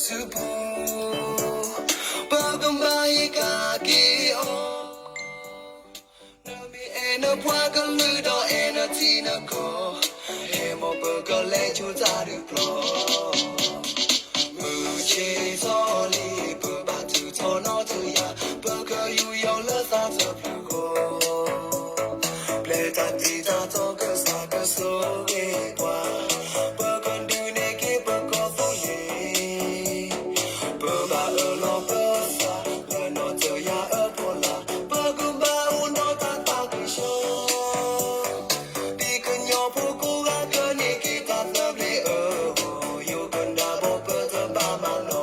ပကဘၣ်ဟ့ၣ်က့ၤအီၤ, နမ့ၢ်အဲၣ်နပှၤကလုာ်ဒီးအဲၣ်နထံနကီၢ်, ဟဲမီၢ်ပကလဲၤကၠိတၢ်ဒုးပျီ, မုၢ်ဆ့ၣ်ထီၣ်လံ ပဘၣ်ထုးထီၣ်နီၣ်တယၢ်, ပကယူးယီၣ်လၢသးတဖျၢၣ်ဃီ, ပျဲတၢ်တ့တၢ်တီကစၢ်ကဆိၣ်ဂ့ၤပှၤ, ပကဒုးန့ၢ်က့ၤပကီၢ်သူလ့ၤ ပဘၣ်အၢၣ်လီၤပသး လၢနီၣ်တယၢ်အဖီလာ်, ပကဘၣ်အိၣ်ဒီးတၢ်သးကဆှီ, ဒ်ကညီဖိကိးဂၤကန့ၢ်က့ၤတၢ်သဘျ့အဂီၢ်, ယိၤကနၣ်ဘီပတဘၣ်မၤနီ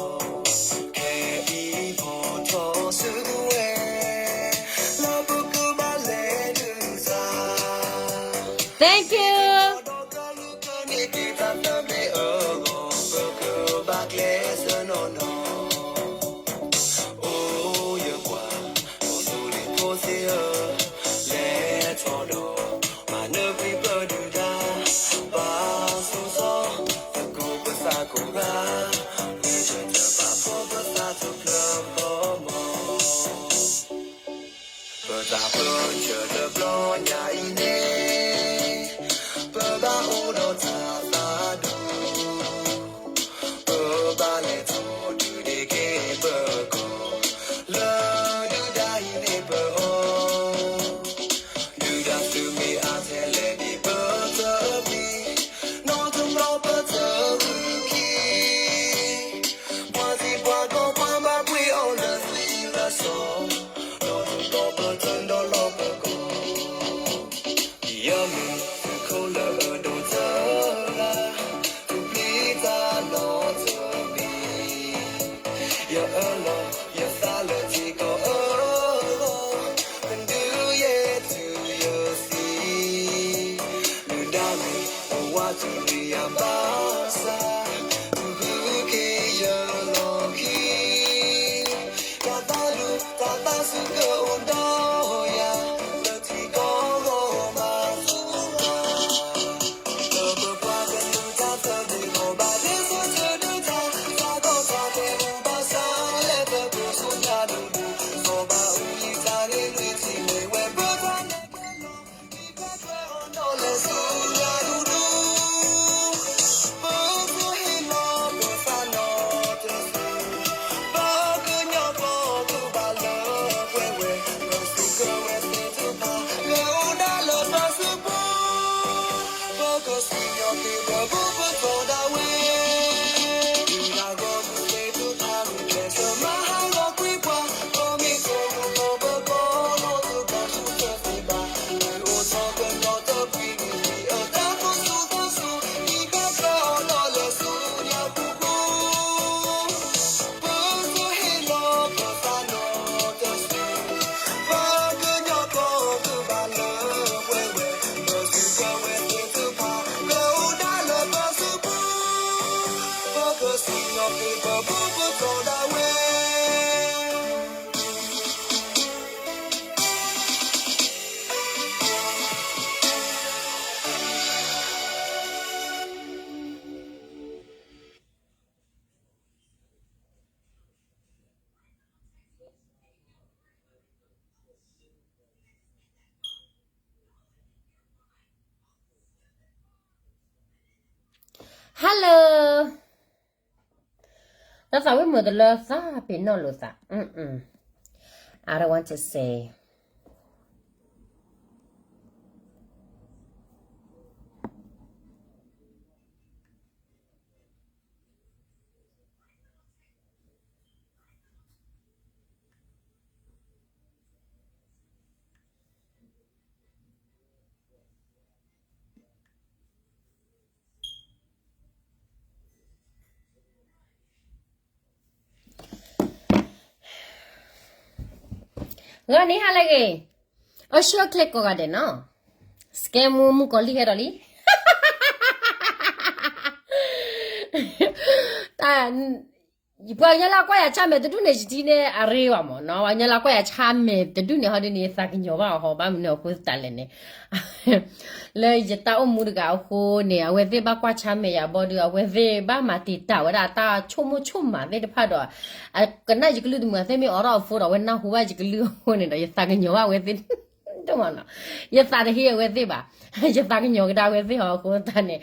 တဘျီ, ခဲအံၤအိၣ်ထီၣ်ဆိကဝဲၤ, လၢပကဘၣ်လဲၤဒုးသး Thank you. ဒီးကလုာ်ကန့ၢ်က့ၤတၢ်သဘျ့အဂီၢ်, ပကဘၣ်ကျဲးစၢးနီၢ်နီၢ်, အိၣ်ယပှၤ ကီၢ်သူလ့ၤဖိသ့ၣ်ဧၢ, လဲၤထီၣ်ဒီး မၤနၢၤကွံာ်ပဒုၣ်ဒါ, ပာ်သူၣ်သီ သကိးပသးကိးဂၤ, ဂံၢ်ဆၢထၢၣ်ပာ်ဖှိၣ်ပသးတဖျၢၣ်ဃီမီၤ ပတၢ်ပၢဆှၢတဘျီညါအံၤန့ၣ်, ပဘၣ်အိၣ်ဒီးတၢ်သးဒူ, ပဘၣ်လဲၤထီၣ်ဒုးန့ၢ်က့ၤပကီၢ်, လၢဒုၣ်ဒါအံၤန့ၣ်ပအီၣ်, ဒုၣ်ဒါသုးမ့ၢ်အါထဲလဲၣ်ဒ်ပတပျံၤ, နီၢ်တဘျီပတဂုာ်ခံ ပှၤစံးပှၤကီၢ်ပှၤဘၣ်ပှ့ၤအီၤလၢသွံၣ်လၢစီၤ, နီၢ်တဘျီပတဒီလီၤပကီၢ်, ယမ့ၢ်သုးခိၣ်လၢအဒိၣ်တဂၤ, သုးပျံၤတၢ်နီတမံၤ, ယအၢၣ်လီၤယသးလၢထံကီၢ်အဂီၢ်, တဒုးယဲၢ်တုၤယသံ, ဒုၣ်ဒါမ့ၢ်အဝးတရံးယၤဘၣ်ဆၣ်, သုးဂုၤက့ၤယလီၢ်ခံ တၢ်သးဒူတၢ်သးစူၤကအိၣ်ဒီးယၤ, လၢထံကီၢ်ဂီၢ်မၤဆူၣ်ပှၤ, လၢပပှၤကလုာ်တၢ်သဘျ့ကီၢ်ဘၣ်ဒ့စိတဒုတၢ်, သးကီၢ်တၢ်ပဲာ်ဘူၣ်ဘၣ်ဆၣ်လဲၣ် ပပၢၤဆူညါဒူဒူ, စီၤဘးအူအံၤတၢ်ဂ့ၢ်လွံၢ်ထံၣ်မ့ၢ်ဝဲပၢတၢ်နဲၣ်ကျဲလီၤ, ဒ်ပကြၢးအီၤဒီးလဲၤဆူညါဒူဒူ ပကဟ့ၣ်လီၤပသးနီတစု, ပကညီကီၢ်ကဘၣ်လၢပှဲၤဝဲ, ပသုးကဝဲၤသ့ၣ်တဖၣ် ကအိၣ်ဒၣ်လၢပစုပူၤ, ပကစံၣ်ညီၣ်က့ၤပဘူၣ်ပတီၢ်ဒၣ်ဝဲ, ဒုၣ်ဒါဂီၢ်မုၢ်သ့ၣ်တဖၣ် ဂုာ်ကျဲးစၢးမၤဟးဂီၤကွံာ်ပှၤ, ပမ့ၢ်ဆိကမိၣ်ပကီၢ်နီတဘျီဆူၣ်ထီၣ်သ့ဘၣ်, မ့ၢ်အိၣ်ထီၣ်ကနီတပှံၤန့ၣ် မ့ၢ်အတၢ်သူၣ်စူၤသးစူၤ, ဒ်ပကြၢးအီၤဒီးလဲၤဆူညါဃူဃူ, ပကဟ့ၣ်လီၤပသးနီတစု, ပကညီကီၢ်ကဘၣ်လၢပှဲၤဝဲ, ပသုးကဝဲၤသ့ၣ်တဖၣ် ကအိၣ်ဒၣ်လၢပစုပူၤ, ပကစံၣ်ညီၣ်က့ၤပဘူၣ်ပတီၢ်ဒၣ်ဝဲ. Hello, လၢသးဝံၣ်မုာ်တလၢသးပ့ၤနီၣ်လိာ်သး, I don't want to say. ဂီၤနံၤဟါလၢအဂ့ၤ, အိၣ်ဆူၣ်အိၣ်ချ့ကိးဂၤဒဲးနီၤ, စကဲမူမုၣ်ကီၤလံၢ်ဟဲဒီးလံ, တၢ် ပှၤကညီလၢကွၢ်ယၤဆၣ်မဲာ်တဒူၣ်န့ၣ် ယထံၣ်န့ၢ်အရ့ဘၣ်မၢ်နီၤ, ပှၤကညီလၢကွၢ်ယၤဆၣ်မဲာ်တဒူၣ်န့ၣ် ဟီဒ်န့ၣ် ယသးကညီၤဘၣ်အီၤဟီ ဘၣ်မနုၤအဃိသတးလဲၣ်န့ၣ် လၢယတၢ်အိၣ်မူတဂၤအဃိန့ၣ် အဝဲသ့ၣ်ဘၣ်ကွၢ်ဆၣ်မဲာ်ယၤဘီဒီး အဝဲသ့ၣ်ဘၣ်မၤတံာ်တာ်ဝဲဒၣ်အတၢ်ဆိကမိၣ်ဆိကမးသ့ၣ်တဖၣ်ဒီး အကနၣ်ယကလုၢ်တမုာ် အသ့ၣ်မ့ၢ်အိးထီၣ်အ phone ဒီး အဝဲနၢ်ဟူဘၣ်ယကလုၢ်အဃိန့ၣ်ဒီး ယသးကညီၤဘၣ်အဝဲသ့ၣ် ဒိၣ်မးနီၤ, ယသးတဟ့အဝဲသ့ၣ်ဘၣ်, ယသးကညီၤကဒါအဝဲသ့ၣ်ဟီအဃိသတးန့ၣ်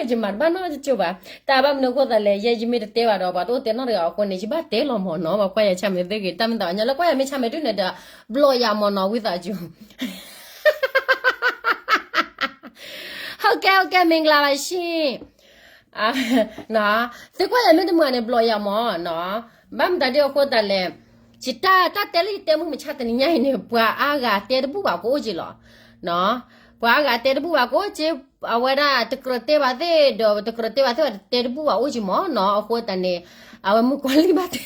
ယမၤတဘၣ်နီတကၠိၢ်ဘၣ်, တၢ်ဘၣ်မနုၤအဃိသတးလဲၣ် ယဲယမ့ၢ်တတဲဘၣ်ဒီး ပှၤတအိၣ်တဲနီတဂၤအဃိန့ၣ် ယဘၣ်တဲလီၤမၢ်နီၤ, ပှၤကွၢ်ယၤဆၣ်မဲာ်သ့ၣ်ဂ့ၤ တၢ်မ့ၢ်သးပှၤကညီလၢကွၢ်ယၤမ့ၢ်ဆၣ်မဲာ်တဒူၣ်န့ၣ်ဒီး ဘျီယၤမၢ်နီၤ ဝံသးစူၤ ဟုတ်ကဲ့ ဟုတ်ကဲ့ မင်္ဂလာပါရှင်, သုကွၢ်ယၤမ့ၢ်တမုာ်န့ၣ် ဘျီယၤမၢ်နီၤ, ဘၣ်မတၤဒ်အဃိသတးလဲၣ်, ယတၢ် တၢ်တဲလၢယတဲမုၢ်မဆါတနံၤညါအံၤန့ၣ် ပှၤအါဂၤတဲတဘူၣ်ဘၣ်ကအိၣ်က့ၤလီၤ, ပှၤအါဂၤတဲတဘူၣ်ဘၣ်ကအိၣ်က့ၤ, အဝဲဒၣ်တကြၢးတဲဘၣ်သ့ၣ်ဒီး တကြၢးတဲဘၣ်သ့ၣ်ဘၣ် တဲတဘူၣ်ဘၣ်အိၣ်က့ၤမၢ်နီၤ, အဃိသတးန့ၣ် အဝဲမုၣ်ကီၤလံၢ်ဘၣ်တဲ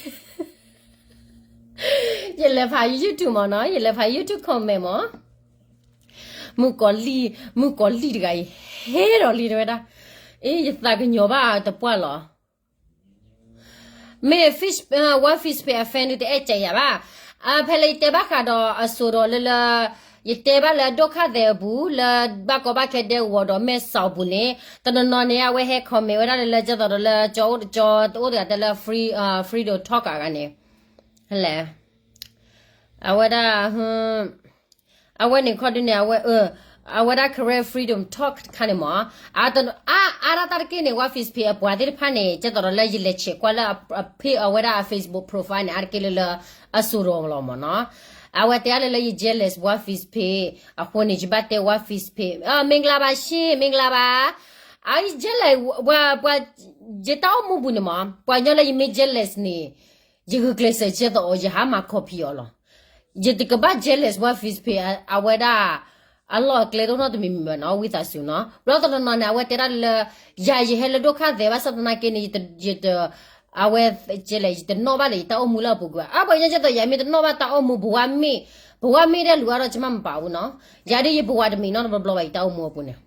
ယလဲၤဖး YouTube မၢ်နီၤ, ယလဲၤဖး YouTube comment မၢ်, မုၣ်ကီၤလံၢ်, မုၣ်ကီၤလံၢ်တဂၤအံၤ ဟဲဒီးလံတဲဝဲဒၣ်, အ့ ယသးကညီၤဘၣ်တပှၢ်လီၤ, မ့ၢ် fish, ဝါ fish ဖဲအ fan ဒုတအဲၣ်ကဲယၤဘၣ်, ဖဲလၢယတဲဘၣ်ဃးဒီးအစိၤဒီးလၢလၢ ယတဲဘၣ်လၢဒိၣ်ခါသဲးအပူၤ လၢဘၣ်ကီဘၣ်ခဲဒဲကဝီၤဒီးမဲၢ်ဆီးအပူၤန့ၣ် တနီၤနီၤန့ၣ် အဝဲဟဲ comment ဝဲဒၣ်လၢလၢကၠီသိးဒီးလၢကၠီအိၣ်တကၠီ တအိၣ်တဂၤတဲလၢ free, freedom talk အဂၤန့ၣ် လဲၣ်, အဝဲဒၣ် အဝဲန့ၣ်ခီဒုန့ၣ် အဝဲ အဝဲဒၣ် Karen freedom talk တခါန့ၣ်မၢ်, အါ အါဒၣ်တၢ်တက့ၢ်န့ၣ် ဝါ fish ဖဲအပှၤသ့ၣ်တဖၣ်န့ၣ် ကဲသိးဒီးလၢယလဲၤဆဲးကွၢ်လၢအ page အဝဲဒၣ်အ Facebook profile န့ၣ် အါတက့ၢ်လၢလၢ အစိၤဒီးလီၤမၢ်နီၤ, အဝဲတဲအါလၢလၢယ jealous ဝါ fish ဖဲ အဃိန့ၣ် ယဘၣ်တဲဝါ fish ဖဲ မင်္ဂလာပါရှင် မင်္ဂလာပါ, အ jealous ပှၤ ပှၤ ယတၢ်အိၣ်မူပူၤန့ၣ်မၢ် ပှၤကညီလၢယမ့ၢ် jealous န့ၣ် ယဂုာ်ကျဲးစၢးကဲသိးအီၤ ယဟးမၤ copy အီၤလီၤ, ယတကဘၣ် jealous ဝါ fish ဖဲ အဝဲဒၣ် အလီၢ်အကျဲတအိၣ်နီတမံၤမံၤဘၣ်နီၤ ဝံသးစူၤနီၤ, ဘျီတနီၤနီၤန့ၣ် အဝဲတဲဒၣ်လၢ ယၤယဟဲလၢဒိၣ်ခါသဲးဘၣ်ဆၣ်သနာ်က့န့ၣ် ယတ အဝဲ ကဲလဲၣ် ယတနီၣ်ဘၣ်လၢယတၢ်အိၣ်မူလၢအပူၤကွံာ်ဘၣ်, အါ ပှၤကညီကဲသိးယၤမ့ၢ်တနီၣ်ဘၣ်တၢ်အိၣ်မူ ဘဝမ့ၢ် ဘဝမ့ၢ်ဒၣ်လူၤအါထီၣ် ယမ့ၢ်မပာ်အူနီၤ, ယၤဒ်ယဘဝတမံၤနီတဘျီဘျီဘၣ် ယတၢ်အိၣ်မူအပူၤန့ၣ်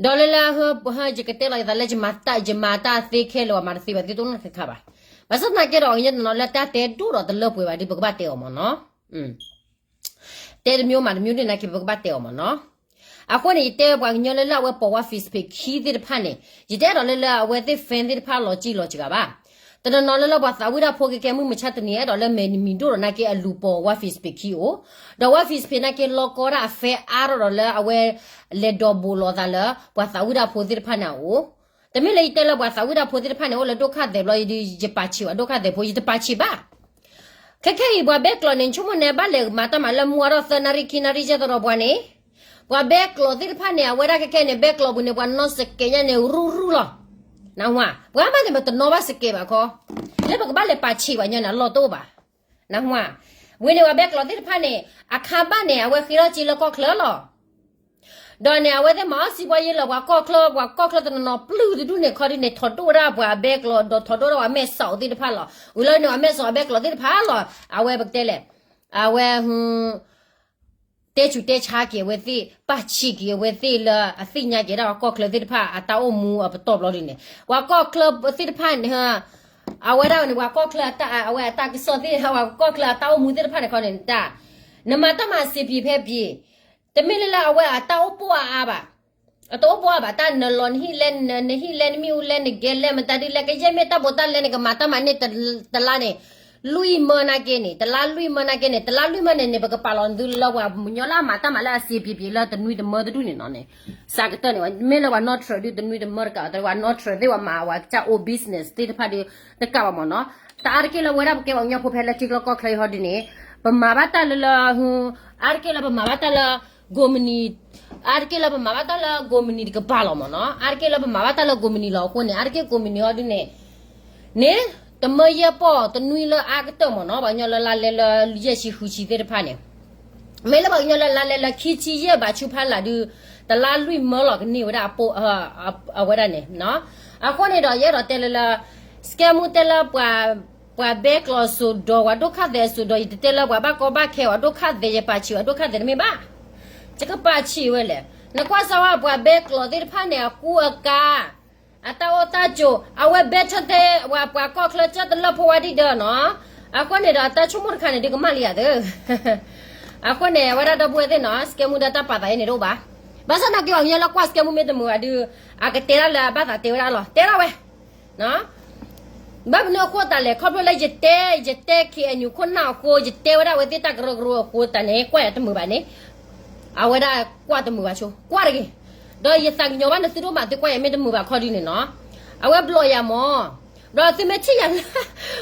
ဒီးလၢလၢ ယကတဲလီၤယသးလၢ ယမၤတၢ်သ့ခဲလၢာ် မၤတသ့ဘၣ်သ့ၣ်တအိၣ်နီတခါခါဘၣ်, ဘၣ်ဆၣ်သနာ်က့ဒီး ပှၤကညီတနီၤလၢတၢ်တဲဒိၣ်ဒီးတလၢပှဲၤဘၣ်ဒီး ပကဘၣ်တဲအီၤမၢ်နီၤ, တဲတမျိုးမၤတမျိုးန့ၣ်နာ်က့ ပကဘၣ်တဲအီၤမၢ်နီၤ, အဃိန့ၣ် ယတဲပှၤကညီလၢလၢအဝဲပိာ်ဝါ Facebook ခံသ့ၣ်တဖၣ်န့ၣ် ယတအဲၣ်ဒိးလၢလၢအဝဲသ့ၣ် fan သ့ၣ်တဖၣ်လီၤကံၣ်လီၤစှၤဘၣ်, တနီၤနီၤလၢလၢပှၤသးဝံၣ်တၢ်ဖိကဲကဲမုၢ်မဆါတနံၤ အဲၣ်ဒိးလၢမဲာ်နမံၤဒိၣ်ဒီးနာ်က့ အလူၤပိာ်ဝါ Facebook ခံအိၣ်, ဒီးဝါ Facebook နာ်က့ လီၤကီဒၣ်အ fan အါထီၣ်ဒီးလၢအဝဲ လဲၤဒိးဘူးလိာ်သးလၢ ပှၤသးဝံၣ်တၢ်ဖိသ့ၣ်တဖၣ်န့ၣ်အအိၣ်, တမ့ၢ်လၢယတဲလၢပှၤသးဝံၣ်တၢ်ဖိသ့ၣ်တဖၣ်န့ၣ် အိၣ်လၢဒိၣ်ခါသဲးဘျီ ယပာ်ဆံးဘၣ်ဒိၣ်ခါသဲးဖိ ယတပာ်ဆံးဘၣ်, ခဲခဲအံၤ ပှၤဘဲကျိးန့ၣ် ဆိကမိၣ်န့ၣ် ဘၣ်လဲၤမၤတၢ်မၤလၢမူအါထီၣ်သၢနၣ်ရံၣ်ခံနၣ်ရံၣ် ကဲသိးဒီးပှၤန့ၣ်, ပှၤဘဲကျိးသ့ၣ်တဖၣ်န့ၣ် အဝဲဒၣ်ခဲခဲန့ၣ် ဘဲကျိးပူၤန့ၣ် ပှၤနီၣ်စကဲးညါန့ၣ် ရူၢ်ရူၢ်လီၤ, နၢ်ဟူဧါ, ပှၤမးန့ၣ် ပတနီၣ်ဘၣ်စကဲးဘၣ်ခီ, လၢပကဘၣ်လဲၤပာ်ဆံးဘၣ်ညီန့ၣ် အလီၢ်တအိၣ်ဘၣ်, နၢ်ဟူဧါ, ဝံၤန့ၣ်ပှၤဘဲကျိးသ့ၣ်တဖၣ်န့ၣ် အခါဘၣ်န့ၣ် အဝဲဃ့ထီၣ်က့ၤလၢကီၢ်ချၢလီၤ ဒီးန့ၣ် အဝဲသ့ၣ်မၤအီၣ်စံးပှၤယ့လီၤ ပှၤကီၢ်ချၢ ပှၤကီၢ်ချၢတနီၤနီၤပျုၢ်တဒူၣ်န့ၣ် ခီဒုန့ၣ် ထိးဒိၣ်ဝဲဒၣ်ပှၤဘဲကျိး ဒီးထိးဒိၣ်ဝဲဒၣ်ပှၤမဲာ်ဆှးသ့ၣ်တဖၣ်လီၤ. ဝံၤလီၤန့ၣ် ပှၤမဲာ်ဆှးဘဲကျိးသ့ၣ်တဖၣ်လီၤ. အဝဲပကတဲလဲၣ်, အဝဲ တဲဆူးတဲဆါက့ၤအဝဲသ့ၣ် ပာ်ဆံးက့ၤအဝဲသ့ၣ်လၢအသ့ၣ်ညါက့ၤဒၣ်ပှၤကီၢ်ချၢသ့ၣ်တဖၣ်အတၢ်အိၣ်မူအပတီၢ်ဘျီဒုန့ၣ် ပှၤကီၢ်ချၢသ့ၣ်တဖၣ်န့ၣ် အဝဲဒၣ်န့ၣ် ပှၤကီၢ်ချၢအတၢ် အဝဲအတၢ်ကစီၣ်သ့ၣ် ပှၤကီၢ်ချၢအတၢ်အိၣ်မူသ့ၣ်တဖၣ်န့ၣ်ခီန့ၣ်တၢ် နမၤတၢ်မၤစ့ၤပံၤဖဲပံၤ, တမ့ၢ်လၢလၢအဝဲအတၢ်အိၣ်ပိၢ်အါအါဘၣ်, အတအိၣ်ပိၢ်အါဘၣ် တၢ်နလီၤနဟံၣ်လဲၣ် နဟံၣ်လဲၣ် နမ့ၣ်အူလဲၣ် နဂဲၤလဲၣ် မတၤဒ်လဲၣ် ကယဲၢ်မ့ၢ်တၢ်ဘိးတၢ်လဲၣ် နကမၤတၢ်မၤန့ၢ်တလါန့ၣ် လွံၢ်မၢနာ်က့န့ၣ် တလါလွံၢ်မၢနာ်က့န့ၣ် တလါလွံၢ်မၢန့ၣ်န့ၣ် ပကပာ်လီၤသုလၢပှၤကညီလၢအမၤတၢ်မၤလၢအစ့ၤပံၤပံၤလၢတနွံတမၢတဒူၣ်န့ၣ်နီၤန့ၣ် စးကတၢၢ်န့ၣ် မ့ၢ်လၢပှၤနီၢ်ထြၢးဒုးတနွံတမၢတကးဘၣ် တၢ်ပှၤနီၢ်ထြၢးသ့ၣ်ပှၤမၤဝဲကစၢ်အိၣ် business သ့ၣ်တဖၣ်ဒုး တကးဘၣ်မ့ၢ်နီၤ တၢ်အါတက့ၢ်လၢဝဲဒၣ်ပကဲပှၤကညီဖိဖဲလၢထံကျိကီၢ်ချၢအံၤဟီဒုးန့ၣ် ပမၤဘၣ်တၢ်လၢလၢ အါတက့ၢ်လၢပမၤဘၣ်တၢ်လၢ ကိးမနံၤ အါတက့ၢ်လၢပမၤဘၣ်တၢ်လၢကိးမနံၤတကပၤလီၤမ့ၢ်နီၤ အါတက့ၢ်လၢပမၤဘၣ်တၢ်လၢကိးမနံၤလီၤအဃိန့ၣ် အါတက့ၢ်ကိးမနံၤဟီဒုးန့ၣ် န့ၣ် တမၢယဲၢ်ပီၢ်တနွံလၢအါကတၢၢ်မ့ၢ်နီၤ ပှၤကညီလၢလါလဲလၢယဲၢ်ဆံဃုဆံသ့ၣ်တဖၣ်န့ၣ် မ့ၢ်လၢပှၤကညီလၢလါလဲလၢခံဆံယဲၢ်ဘးဆူဖးလၢ်ဒုး တလါလွံၢ်မၢလီၤကန့ၢ်ဝဲဒၣ်အဝဲဒၣ်န့ၣ် အဃိန့ၣ်ဒီးယအဲၣ်ဒိးတဲလၢလၢ စကဲမူတဲလၢ ပှၤဘဲကျိးစိၤဒီး ပှၤဒိၣ်ခါသဲးစိၤဒီး ယတတဲလၢပှၤဘၣ်ကီဘၣ်ခဲ ပှၤဒိၣ်ခါသဲး ယပာ်ဆံး ပှၤဒိၣ်ခါသဲးတမ့ၢ်ဘၣ်. ယကပာ်ဆံးဝဲလဲၣ်. နကွၢ်စၢ်ဝဲ ပှၤဘဲကျိးသ့ၣ်တဖၣ်န့ၣ် အကူအကၤ အတၢ်အိၣ်တၢ်ကၠိ အဝဲဘဲထၢၣ်သ့ၣ် ဝဲပှၤကီၢ်ချၢကၢၢ်တလၢၢ်ဖိဝဲဒံးဒီးနီၤ, အဃိန့ၣ်ဒီးအတၢ်ဆိကမိၣ်တခါန့ၣ် ဒုးကမၣ်လံယၤသၢ အဃိန့ၣ် အဝဲဒၣ်ဒီပုၢ်ဝဲၢ်သ့ၣ်နီၤ စကဲမူဒီးတၢ်ပာ်သးအံၤန့ၣ်တအိၣ်ဘၣ်. ဘၣ်ဆၣ်သနာ်က့ ပှၤကညီလၢကွၢ်စကဲမူမ့ၢ်တမုာ်ဘၣ်ဒုး အကတဲဒၣ်လၢအဘၣ်သးတဲဝဲဒၣ်လီၤ တဲဒၣ်ဝဲ ဘၣ်မနုၤအဃိသတးလဲၣ် ခီဖျိလၢယတဲ ယတဲ ခ့ၣ်အဲၣ်ယူၣ် ခိၣ်နၢ်အဃိ ယတဲဝဲဒၣ်အဝဲသ့ၣ်တၢ်ကရၢကရိအဃိသတးန့ၣ် ကွၢ်ယၤတမုာ်ဘၣ်န့ၣ် အဝဲဒၣ်ကွၢ်တမုာ်ဘၣ်ဆိ ကွၢ်တဂ့ၤ. ဒီးယသးကညီၤဘၣ်နသုဒိၣ်မး သုကွၢ်ယၤမ့ၢ်တမုာ်ဘၣ်ခီဒုန့ၣ်နီၤ အဝဲဘျီယၤမး ဒီးသုမ့ၢ်ထံၣ်ယၤလၢ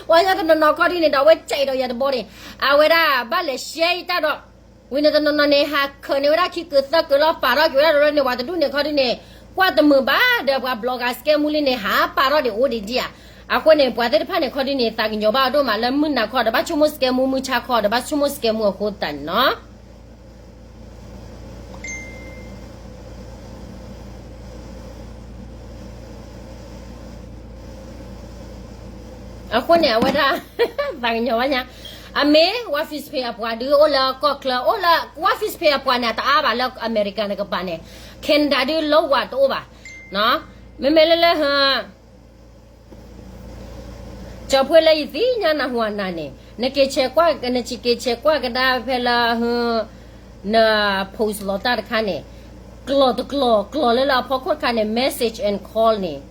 ပှၤကညီတနီၤနီၤခီဒုန့ၣ်ဒီး အဝဲကဲးဒီးယၤတဘီန့ၣ် အဝဲဒၣ်ဘၣ်လဲၤရှဲယတၢ်ဒီး ဝံၤန့ၣ်တနီၤနီၤန့ၣ် ဟးခၢးန့ၢ်ဝဲဒၣ်ခံကုာ်သၢကုာ်လီၤ ပာ်ထီၣ်က့ၤဝဲဒၣ်ဒီးန့ၣ် ပှၤတဒူၣ်န့ၣ်ခီဒုန့ၣ် ကွၢ်တမုာ်ဘၣ်ဒီး ပှၤဘျီဂၤစကဲမူလံန့ၣ် ဟးပာ်ထီၣ်ဒံးအိၣ်ဒံးဒံးဧါ. အဃိန့ၣ် ပှၤသ့ၣ်တဖၣ်န့ၣ်ခီဒုန့ၣ် သးကညီၤဘၣ်အဒိၣ်မး လၢမုၢ်နၤခီဒီး ဘၣ်ဆိကမိၣ်စကဲမူ မုၢ်ဆါခီဒီး ဘၣ်ဆိကမိၣ်စကဲမူအဃိသတးန့ၣ်နီၤ အဃိန့ၣ် အဝဲဒၣ် သးကညီၤဘၣ်ညါ အမ့ၢ် ဝါ Facebook အပှၤဒုး အိၣ်လၢကီၢ်ချၢ အိၣ်လၢ ဝါ Facebook အပှၤန့ၣ် အတအါဘၣ်လၢအမဲရကၤတကပၤန့ၣ် Canada ဒုးလၢဝါတအိၣ်ဘၣ် မ့မ့ၢ်လၢလၢ ကၠီၤဖှ့လၢ ယသ့ၣ်ညါနၢ်ဟူနၤန့ၣ် နက့ၤဆဲးကွၢ် နက့ၤဆဲးကွၢ်ကဒါဖဲလၢ န post လီၤတၢ်တခါန့ၣ် ကျိာ်တကျိာ် ကျိာ်လၢလၢအဖီခိၣ်တခါန့ၣ် message and call န့ၣ်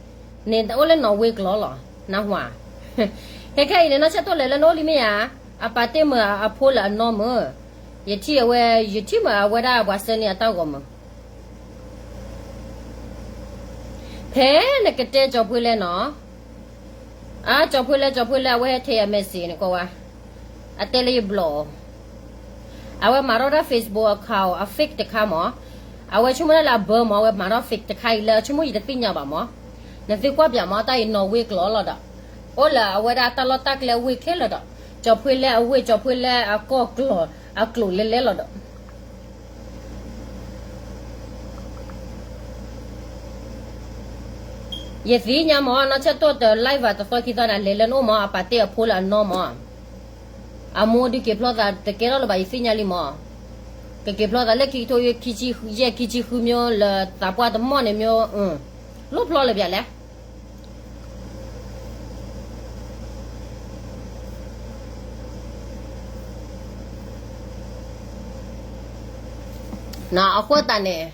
န့ၣ်တအိၣ်လၢနီၣ်ဝ့ကျိာ်လီၤ နၢ်ဟူဧါ ခဲခဲအံၤန့ၣ် နီၢ်ဆၢၣ်တိၢ်လဲၤလၢနအိၣ်လံမ့ၢ်ဧါ အပာ်တ့ၢ်မုာ်အဖိလၢအနီၢ်မုာ် ယထံၣ်အဝဲ ယထံၣ်မုာ်အဝဲဒၣ်ပှၤစၢန့ၢ်အတၢ်ဂီၤမုာ် ဖဲနကတဲကၠီၤဖှ့လဲၣ်နီၤ အါ ကၠီၤဖှ့လဲၣ် ကၠီၤဖှ့လဲၣ် အဝဲဟဲထဲယၤ message န့ၣ်ကွၢ်ဝဲ အတဲလၢယဘျီၣ် အဝဲမၤထီၣ်တၢ် Facebook account အ fake တခါမး အဝဲဆိကမိၣ်ဒၣ်လၢအဘၢမး အဝဲမၤထီၣ် fake တခါအံၤလၢဆိကမိၣ်ယတသ့ၣ်ညါဘၣ်မး နသ့ကွၢ်ပၠးမး တၢ်အံၤနီၣ်ဝ့ကျိာ်လီၤဒီး အိၣ်လၢအဝဲဒၣ်တၢ်လီၢ်တၢ်ကျဲဝ့ၢ်ခဲလၢာ်ဒီး ကၠီၤဖှ့လဲၣ်အဝ့ၢ် ကၠီၤဖှ့လဲၣ်အကီၢ်ကျိာ် အကျိာ်လဲၤလဲၤလီၤဒီး ယသ့ၣ်ညါမး နီၢ်ဆၢၣ်တိၢ်တ live ဘၣ်တသီခံသီန့ၣ် လဲၤလၢနအိၣ်မး အပာ်တ့ၢ်အဖိလၢအနီၢ်မး အမိၢ်ဒုးက့ၤဖျီသးတကဲထီၣ်လၢၤဘၣ် ယသ့ၣ်ညါလံမး ကက့ၤဖျီသးလၢခံကထိယဲၢ်ခံဆံဃု ယဲၢ်ခံဆံဃု မ့ၢ်လၢသးပှၢ်တမီၢ်န့ၣ် မ့ၢ် လိၣ်ဖျီလၢၤပၠးလဲၣ် အဃိသတးန့ၣ်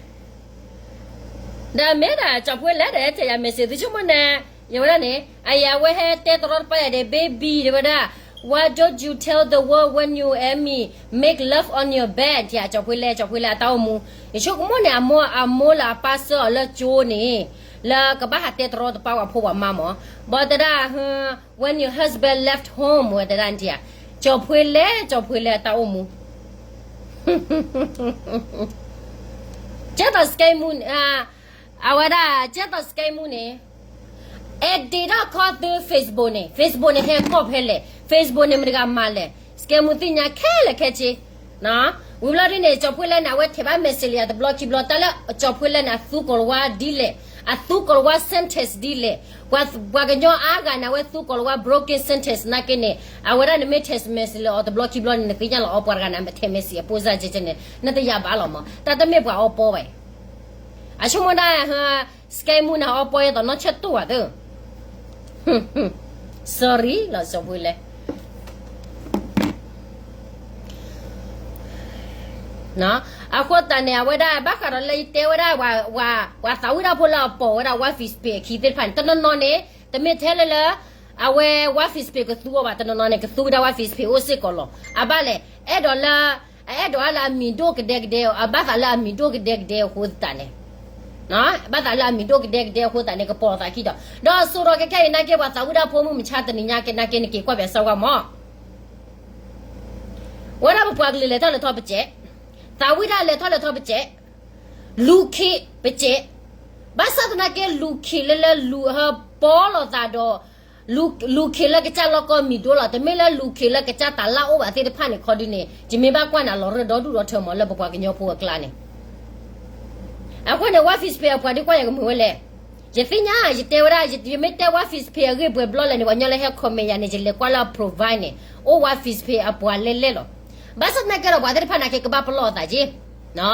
ဒီးမ့ၢ်ဒၣ်ကၠီၤဖှ့လဲၣ်ဒီး ဟဲထဲယၤ message သုဆိကမိၣ်န့ၣ် ယဝဲဒၣ်န့ၣ် အယၤဝဲဟဲတဲတရီတပါယၤဒီး baby တဲဝဲဒၣ် Why don't you tell the world when you and me make love on your bed ယၤ ကၠီၤဖှ့လဲၣ် ကၠီၤဖှ့လဲၣ်အတၢ်အိၣ်မူ ယဆိကမိၣ်န့ၣ် အမိၢ် အမိၢ်လၢအပာ်စၢၤအီၤလၢကၠိန့ၣ် လၢကဘၣ်ဟးတဲတရီတပါပှၤဖိပှၤမါမး ဘၣ်တဲဒၣ် when your husband left home ဝဲတဲဒၣ်န့ၣ် ကၠီၤဖှ့လဲၣ် ကၠီၤဖှ့လဲၣ်အတၢ်အိၣ်မူ ကဲသိးစကဲမူ အဝဲဒၣ် ကဲသိးစကဲမူန့ၣ် edit ထီၣ်ခီသု Facebook န့ၣ် Facebook န့ၣ် ဟဲကီၢ်ဖဲလဲၣ် Facebook န့ၣ် မတၤတဂၤမၤလဲၣ် စကဲမူသ့ၣ်ညါခဲလၢာ်ခဲဆ့ ဝံၤဘျီဒ်န့ၣ် ကၠီၤဖှ့လဲၣ်န့ၣ် အဝဲထဲးဘၣ် message လၢယၤတဘျီခံဘျီ တၢ်လၢကၠီၤဖှ့လဲၣ်န့ၣ် အသူကိၤလၤဝါဒ်လဲၣ် အသူကိၤလၤဝါ sentence ဒ်လဲၣ် ပှၤကညီအါဂၤန့ၣ် အဝဲသူကိၤလၤဝါ broken sentence နာ်က့န့ၣ် အဝဲဒၣ်နမ့ၢ်ထဲး message လၢအီၤတဘျီခံဘျီန့ၣ် နသ့ၣ်ညါလီၤအီၤပှၤတဂၤန့ၣ် အထဲး message အပိၢ်စၢ်ကဲကဲန့ၣ် နတယာ်ဘၣ်လီၤမး တၢ်တမ့ၢ်ပှၤအီပီဘၣ် အဆိကမိၣ်ဒၣ် စကဲမူန့ၣ် အီပီယဲသိးနီၢ်ဆၢၣ်တိၢ်ဘၣ်သၢ sorry လီၤ ကၠီၤဖှ့လဲၣ် အဃိသတးန့ၣ် အဝဲဒၣ်ဘၣ်ဃးဒီးလၢယတဲဝဲဒၣ် ပှၤသးဝံၣ်တၢ်ဖိလၢအပိာ်ဝဲဒၣ် ဝါ Facebook အခံသ့ၣ်တဖၣ်န့ၣ် တနီၤနီၤန့ၣ် တမ့ၢ်ထဲလၢလၢ အဝဲ ဝါ Facebook ကသူအီၤဘၣ် တနီၤနီၤန့ၣ် ကသူဝဲဒၣ် ဝါ Facebook အိၣ်စ့ၢ်ကီးလီၤ အဘၣ်လဲၣ် အဲၣ်ဒိးလၢ အအဲၣ်ဒိးလၢအမံၤဒိၣ်ကဒဲကဒဲ အဘၣ်သးလၢအမံၤဒိၣ်ကဒဲကဒဲအဃိသတးန့ၣ် ဘၣ်သးလၢအမံၤဒိၣ်ကဒဲကဒဲအဃိသတးန့ၣ် ကပိာ်သးခံဒီး ဒီးစိဒီးခဲခဲအံၤနာ်က့ ပှၤသးဝံၣ်တၢ်ဖိမုၣ်မဆါတနံၤညါက့ၤနာ်က့ နက့ၤကွၢ်ပၠးစၢဝါမး ဝဲဒၣ်ပပှၤကလုာ်လဲၤထီၣ်လဲၤထီပစဲး, သးဝံၣ်တၢ်လဲၤထီၣ်လဲၤထီပစဲး, လူၤခ့ပစဲး, ဘၣ်ဆၣ်သနာ်က့ လူၤခ့လၢလၢလူၤဟၢပီလိာ်သးဒီး လူၤခ့လၢကစၢ်လီၢ်ကီၢ်မံၤဒိၣ်လီၤ. တမ့ၢ်လၢလူၤခ့လၢကစၢ်တၢ်လၢ်အိၣ်ဘၣ်သ့ၣ်တဖၣ်န့ၣ် ခီဒုန့ၣ် ယမ့ၢ်ဘၣ်ကွၢ်န့ၣ် အလီၤရၢၢ်ဒီဒူၣ်ဒီထၢမးလၢပပှၤကညီဖိအကျါန့ၣ် အဃိန့ၣ် ဝါ Facebook အပှၤဒုးကွၢ်ယၤကမုာ်ဝဲလဲၣ်. ယသ့ၣ်ညါ ယတဲဝဲဒၣ် ယမ့ၢ်တဲဝါ Facebook အဂ့ၢ်ပှဲၤဘျီလဲၣ်န့ၣ် ပှၤကညီလၢဟဲ comment ယၤန့ၣ် ယလဲၤကွၢ်လၢအ profile န့ၣ် အိၣ်ဝါ Facebook အပှၤလဲၣ်လဲၣ်လီၤ. ဘၣ်ဆၣ်သနာ်က့ဒီး ပှၤသ့ၣ်တဖၣ်နာ်က့ကဘၣ်ပလီၢ်အသးက့ၤ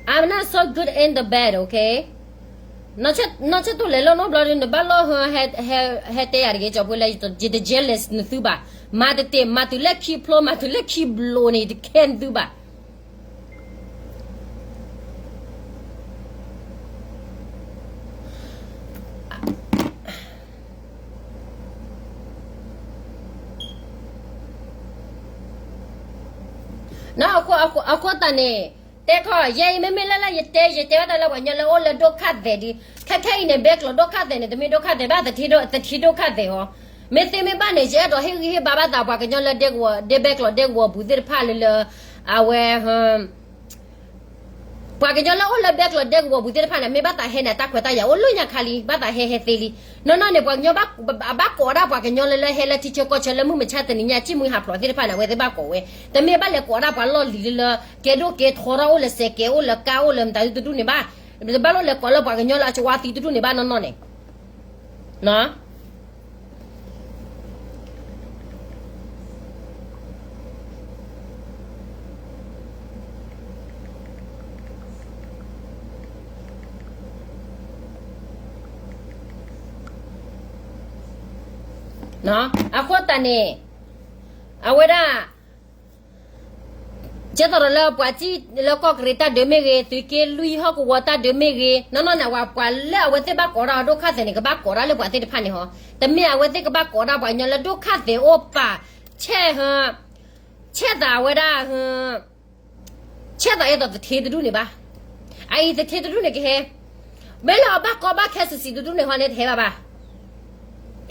I'm not so good in the bed, okay? နီၢ်ဆၢၣ်တိၢ်လဲၤလၢနီတဘျီဒီး နဘၣ်လီၢ်ဟဲ ဟဲတဲယၤတဂ့ၤ ကၠီဖိလၢ ယတ jealous နသုဘၣ်. မၤတတ့ၢ် မၤတုၤလၢခံဖျိ မၤတုၤလၢခံဘျိန့ၣ် ယတ care နသုဘၣ်. အဃိသတးန့ၣ် တဲခီ ယဲအံၤ မ့မ့ၢ်လၢလၢယတဲ ယတဲဘၣ်တၢ်လၢပှၤကညီလၢအိၣ်လၢဒိၣ်ခၣ်သဲးဒီး ခဲခဲအံၤန့ၣ် ဘဲကျိးဒိၣ်ခၣ်သဲးန့ၣ် တမ့ၢ်ဒိၣ်ခၣ်သဲးဘၣ် သထံဒိၣ်ခၣ်သဲးဟီ. မ့ၢ်သ့မ့ၢ်ဘၣ်န့ၣ် ယအဲၣ်ဒိးဟ့ၣ်ဂံၢ်ဟ့ၣ်ဘါဘၣ်သးပှၤကညီလၢဒဲကဝီၤ ဒဲဘဲကျိးဒဲကဝီၤပူၤသ့ၣ်တဖၣ်လၢလၢ အဝဲ ပှၤကညီလၢအိၣ်လၢဘဲကျိးဒဲကဝီၤပူၤသ့ၣ်တဖၣ်န့ၣ် မ့ၢ်ဘၣ်သးဟဲန့ၣ် အတၢ်ခွဲးတၢ်ယာ်အိၣ်လၢညါခါလံ ဘၣ်သးဟဲဟဲသ့လံ. နီၢ်နီၢ်န့ၣ် ပှၤကညီဘၣ်ကိးဒၣ်ပှၤကညီလၢလၢဟဲလၢထံဆၢကီၢ်ဆၢလၢမုၢ်မဆါတနံၤညါ ကံၣ်မုၢ်ဟးဖျိးသ့ၣ်တဖၣ်န့ၣ် အဝဲသ့ၣ်ဘၣ်ကိးဝဲ တမ့ၢ်ဘၣ်လဲၤကိးဒၣ်ပှၤလီၢ်လံၤလၢလၢ ကဲဒိၣ်ကဲထီထီၣ်အိၣ်လၢစဲးကဲးအိၣ်လၢကါအိၣ်လၢမတၤဒုတဒူၣ်န့ၣ်ဘၣ်. တဘၣ်လီၤလဲၤကိးလၢပှၤကညီလၢအကဝါသံတဒူၣ်န့ၣ်ဘၣ်နီၢ်နီၢ်န့ၣ် အဃိသတးန့ၣ် အဝဲဒၣ် ကဲသိးဒီးလၢပှၤစံၣ်လၢကီၢ်ကရံးတၢ်ဒုးမ့ၢ်ဂ့ၤ သုးက့လွံၢ်ဟီၣ်ကဝီၤတၢ်ဒုးမ့ၢ်ဂ့ၤ နီၢ်နီၢ်န့ၣ် ပှၤလၢအဝဲသ့ၣ်ဘၣ်ကိးဒၣ်အဒိၣ်ခၣ်သဲးန့ၣ် ကဘၣ်ကိးဒၣ်လၢပှၤသ့ၣ်တဖၣ်န့ၣ်ဟီ တမ့ၢ်အဝဲသ့ၣ်ကဘၣ်ကိးဒၣ်ပှၤကညီလၢဒိၣ်ခၣ်သဲးအိၣ်ပာ် ဆဲး ဆဲးသးဝဲဒၣ် ဆဲးသးအဲၣ်ဒိးသထ့တဒူၣ်န့ၣ်ဘၣ်. အအံၤသထ့တဒူၣ်န့ၣ်ကဟဲ မ့ၢ်လၢအဘၣ်ကီဘၣ်ခဲစံးစံးတဒူၣ်န့ၣ်ဟီန့ၣ် တဟဲဘၣ်ဘၣ်.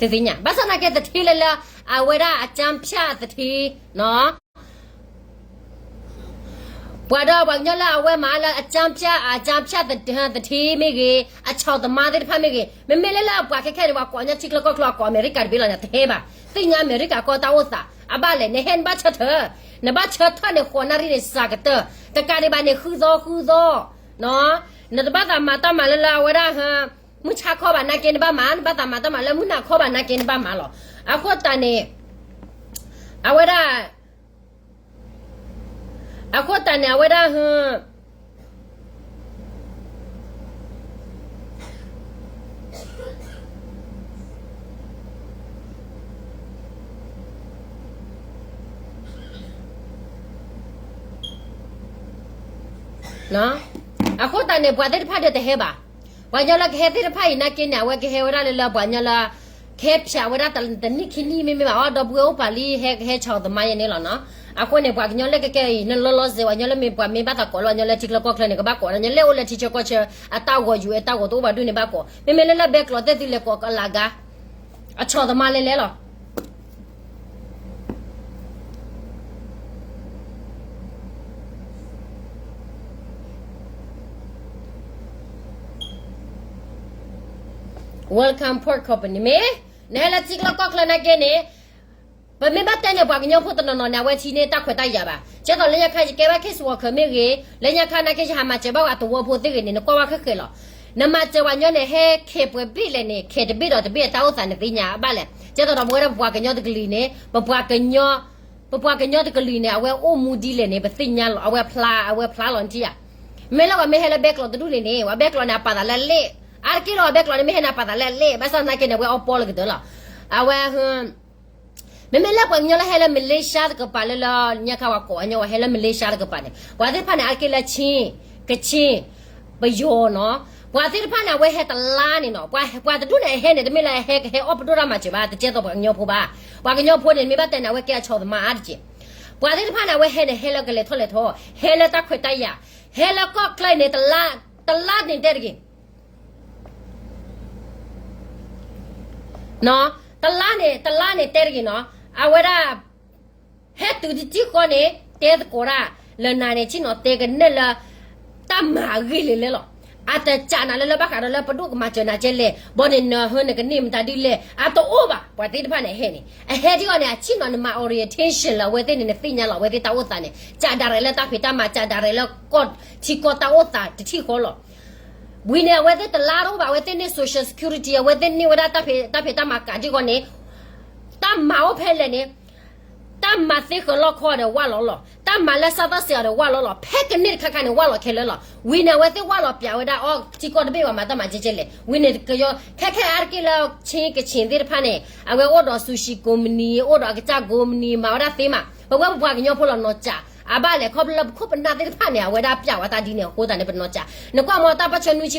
တသ့ၣ်ညါ ဘၣ်ဆၣ်သနာ်က့သထ့လၢလၢ အဝဲဒၣ်အကၠၢဖၠၣ်သထ့ ပှၤဒီးပှၤကညီလၢအဝဲမၤလၢအကၠၢဖၠၣ် အကၠၢဖၠၣ်သထ့မ့ၢ်ဂ့ၤ အဆီၣ်သမါသ့ၣ်တဖၣ်မ့ၢ်ဂ့ၤ မ့မ့ၢ်လၢလၢပှၤခဲခဲန့ၣ် ပှၤကိးညီထံချၢကီၢ်ချၢ ကိးအမဲရကၤတဘ့ၣ်လီၤန့ၣ် တဟဲဘၣ်. သ့ၣ်ညါအမဲရကၤကီၢ်တၢ်အိၣ်သး အဘၣ်လဲၣ် နဟဲနဘၣ်ဆၢထၢၣ် နဘၣ်ဆၢထၢၣ်န့ၣ် ဃိးနၣ်ရံၣ်န့ၣ် စှၤကတၢၢ် တကးဒံးဘၣ်န့ၣ် ဃုသီဃုသီ နတဘၣ်သးမၤတၢ်မၤလၢလၢအဝဲဒၣ် မုၢ်ဆါခီဘၣ်နာ်က့နဘၣ်မၤ နဘၣ်သးမၤတၢ်မၤလၢမုၢ်နၤခီဘၣ်နာ်က့နဘၣ်မၤလီၤ. အဃိသတးန့ၣ် အဝဲဒၣ် အဃိသတးန့ၣ် အဝဲဒၣ် အဃိသတးန့ၣ် ပှၤသ့ၣ်တဖၣ်ဒီးတဟဲဘၣ်. ပှၤကညီလၢကဟဲသ့ၣ်တဖၣ်အံၤနာ်က့န့ၣ် အဝဲကဟဲဝဲဒၣ်လၢလၢပှၤကညီလၢ ကဟဲဖၠးဝဲဒၣ်တနံၣ်ခံနံၣ်မ့မ့ၢ်ဘၣ် အီဒီပုၢ်ဝဲၢ်အိၣ်ပာ်လံ ဟဲကဟဲဆီၣ်သမါယဲန့ၣ်လီၤနီၤ. အဃိန့ၣ် ပှၤကညီလၢကကဲအံၤ နလီၤလီၤစဲး ပှၤကညီလၢမ့ၢ်ပှၤမ့ၢ်ဘၣ်သးကိးလၢပှၤကညီလၢထံချၢကီၢ်ချၢန့ၣ် ကဘၣ်ကိးဒီး ပှၤကညီလၢအိၣ်လၢထံဆၢကီၢ်ဆၢ အတၢ်ဂီၤယူၤ အတၢ်ဂီၤတအိၣ်ဘၣ်ဒူၣ်န့ၣ်ဘၣ်ကိး. မ့မ့ၢ်လၢလၢဘဲကျိးသ့ၣ်သုလဲၤကိးကလးဂၤ အဆီၣ်သမါလဲၤလဲၤလီၤ. Welcome Port Company မ့ၢ် နဟဲလၢထံချၢကီၢ်ချၢနာ်က့န့ၣ် ပမ့ၢ်ဘၣ်တဲန့ၣ် ပှၤကညီဖိတနီၤနီၤန့ၣ် အဝဲထံန့ၢ်တၢ်ခွဲးတၢ်ယာ်ဘၣ်. ကဲသိးလၢညါခါ ယကဲဘၣ် case worker မ့ၢ်ဂ့ၤ, လၢညါခါနာ်က့ ယဟးမၤစၢၤဘၣ်ဝဲအသဝီဖိသ့ၣ်ဂ့ၤန့ၣ် နကွၢ်ဝဲခဲဃဲလီၤ. နမၤစၢၤပှၤကညီန့ၣ် ဟဲခဲးပှဲၤဘ့ၣ်လဲၣ်န့ၣ် ခဲးတဘ့ၣ်ဒီးတဘ့ၣ်အတၢ်အိၣ်သးနသ့ၣ်ညါဘၣ်လဲၣ်. ကဲသိးဒီးပဝဲဒၣ်ပပှၤကညီတကလုာ်န့ၣ် ပပှၤကညီ ပပှၤကညီတကလုာ်န့ၣ် အဝဲအိၣ်မူဒ်လဲၣ်န့ၣ် ပသ့ၣ်ညါလီၤ. အဝဲဖျါ အဝဲဖျါလီၤနထံၣ်ဧါ. မ့ၢ်လၢပှၤမ့ၢ်ဟဲလၢဘဲကျိးတဒူၣ်န့ၣ်န့ၣ် ပှၤဘဲကျိးန့ၣ် အပာ်သးလၢအလ့ၣ်, အါတက့ၢ်လီၤ ပှၤဘဲကျိးန့ၣ် မ့ၢ်ဟဲန့ၣ် အပာ်သးလၢအလ့ၣ်, ဘၣ်ဆၣ်သနာ်က့န့ၣ် အဝဲအီပီလၢကတၢၢ်လီၤ. အဝဲ မ့မ့ၢ်လၢပှၤကညီလၢဟဲလၢ Malaysia တကပၤလၢလၢ ညါခါပှၤကိးအညီ ပှၤဟဲလၢ Malaysia တကပၤန့ၣ် ပှၤသ့ၣ်တဖၣ်န့ၣ် အါတက့ၢ်လၢ Chin, ကချ့ၣ်, ပယီၤနီၤ. ပှၤသ့ၣ်တဖၣ်န့ၣ် အဝဲဟဲတလါန့ၣ်နီၤ. ပှၤတဒူၣ်န့ၣ် အဟဲန့ၣ် တမ့ၢ်လၢအဟဲ ကဟဲအီၣ်ပဒိၣ်တၢ်မၤစၢၤဘၣ်, တကဲသိးပှၤကညီဖိဘၣ်. ပှၤကညီဖိန့ၣ် မ့ၢ်ဘၣ်တဲန့ၣ် အဝဲကဲအဆီၣ်သမါအါတက့ၢ်. ပှၤသ့ၣ်တဖၣ်န့ၣ် အဝဲဟဲန့ၣ် ဟဲလၢကလဲၤထီၣ်လဲၤထီ, ဟဲလၢတၢ်ခွဲးတၢ်ယာ်, ဟဲလၢကီၢ်ချၢအံၤန့ၣ် တလါန့ၣ်တဲတဂ့ၤ တလါန့ၣ် တလါန့ၣ်တဲတဂ့ၤနီၤ, အဝဲဒၣ် ဟဲတုၤတထံၣ်ဃီန့ၣ် တဲသကိးတၢ်လၢနၤန့ၣ် ဆ့ၣ်နီၤတဲကနဲၣ်လၢ တၢ်မၤအဂ့ၢ်လဲၤလဲၤလီၤ. အတစံးနၤလၢလၢဘၣ်ဃးဒီးလၢပဒိၣ်ကမၤစၢၤနၤကဲလဲၣ်, ဘီန့ၣ်နဟၢနကန့ၢ်မတၤဒ်လဲၣ် အတအိၣ်ဘၣ်. ပှၤသ့ၣ်တဖၣ်န့ၣ် အဟဲန့ၣ် အဟဲဒ်အံၤန့ၣ် အဆ့ၣ်နီၤနမၤ orientation လၢအဝဲသ့ၣ်န့ၣ် နသ့ၣ်ညါလီၤ အဝဲသ့ၣ်တၢ်အိၣ်သးန့ၣ် စးဒၣ်ရဲၣ်လၢတၢ်ဖံးတၢ်မၤ စးဒၣ်ရဲၣ်လၢကီၢ်ထံကီၢ်တၢ်အိၣ်သး တထံၣ်ဃီလီၤ. ဝံၤန့ၣ် အဝဲသ့ၣ်တလါတအိၣ်ဘၣ် အဝဲသ့ၣ်န့ၢ် social security အဝဲသ့ၣ်န့ၢ်ဝဲဒၣ်တၢ်ဖံးတၢ်မၤကးဒ်အံၤန့ၣ် တၢ်မၤအိၣ်ဖဲလဲၣ်န့ၣ်, တၢ် တၢ်မၤသ့ဃၢၤလီၢ်ခီဒီးဝၢ်လီၤလီၤ, တၢ်မၤလၢစးသီစ့ၢ်အီၤဒီးဝၢ်လီၤလီၤ, ဖဲကန့ၢ်တခါခါန့ၣ် ဝၢ်လီၤခဲလၢာ်လီၤ. ဝံၤန့ၣ် အဝဲသ့ၣ်ဝၢ်လီၤပၠးဝဲဒၣ်အီၣ်ထံကီၢ်တဘ့ၣ်ဘၣ် မၤတၢ်မၤကဲကဲလဲၣ်. ဝံၤန့ၣ်ကယီ ခဲခဲအါတက့ၢ်လၢ Chin ကချ့ၣ်သ့ၣ်တဖၣ်န့ၣ် အဝဲအိၣ်ဒီး sushi company အိၣ်ဒီးအကစၢ် company မၤဝဲဒၣ်သ့မး, ပဝဲပပှၤကညီဖိလီၤနီၤစၢ်, အဘၣ်လဲၣ် ခီဖျိလၢပခိၣ်ပနၢ်သ့ၣ်တဖၣ်န့ၣ် အဝဲဒၣ်ပၠးဝဲတၢ်ဒ်န့ၣ်အဃိသတးန့ၣ် ပနီၤစၢ်. နကွၢ်မ့ၢ်တၢ်ပၢၢ်ဆၢ နွံဆ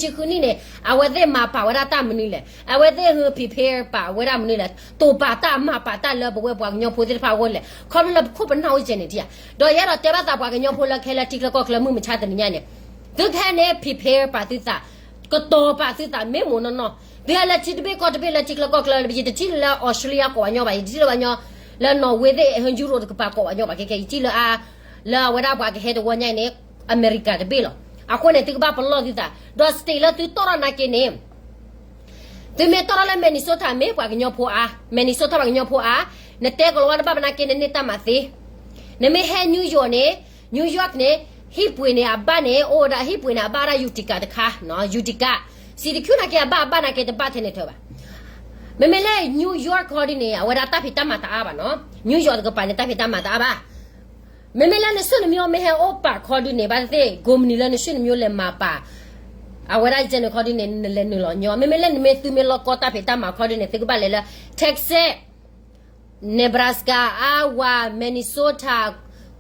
ံဃုနံၣ်န့ၣ် အဝဲသ့ၣ်မၤပာ်ဝဲဒၣ်တၢ်မနုၤလဲၣ်, အဝဲသ့ၣ် prepare ပာ်ဝဲဒၣ်မနုၤလဲၣ်, တိာ်ပာ်တၢ်မၤပာ်တၢ်လၢပဝဲပှၤကညီဖိသ့ၣ်တဖၣ်အဂီၢ်လဲၣ်, ခီဖျိလၢပခိၣ်ပနၢ်အိၣ်ကဲန့ၣ်ထံၣ်ဧါ. ဒီးယအဲၣ်ဒိးတဲဘၣ်သးပှၤကညီဖိလၢခဲလၢာ်ထံချၢကီၢ်ချၢမုၢ်မဆါတနံၤညါန့ၣ်, သုဖဲန့ၣ် prepare ပာ်သုသး, ကတီၤပာ်သုသး မ့ၢ်မိၢ်နီၢ်နီၢ်, သုဟဲလၢထံတဘ့ၣ်ကီၢ်တဘ့ၣ်လၢထံချၢကီၢ်ချၢ ယတထံၣ်လၢ Australia ကိးပှၤညီဘၣ်, ယတထံၣ်လၢပှၤညီ, လၢ Norway သ့ၣ် Europe တကပၤကိးပှၤညီဘၣ်, ခဲခဲ ယထံၣ်လၢအါ, လၢအဝဲဒၣ်ပှၤကဟဲတဝီညါအံၤန့ၣ် America တဘ့ၣ်လီၤ. အဃိန့ၣ် သုကဘၣ်ပလီၢ်သုသး, ဒီး state လၢသုတီၢ်ထီၣ်နာ်က့န့ၣ် သုမ့ၢ်တီၢ်ထီၣ်လၢ Minnesota မ့ၢ်ပှၤကညီဖိအါ, Minnesota ပှၤကညီဖိအါ, နတဲကလီၤဝါတဘၣ်ဘၣ်နာ်က့ နန့ၢ်တၢ်မၤသ့. နမ့ၢ်ဟဲ New York န့ၣ်, New York န့ၣ် ဟံၣ်ပှ့ၤန့ၣ် အဘၣ်န့ၣ် အိၣ်ဝဲဒၣ် ဟံၣ်ပှ့ၤန့ၣ် အဘၣ်ဝဲဒၣ် Utica တခါ, Utica, စံးတခူၣ်နာ်က့ အဘၣ်အဘၣ်နာ်က့ တဘၣ်ထဲန့ၣ်ထၢဘၣ်. မ့မ့ၢ်လၢ New York ခီဒုန့ၣ် အဝဲဒၣ်တၢ်ဖံးတၢ်မၤတအါဘၣ်နီၤ, New York တကပၤန့ၣ် တၢ်ဖံးတၢ်မၤတအါဘၣ်. မ့မ့ၢ်လၢနဆူၣ်နမံၤမ့ၢ်ဟဲအိၣ်ပာ်ခီဒုန့ၣ် ဘၣ်သ့ၣ်သ့ၣ် ကိးမုၢ်နံၤလၢနဆူၣ်နမံၤလဲၤမၤပာ် အဝဲဒၣ်ယဲန့ၣ်ခီဒုန့ၣ် နလဲၤနုာ်လီၤညီ, မ့မ့ၢ်လၢနမ့ၢ်သုမ့ၢ်လီၢ်ကီတၢ်ဖံးတၢ်မၤခီဒုန့ၣ် သုကဘၣ်လဲၤလၢ Texas, Nebraska, Iowa, Minnesota,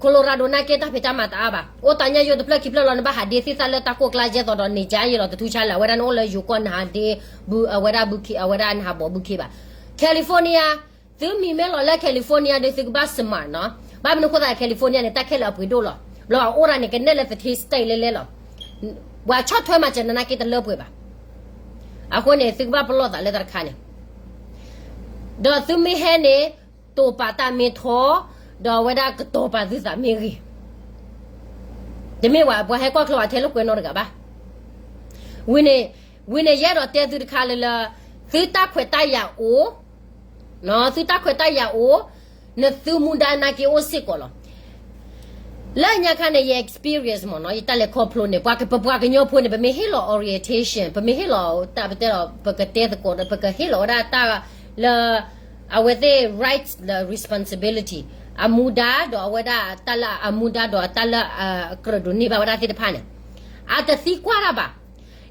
Colorado နာ်က့ တၢ်ဖံးတၢ်မၤတအါဘၣ်. အိၣ်တၢ်ညၣ်ယိတဖျၢၣ်ခံဖျၢၣ်လီၤ နဘၣ်ဟးဒ့သ့ၣ်သၣ်လၢတၢ်ကိၢ်ကျါယဲသိးဒီးန့ၣ် ကယဲလီၤတထူဆါလၢ အဝဲဒၣ်နအိၣ်လၢယိၤကီၢ်နဟးဒ့ အဝဲဒၣ်ဘုခ့ အဝဲဒၣ်နဟးဘီးဘုခ့ဘၣ်. California, သုမံၤမ့ၢ်လီၤလၢ California ဒီး သုကဘၣ် smart နီၤ. ဘၣ်မနုၤအဃိသတး California န့ၣ် တၢ်ခဲလၢာ်အပှ့ၤဒိၣ်လီၤ. ဘျီအအိၣ်ဒၣ်န့ၣ် ကနဲၣ်လၢသထ့ state လဲလဲလီၤ. ပှၤဆီၣ်ထွဲမၤစၢၤနၤနာ်က့တလၢပှဲၤဘၣ်. အဃိန့ၣ် သုကဘၣ်ပလီၢ်သးလၢတၢ်တခါန့ၣ်, ဒီးသုမ့ၢ်ဟဲန့ၣ် တိာ်ပာ်တၢ်မ့ၢ်ထီ, ဒီးအဝဲဒၣ်ကတီၤပာ်သုသးမ့ၢ်ဂ့ၤ, တမ့ၢ်ဝဲပှၤဟဲကွၢ်ချၢအထဲလိာ်ကွဲနီတဂၤဘၣ်. ဝံၤန့ၣ်, ဝံၤန့ၣ်ယအဲၣ်ဒိးတဲသုတခါလၢလၢ, သုတၢ်ခွဲးတၢ်ယာ်အိၣ်, သုတၢ်ခွဲးတၢ်ယာ်အိၣ်, နသုမူဒါနာ်က့အိၣ်စ့ၢ်ကီးလီၤ. လၢညါခါန့ၣ် ယ experience မ့ၢ်နီၤ ယတၢ်လဲၤခီဖျိန့ၣ် ပှၤက ပပှၤကညီဖိန့ၣ် ပမ့ၢ်ဟ့ၣ်လီၤ orientation ပမ့ၢ်ဟ့ၣ်လီၤတၢ်ပတဲလီၤ ပကတဲသကိးဒီး ပကဟ့ၣ်လီၤဝဲဒၣ်တၢ်လၢ အဝဲသ့ၣ် rights လၢ responsibility အမူဒါဒီးအဝဲဒၣ်တၢ်လၢအမူဒါဒီးတၢ်လၢအကြၢးဒိးန့ၢ်ဘၣ်ဝဲဒၣ်သ့ၣ်တဖၣ်န့ၣ် အတသံကွၢ်တၢ်ဘၣ်.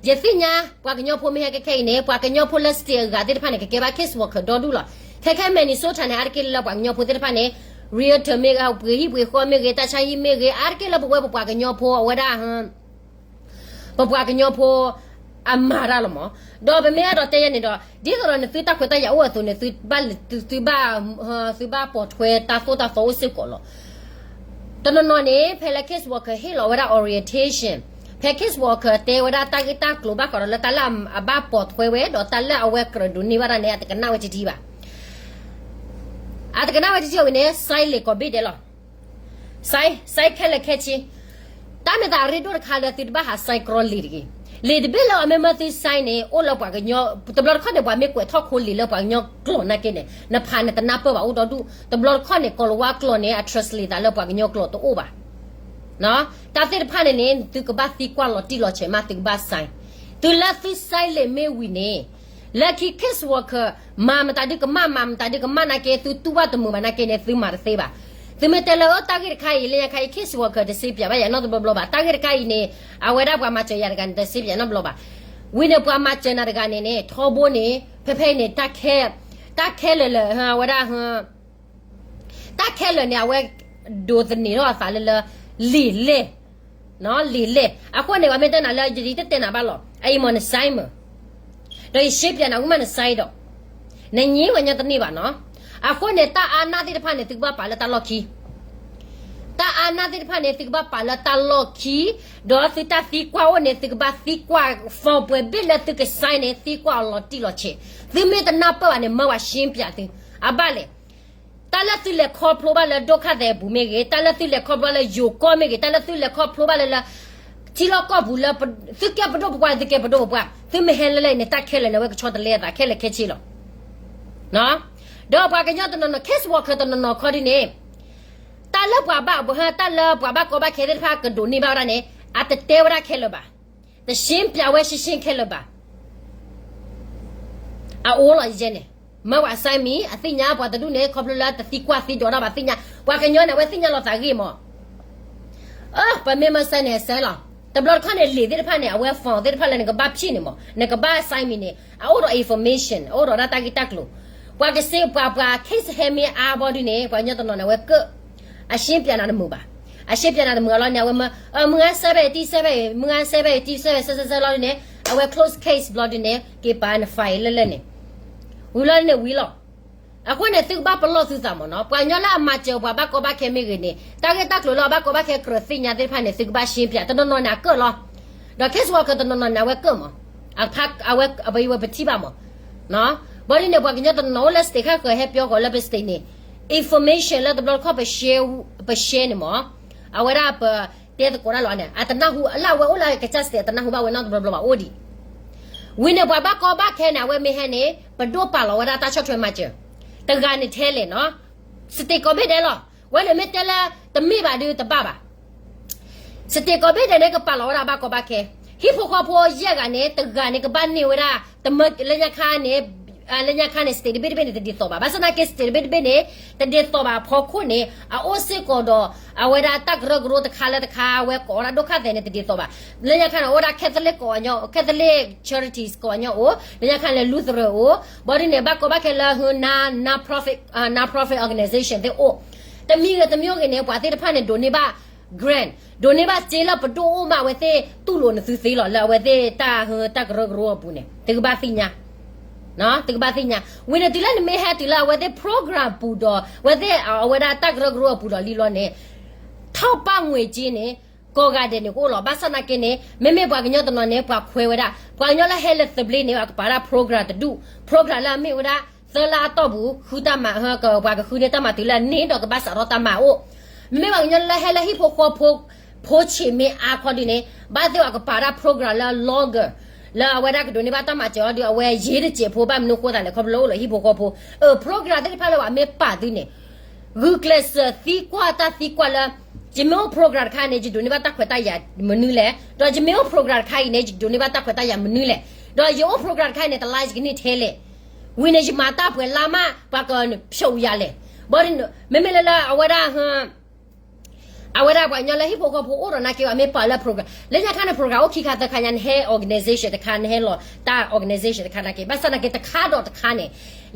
ယသ့ၣ်ညါ ပှၤကညီဖိမ့ၢ်ဟဲခဲခဲအံၤန့ၣ် ပှၤကညီဖိလၢ state အဂၤသ့ၣ်တဖၣ်န့ၣ် ကကဲဘၣ် case worker ဒီဒူၣ်လီၤ. ခဲခဲ Minnesota န့ၣ် အါတက့ၢ်လၢပှၤကညီဖိသ့ၣ်တဖၣ်န့ၣ် realtor မ့ၢ်ဂ့ၤ ပှ့ၤဟံၣ်ပှ့ၤဃီမ့ၢ်ဂ့ၤ တၢ်ဆါဟံၣ်မ့ၢ်ဂ့ၤ အါတက့ၢ်လၢပဝဲပပှၤကညီဖိ အဝဲဒၣ် ပပှၤကညီဖိ အမၤတၢ်လီၤမး. ဒီးပမ့ၢ်အဲၣ်ဒိးတဲယဲန့ၣ်ဒီး ဒ်သိးဒီးနသုတၢ်ခွဲးတၢ်ယာ်အိၣ်အသိးန့ၣ် သုဘၣ်, သုဘၣ်, သုဘၣ်ပိာ်ထွဲတၢ်သိၣ်တၢ်သီအိၣ်စ့ၢ်ကီးလီၤ. တနီၤနီၤန့ၣ် ဖဲလၢ case worker ဟ့ၣ်လီၤဝဲဒၣ် orientation, ဖဲ case worker တဲဝဲဒၣ်တၢ်ဂ့ၢ်တၢ်ကျိၤဘၣ်ဃးဒီးလၢတၢ်လၢအဘၣ်ပိာ်ထွဲဝဲ ဒီးတၢ်လၢအဝဲကြၢးဒိးန့ၢ်ဘၣ်တၢ်န့ၣ် အတကနၣ်ဝဲတထံၣ်ဘၣ်. အတကနၣ်ဝဲတထံၣ်ဝံၤန့ၣ် sign လံာ်ကိးဘ့ၣ်ဒဲးလီၤ. sign, sign ခဲလၢာ်ခဲဆ့. တၢ်မ့ၢ်သးရ့ဒိၣ်တခါလၢသုတဘၣ်ဟး sign ကြီလံာ်တဂ့ၤ. လံာ်တဘ့ၣ်လၢအမ့ၢ်မၢသု sign န့ၣ် အိၣ်လၢပှၤကညီ, တဘျီတခီၣ်န့ၣ် ပှၤမ့ၢ်ကွဲးထီၣ်ခိလံာ်လၢပှၤကညီကျိာ်နာ်က့န့ၣ် နဖးနတနၢ်ပၢၢ်ဘၣ်အိၣ်ဒီဒူၣ်. တဘျီတခီၣ်န့ၣ် ကိၤလၤဝါကျိာ်န့ၣ် အ translate သးလၢပှၤကညီကျိာ်တအိၣ်ဘၣ်. တၢ်သ့ၣ်တဖၣ်န့ၣ်န့ၣ် သုကဘၣ်သံကွၢ်လီၤတံၢ်လီၤဆဲးမး သုကဘၣ် sign. သုလၢသု sign လံာ်မ့ၢ်ဝံၤန့ၣ် လၢခံ case worker မၤမတၤဒုကမၣ် မၤမတၤဒုကမၣ်နာ်က့ သုတူၢ်ဘၣ်တမုာ်ဘၣ်နာ်က့န့ၣ် သုမၤတသ့ဘၣ်. သုမ့ၢ်တဲလၢအၢ တၢ်ဂ့ၢ်တခါအံၤ လၢညါခါအံၤ case worker တစ့ပၠးဘၣ်ယၤနီတဘျီဘျီဘၣ်. တၢ်ဂ့ၢ်တခါအံၤန့ၣ် အဝဲဒၣ်ပှၤမၤစၢၤယၤတဂၤန့ၣ် တစ့ပၠးနီတဘျီဘၣ်. ဝံၤန့ၣ် ပှၤမၤစၢၤနၤတဂၤန့ၣ်န့ၣ် ထီဘိန့ၣ် ဖဲဖဲအံၤန့ၣ် တၢ်ခဲ, တၢ်ခဲလၢာ်လၢာ် အဝဲဒၣ် တၢ်ခဲလၢာ်န့ၣ် အဝဲဒိးသန့ၤထီၣ်အသးလၢလၢ လံာ်လဲၢ်, လံာ်လဲၢ်. အဃိန့ၣ် ပှၤမ့ၢ်တဲနၤလၢ ယတတဲနၤဘၣ်လီၤ. အအံၤမ့ၢ်န sign မ့ၢ်, ဒီးယရှဲပၠးနၤ ဝံၤမးန sign ဒီး နညံဝဲညီတန့ၢ်ဘၣ်နီၤ. အဃိန့ၣ် တၢ်အါနၢ်သ့ၣ်တဖၣ်န့ၣ် သုကဘၣ်ပာ်လၢတၢ်လီၢ်ခံ. တၢ်အါနၢ်သ့ၣ်တဖၣ်န့ၣ် သုကဘၣ်ပာ်လၢတၢ်လီၢ်ခံ, ဒီးသုတၢ်သံကွၢ်အိၣ်န့ၣ် သုကဘၣ်သံကွၢ် form ပှဲၤဘ့ၣ်လၢသုက sign န့ၣ် သံကွၢ်အီၤလီၤတံၢ်လီၤဆဲး. သုမ့ၢ်တနၢ်ပၢၢ်ဘၣ်န့ၣ် မၢဝဲရှဲပၠးသု. အဘၣ်လဲၣ် တၢ်လၢသုလဲၤခီဖျိဘၣ်လၢဒိၣ်ခၣ်သဲးအပူၤမ့ၢ်ဂ့ၤ, တၢ်လၢသုလဲၤခီဖျိဘၣ်လၢယိၤကီၢ်မ့ၢ်ဂ့ၤ, တၢ်လၢသုလဲၤခီဖျိဘၣ်လၢလၢ ထံလီၢ်ကီၢ်ပူၤလၢ သုကဲပဒိၣ်ပပှၢ် သုကဲပဒိၣ်ပပှၢ်, သုမ့ၢ်ဟဲလၢလၢအံၤန့ၣ် တၢ်ခဲလၢာ်န့ၣ် အဝဲကဆီတလဲအသးခဲလၢာ်ခဲဆ့လီၤ. ဒီးပှၤကညီတနီၤနီၤ case worker တနီၤနီၤခီဒ်န့ၣ် တၢ်လၢပှၤဘၣ်, တၢ်လၢပှၤဘၣ်ကီဘၣ်ခဲသ့ၣ်တဖၣ်ကဒိးန့ၢ်ဘၣ်ဝဲဒၣ်န့ၣ် အတတဲဝဲဒၣ်ခဲလၢာ်ဘၣ်, တရှဲပၠးဝဲရှဲရှဲခဲလၢာ်ဘၣ်. အအိၣ်လီၤယဲန့ၣ် မ့ၢ်ပှၤ sign မံၤ အသ့ၣ်ညါပှၤတဒူၣ်န့ၣ် ခီဖျိလၢတသံကွၢ်သံဒိးတၢ်ဘၣ်သ့ၣ်ညါ ပှၤကညီန့ၣ် အဝဲသ့ၣ်ညါလီၤသးဂ့ၢ်မး အၢ ပမ့ၢ်မၤ sign န့ၣ် sign လီၤ. တဘျီတခီၣ်န့ၣ် လံာ်သ့ၣ်တဖၣ်န့ၣ် အဝဲ form သ့ၣ်တဖၣ်လၢနကဘၣ်ဖံးန့ၣ်မး နကဘၣ် sign မံၤန့ၣ် အအိၣ်ဒီး information အအိၣ်ဒီးဒၣ်တၢ်ဂ့ၢ်တၢ်ကျိၤ ပှၤကစ့ပှၤပှၤ case ဟဲမ့ၢ်အါဘီဒုန့ၣ် ပှၤကညီတနီၤန့ၣ် အဝဲကၢၣ် အရှင်းပြနၤတမုာ်ဘၣ်. အရှင်းပြနၤတမုာ်အလီၢ်န့ၣ် အဝဲမၢ မုၢ်ဂၤစဲဘဲၣ်တံၢ်စဲဘဲၣ် မုၢ်ဂၤစဲဘဲၣ်တံၢ်စဲဘဲၣ် စဲစဲစဲလီၤဒုန့ၣ် အဝဲ close case ဘျီဒုန့ၣ် က့ၤပာ်န file လၢလၢန့ၣ် ဝံၤလီၤန့ၣ်ဝံၤလီၤ. အဃိန့ၣ် သုကဘၣ်ပလီၢ်သုသးမးနီၤ ပှၤကညီလၢအမၤစၢၤပှၤဘၣ်ကီဘၣ်ခဲမ့ၢ်ဂ့ၤန့ၣ် တၢ်ဂ့ၢ်တၢ်ကျိၤလၢအဘၣ်ကီဘၣ်ခဲကြၢးသ့ၣ်ညါသ့ၣ်တဖၣ်န့ၣ် သုကဘၣ်ရှင်းပြ တနီၤနီၤန့ၣ်အကၢၣ်လီၤ. ဒီး case worker တနီၤနီၤန့ၣ် အဝဲကၢၣ်မး အဝဲပထံၣ်ဘၣ်မး ဘီဒ်န့ၣ် ပှၤကညီတနီၤအိၣ်လၢ state ခါဃၢၤ ဟဲပၠီဃီၤလၢပ state န့ၣ် information လၢတဘျီတခီၣ် ပ share န့ၣ်မး အဝဲဒၣ်ပတဲသကိးတၢ်လီၤန့ၣ် အတနၢ်ဟူလၢအဝဲအိၣ်လၢကစၢ် state အတနၢ်ဟူဘၣ်ဝဲနီတဘျီဘျီဘၣ်အိၣ်ဒံး ဝံၤန့ၣ် ပှၤဘၣ်ကီဘၣ်ခဲန့ၣ် အဝဲမ့ၢ်ဟဲန့ၣ် ပဒိၣ်ပာ်လီၤဝဲဒၣ်တၢ်ဆီၣ်ထွဲမၤစၢၤ တဂၤန့ၣ်ထဲလဲၣ်နီၤ state ကိးဘ့ၣ်ဒဲးလီၤ. ဝဲန့ၣ်မ့ၢ်တဲလၢတမ့ၢ်ဘၣ်ဒုတဘၣ်ဘၣ် state ကိးဘ့ၣ်ဒဲးန့ၣ် ကပာ်လီၤဝဲဒၣ်ဘၣ်ကီဘၣ်ခဲ ဟံၣ်ဖိဃီဖိယဲၢ်ဂၤန့ၣ် တဂၤန့ၣ် ကဘၣ်န့ၢ်ဝဲဒၣ် တမၢလၢညါခါန့ၣ် လၢညါခါန့ၣ် state တဘ့ၣ်တဘ့ၣ်န့ၣ် တဒ်သိးဘၣ်. ဘၣ်ဆၣ်သနာ်က့ state တဘ့ၣ်တဘ့ၣ်န့ၣ် တဒ်သိးဘၣ်အဖီခိၣ်န့ၣ် အအိၣ်စ့ၢ်ကီးဒီး အဝဲဒၣ်တၢ်ကရၢကရိတခါလၢတခါ အဝဲကိးဝဲဒၣ်ဒိၣ်ခါသဲးန့ၣ် တဒ်သိးဘၣ်. လၢညါခါန့ၣ် အိၣ်ဝဲဒၣ် Catholic ကိးညီ Catholic charities ကိးညီအိၣ် လၢညါခါန့ၣ် Lutheran အိၣ် ဘီဒ်န့ၣ် ဘၣ်ကီဘၣ်ခဲလၢ non-profit organization သ့ၣ်အိၣ် တမံၤဂ့ၤတမံၤဂ့ၤန့ၣ် ပှၤသ့ၣ်တဖၣ်န့ၣ် ဒိးန့ၢ်ဘၣ် grant ဒိးန့ၢ်ဘၣ်စ့လၢပဒိၣ်အိၣ်မး အဝဲသ့ၣ်တူၢ်လိာ်နသုသ့လီၤ လၢအဝဲသ့ၣ်တၢ် တၢ်ကရၢကရိအပူၤန့ၣ် သုကဘၣ်သ့ၣ်ညါ သုကဘၣ်သ့ၣ်ညါ. ဝံၤန့ၣ်တုၤလၢနမ့ၢ်ဟဲတုၤလၢအဝဲသ့ၣ် program ပူၤဒီး အဝဲသ့ၣ် အဝဲဒၣ်တၢ်ကရၢကရိအပူၤဒီးလံလီၤန့ၣ် ထီၣ်ပၣ်ငွေ့က့န့ၣ် ကိးဂၤဒဲးန့ၣ်ကအိၣ်လီၤ. ဘၣ်ဆၣ်သနာ်က့န့ၣ် မ့မ့ၢ်ပှၤကညီတနီၤန့ၣ် ပှၤခွဲးဝဲဒၣ် ပှၤကညီလၢဟဲလၢသဘျ့န့ၣ် အကပာ်ဒၣ် program တဒူၣ် program လၢအမ့ၢ်ဝဲဒၣ် သၢလါအတီၢ်ပူၤ ဃုတၢ်မၤ ပှၤကဃုန့ၢ်တၢ်မၤတုၤလၢအန့ၢ်ဒီးကဘၣ်စးထီၣ်တၢ်မၤအိၣ်. မ့မ့ၢ်ပှၤကညီလၢဟဲလၢဟံၣ်ဖိဃီဖိ ဖိဆံးမ့ၢ်အါခီဒုန့ၣ် ဘၣ်သ့ၣ်အကပာ်ဒၣ် program လၢ longer လၢအဝဲဒၣ်ကဒိးန့ၢ်ဘၣ်တၢ်မၤစၢၤအီၤဒု အဝဲယံာ်တစဲးဖိ ဘၣ်မနုၤဃိသးလဲၣ် ခီဖျိလၢအိၣ်လၢဟံၣ်ဖိဃီဖိ အ program သ့ၣ်တဖၣ်လၢပှၤမ့ၢ်ပာ်သုန့ၣ် ဂုာ်ကျဲးစၢးသံကွၢ်တၢ်သံကွၢ်လၢ ယမ့ၢ်အိၣ် program တခါန့ၣ် ယဒိးန့ၢ်ဘၣ်တၢ်ခွဲးတၢ်ယာ်မနုၤလဲၣ်, ဒီးယမ့ၢ်အိၣ် program တခါအံၤန့ၣ် ယဒိးန့ၢ်ဘၣ်တၢ်ခွဲးတၢ်ယာ်မနုၤလဲၣ်, ဒီးယအိၣ် program တခါအံၤန့ၣ် တလါယကန့ၢ်ထဲလဲၣ်, ဝံၤန့ၣ် ယမၤတၢ်ပှဲၤလါမး ပှၤကဖျိးယၤလဲၣ်, ဘၣ် မ့မ့ၢ်လၢလၢအဝဲဒၣ် အဝဲဒၣ်ပှၤကညီလၢဟံၣ်ဖိဃီဖိအိၣ်ဒီးနာ်က့ ပှၤမ့ၢ်ပာ်လၢ program လၢညါခါန့ၣ် program အိၣ်ခံခါသၢခါညါ နဟဲ organization တခါ နဟဲလီၤတၢ် organization တခါနာ်က့ ဘၣ်ဆၣ်နာ်က့ တခါဒီးတခါန့ၣ်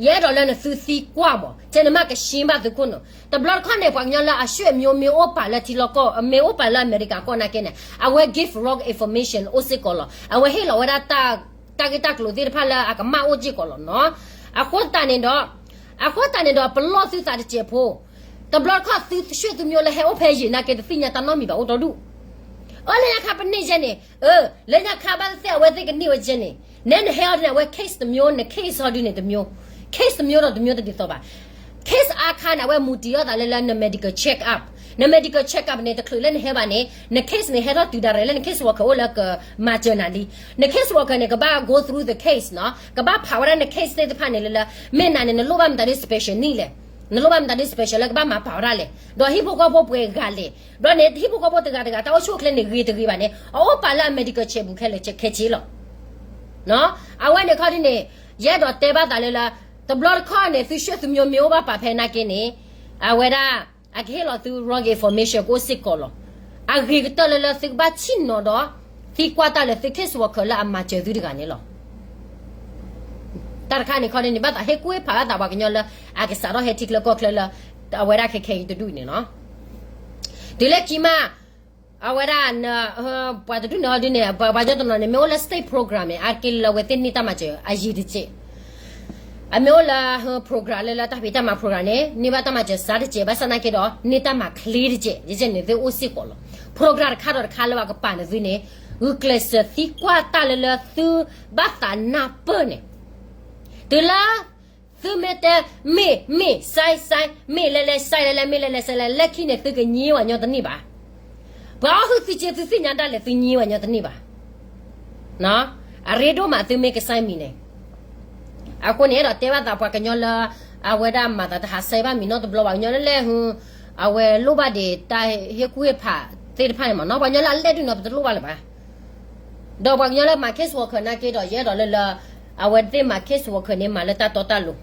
ယအဲၣ်ဒိးလၢနသုသံကွၢ်မး ကဲနမ့ၢ်ကရှင်းဘၣ်သုခိၣ်နူာ် တဘျီတခီၣ်န့ၣ် ပှၤကညီလၢအ ရွှေ့မျိုး မ့ၢ်အိၣ်ပာ်လၢထံလီၢ်ကီၢ် မ့ၢ်အိၣ်ပာ်လၢအမဲရကၤကီၢ်နာ်က့န့ၣ် အဝဲ give wrong information အိၣ်စ့ၢ်ကီးလီၤ. အဝဲဟ့ၣ်လီၤဝဲဒၣ် တၢ်ဂ့ၢ်တၢ်ကျိၤသ့ၣ်တဖၣ်လၢအကမၣ်အိၣ်စ့ၢ်ကီးလီၤနီၤ. အဃိသတးန့ၣ်ဒီး အဃိသတးန့ၣ်ဒီး ပလီၢ်သုသးတစဲးဖိ တဘျီတခီၣ်သု ရွှေ့မျိုး လၢဟဲအိၣ်ဖဲယံာ်နာ်က့ တသ့ၣ်ညါတၢ်နီတမံၤဘၣ်အိၣ်တီဒူၣ်. အၢ လၢညါခါပန့ၢ်ယဲန့ၣ် အၢ လၢညါခါဘၣ်သ့ၣ်သ့ၣ် အဝဲသ့ၣ်ကန့ၢ်ဝဲယဲန့ၣ် နဲနဟဲအီၤဒ်န့ၣ် အဝဲ case တမျိုး န case ဟီဒ်န့ၣ်တမျိုး case တမျိုးဒီးတမျိုးတဒ်သိးဘၣ်. case အါခါန့ၣ် အဝဲမူတံၢ်အီၣ်သးလၢလၢန medical check up န medical check up န့ၣ် တချုးလၢနဟဲဘၣ်န့ၣ် န case န့ၣ် ဟဲထီၣ်တုၤဒၣ်ရဲၣ်လၢန case worker အိၣ်လၢကမၤစၢၤနၤလံ. န case worker န့ၣ် ကဘၣ် go through the case နီၤ ကဘၣ်ဖးဝဲဒၣ်န case သ့ၣ်တဖၣ်န့ၣ်လၢလၢ မ့ၢ်နၤန့ၣ် နလိၣ်ဘၣ်မတၤဒ် special need လဲၣ်, နလိၣ်ဘၣ်မတၤဒ် special လၢကဘၣ်မၤပာ်ဝဲဒၣ်လဲၣ်, ဒီးဟံၣ်ဖိဃီဖိပှဲၤဂၤလဲၣ်, ဒီးန့ၣ် ဟံၣ်ဖိဃီဖိတဂၤတဂၤ တၢ်အိၣ်ဆူၣ်အိၣ်ချ့န့ၣ် ဂ့ၤတဂ့ၤဘၣ်န့ၣ် အအိၣ်ပာ်လၢအ medical check ပူၤခဲလၢာ်ခဲဆ့လီၤ. အဝဲန့ၣ်ခီဒ်န့ၣ် ယအဲၣ်ဒိးတဲဘၣ်သးလၢလၢ တဘျီတခီၣ်န့ၣ် သု ရွှေ့မျိုး မ့ၢ်အိၣ်ဘၣ်ပာ်ဖဲနာ်က့န့ၣ် အဝဲဒၣ် အကဟ့ၣ်လီၤသု wrong information ကအိၣ်စ့ၢ်ကီးလီၤ. အဂ့ၤကတၢၢ်လၢလၢသုကဘၣ်ဆ့ၣ်နီၤဒီး သံကွၢ်တၢ်လၢသု case worker လၢအမၤစၢၤသုတဂၤန့ၣ်လီၤ. တၢ်တခါန့ၣ်ခီဒ်န့ၣ် ဘၣ်သးဟ့ၣ်ကူၣ်ဟ့ၣ်ဖးဘၣ်သးပှၤကညီလၢ အကစးထီၣ်ဟဲထံချၢကီၢ်ချၢလၢ အဝဲဒၣ်ခဲခဲအံၤတဒူၣ်န့ၣ်လီၤ. တုၤလၢခံမး အဝဲဒၣ် ပှၤတဒူၣ်န့ၣ်အီၤဒ်န့ၣ် ပှၤကညီတနီၤန့ၣ် မ့ၢ်အိၣ်လၢ state program န့ၣ် အါတက့ၢ်လၢအဝဲသ့ၣ်န့ၢ်တၢ်မၤစၢၤအယံၤတစဲး အမ့ၢ်အိၣ်လၢ program လၢလၢတၢ်ဖံးတၢ်မၤ program န့ၣ် န့ၢ်ဘၣ်တၢ်မၤစၢၤစှၤတစဲး ဘၣ်ဆၣ်သနာ်က့ဒီး န့ၢ်တၢ်မၤချ့တစဲး ယဲန့ၣ်သုအိၣ်စ့ၢ်ကီးလီၤ. program တခါဒီးတခါလၢပှၤကပာ်န့ၢ်သုန့ၣ် ဂုာ်ကျဲးစၢးသံကွၢ်တၢ်လၢလၢသုဘၣ်သးနၢ်ပၢၢ်န့ၣ် တုၤလၢ သုမ့ၢ်တဲ မ့ၢ် မ့ၢ် စဲး စဲး မ့ၢ်လဲၤလဲၤ စဲးလဲၤလဲၤ မ့ၢ်လဲၤလဲၤ စဲးလဲၤ လၢခံန့ၣ် သုကညံဝဲညီတန့ၢ်ဘၣ်. ပှၤအီၣ်ဟုၣ်သုစ့သုသ့ၣ်ညါဒၣ်လဲာ် သုညံဝဲညီတန့ၢ်ဘၣ်. အရ့ဒိၣ်မးသုမ့ၢ်ကစဲးမံၤန့ၣ် အဃိန့ၣ် အဲၣ်ဒိးတဲဘၣ်သးပှၤကညီလၢ အဝဲဒၣ်မၤသးတဟးစဲးဘၣ်မံၤနီတဘျီဘၣ် ကညီလၢလဲၣ်ဟု အဝဲလိၣ်ဘၣ်ဒံးတၢ်ဟ့ၣ်ကူၣ်ဟ့ၣ်ဖးသ့ၣ်တဖၣ်န့ၣ်မးနီၤ ပှၤကညီလၢအလဲၣ်ဒုးနီၤ ပတလိၣ်ဘၣ်လၢၤဘၣ်. ဒီးပှၤကညီလၢမၤ case worker နာ်က့ဒီး ယအဲၣ်ဒိးလၢလၢ အဝဲသ့ၣ်မၤ case worker န့ၣ် မၤလၢတၢ်တီတၢ်လိၤ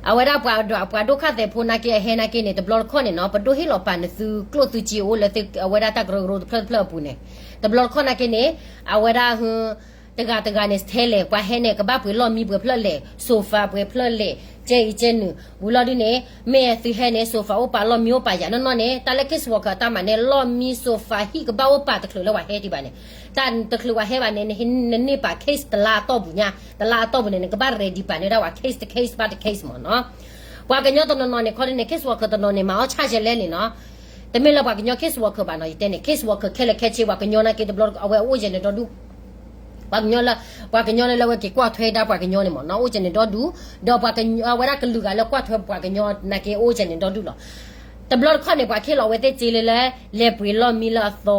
အဝဲဒၣ်ပှၤဒိၣ်ခၣ်သဲးဖိနာ်က့အဟဲနာ်က့န့ၣ် တဘျီတခီၣ်န့ၣ်နီၤ ပဒိၣ်ဟ့ၣ်လီၤပာ်နသုကျိၣ်သုစ့အိၣ်လၢအဝဲဒၣ်တၢ်ကရၢကရိတဖျၢၣ်တဖျၢၣ်အပူၤန့ၣ်, တဘျီတခီၣ်နာ်က့န့ၣ် အဝဲဒၣ် တဂၤတဂၤန့ၣ် ထဲလဲၣ် ပှၤဟဲန့ၣ် ကဘၣ်ပှ့ၤလီၢ်မံပှဲၤဖျၢၣ်လဲၣ်, sofa ပှဲၤဖျၢၣ်လဲၣ်, ကဲအံၤကဲနုာ် ဝံၤလီၤဒုန့ၣ် မ့ၢ်သုဟဲန့ၣ် sofa အိၣ်ပာ်လီၢ်မံအိၣ်ပာ်ယၤနီၢ်နီၢ်န့ၣ် တၢ်လၢ case worker တၢ်မၤန့ၣ် လီၢ်မံ sofa ဟံၣ်ကဘၣ်အိၣ်ပာ်တချုးလၢပှၤဟဲဒံးဘၣ်န့ၣ်, တၢ်တချုးပှၤဟဲဘၣ်န့ၣ် နန့ၢ်ပာ် case တလါအတီၢ်ပူၤညါ, တလါအတီၢ်ပူၤန့ၣ် နကဘၣ် ready ပာ်န့ၢ်ဒၣ်ဝဲ case တ case ဘၣ်တ case မ့ၢ်နီၤ. ပှၤကညီတနီၤနီၤန့ၣ် ခီဒုန့ၣ် case worker တနီၤန့ၣ် မၤအီၣ်ဆၣ်ယဲလဲၣ်န့ၣ်နီၤ. တမ့ၢ်လၢပှၤကညီ case worker ဘၣ်နီၤ ယတဲန့ၣ် case worker ခဲလၢာ်ခဲဆ့ ပှၤကညီနာ်က့တဘျီ အဝဲအိၣ်ယဲၢ်န့ၣ်ဒီဒူၣ် ပှၤကညီလၢ ပှၤကညီလၢလၢအဝဲက့ၤကွၢ်ထွဲဒၣ်ပှၤကညီန့ၣ်မ့ၢ်နီၤ အိၣ်ကဲန့ၣ်ဒီဒူၣ်, ဒီးပှၤကညီ အဝဲဒၣ်ကလုာ်ဂၤလၢကွၢ်ထွဲပှၤကညီနာ်က့အိၣ်ကဲန့ၣ်ဒီဒူၣ်လီၤ. တဘျီတခီၣ်န့ၣ် ပှၤခ့ၣ်လီၤအဝဲသ့ၣ်စ့လၢလၢ လဲၤပှ့ၤလီၢ်မံလၢအသီ,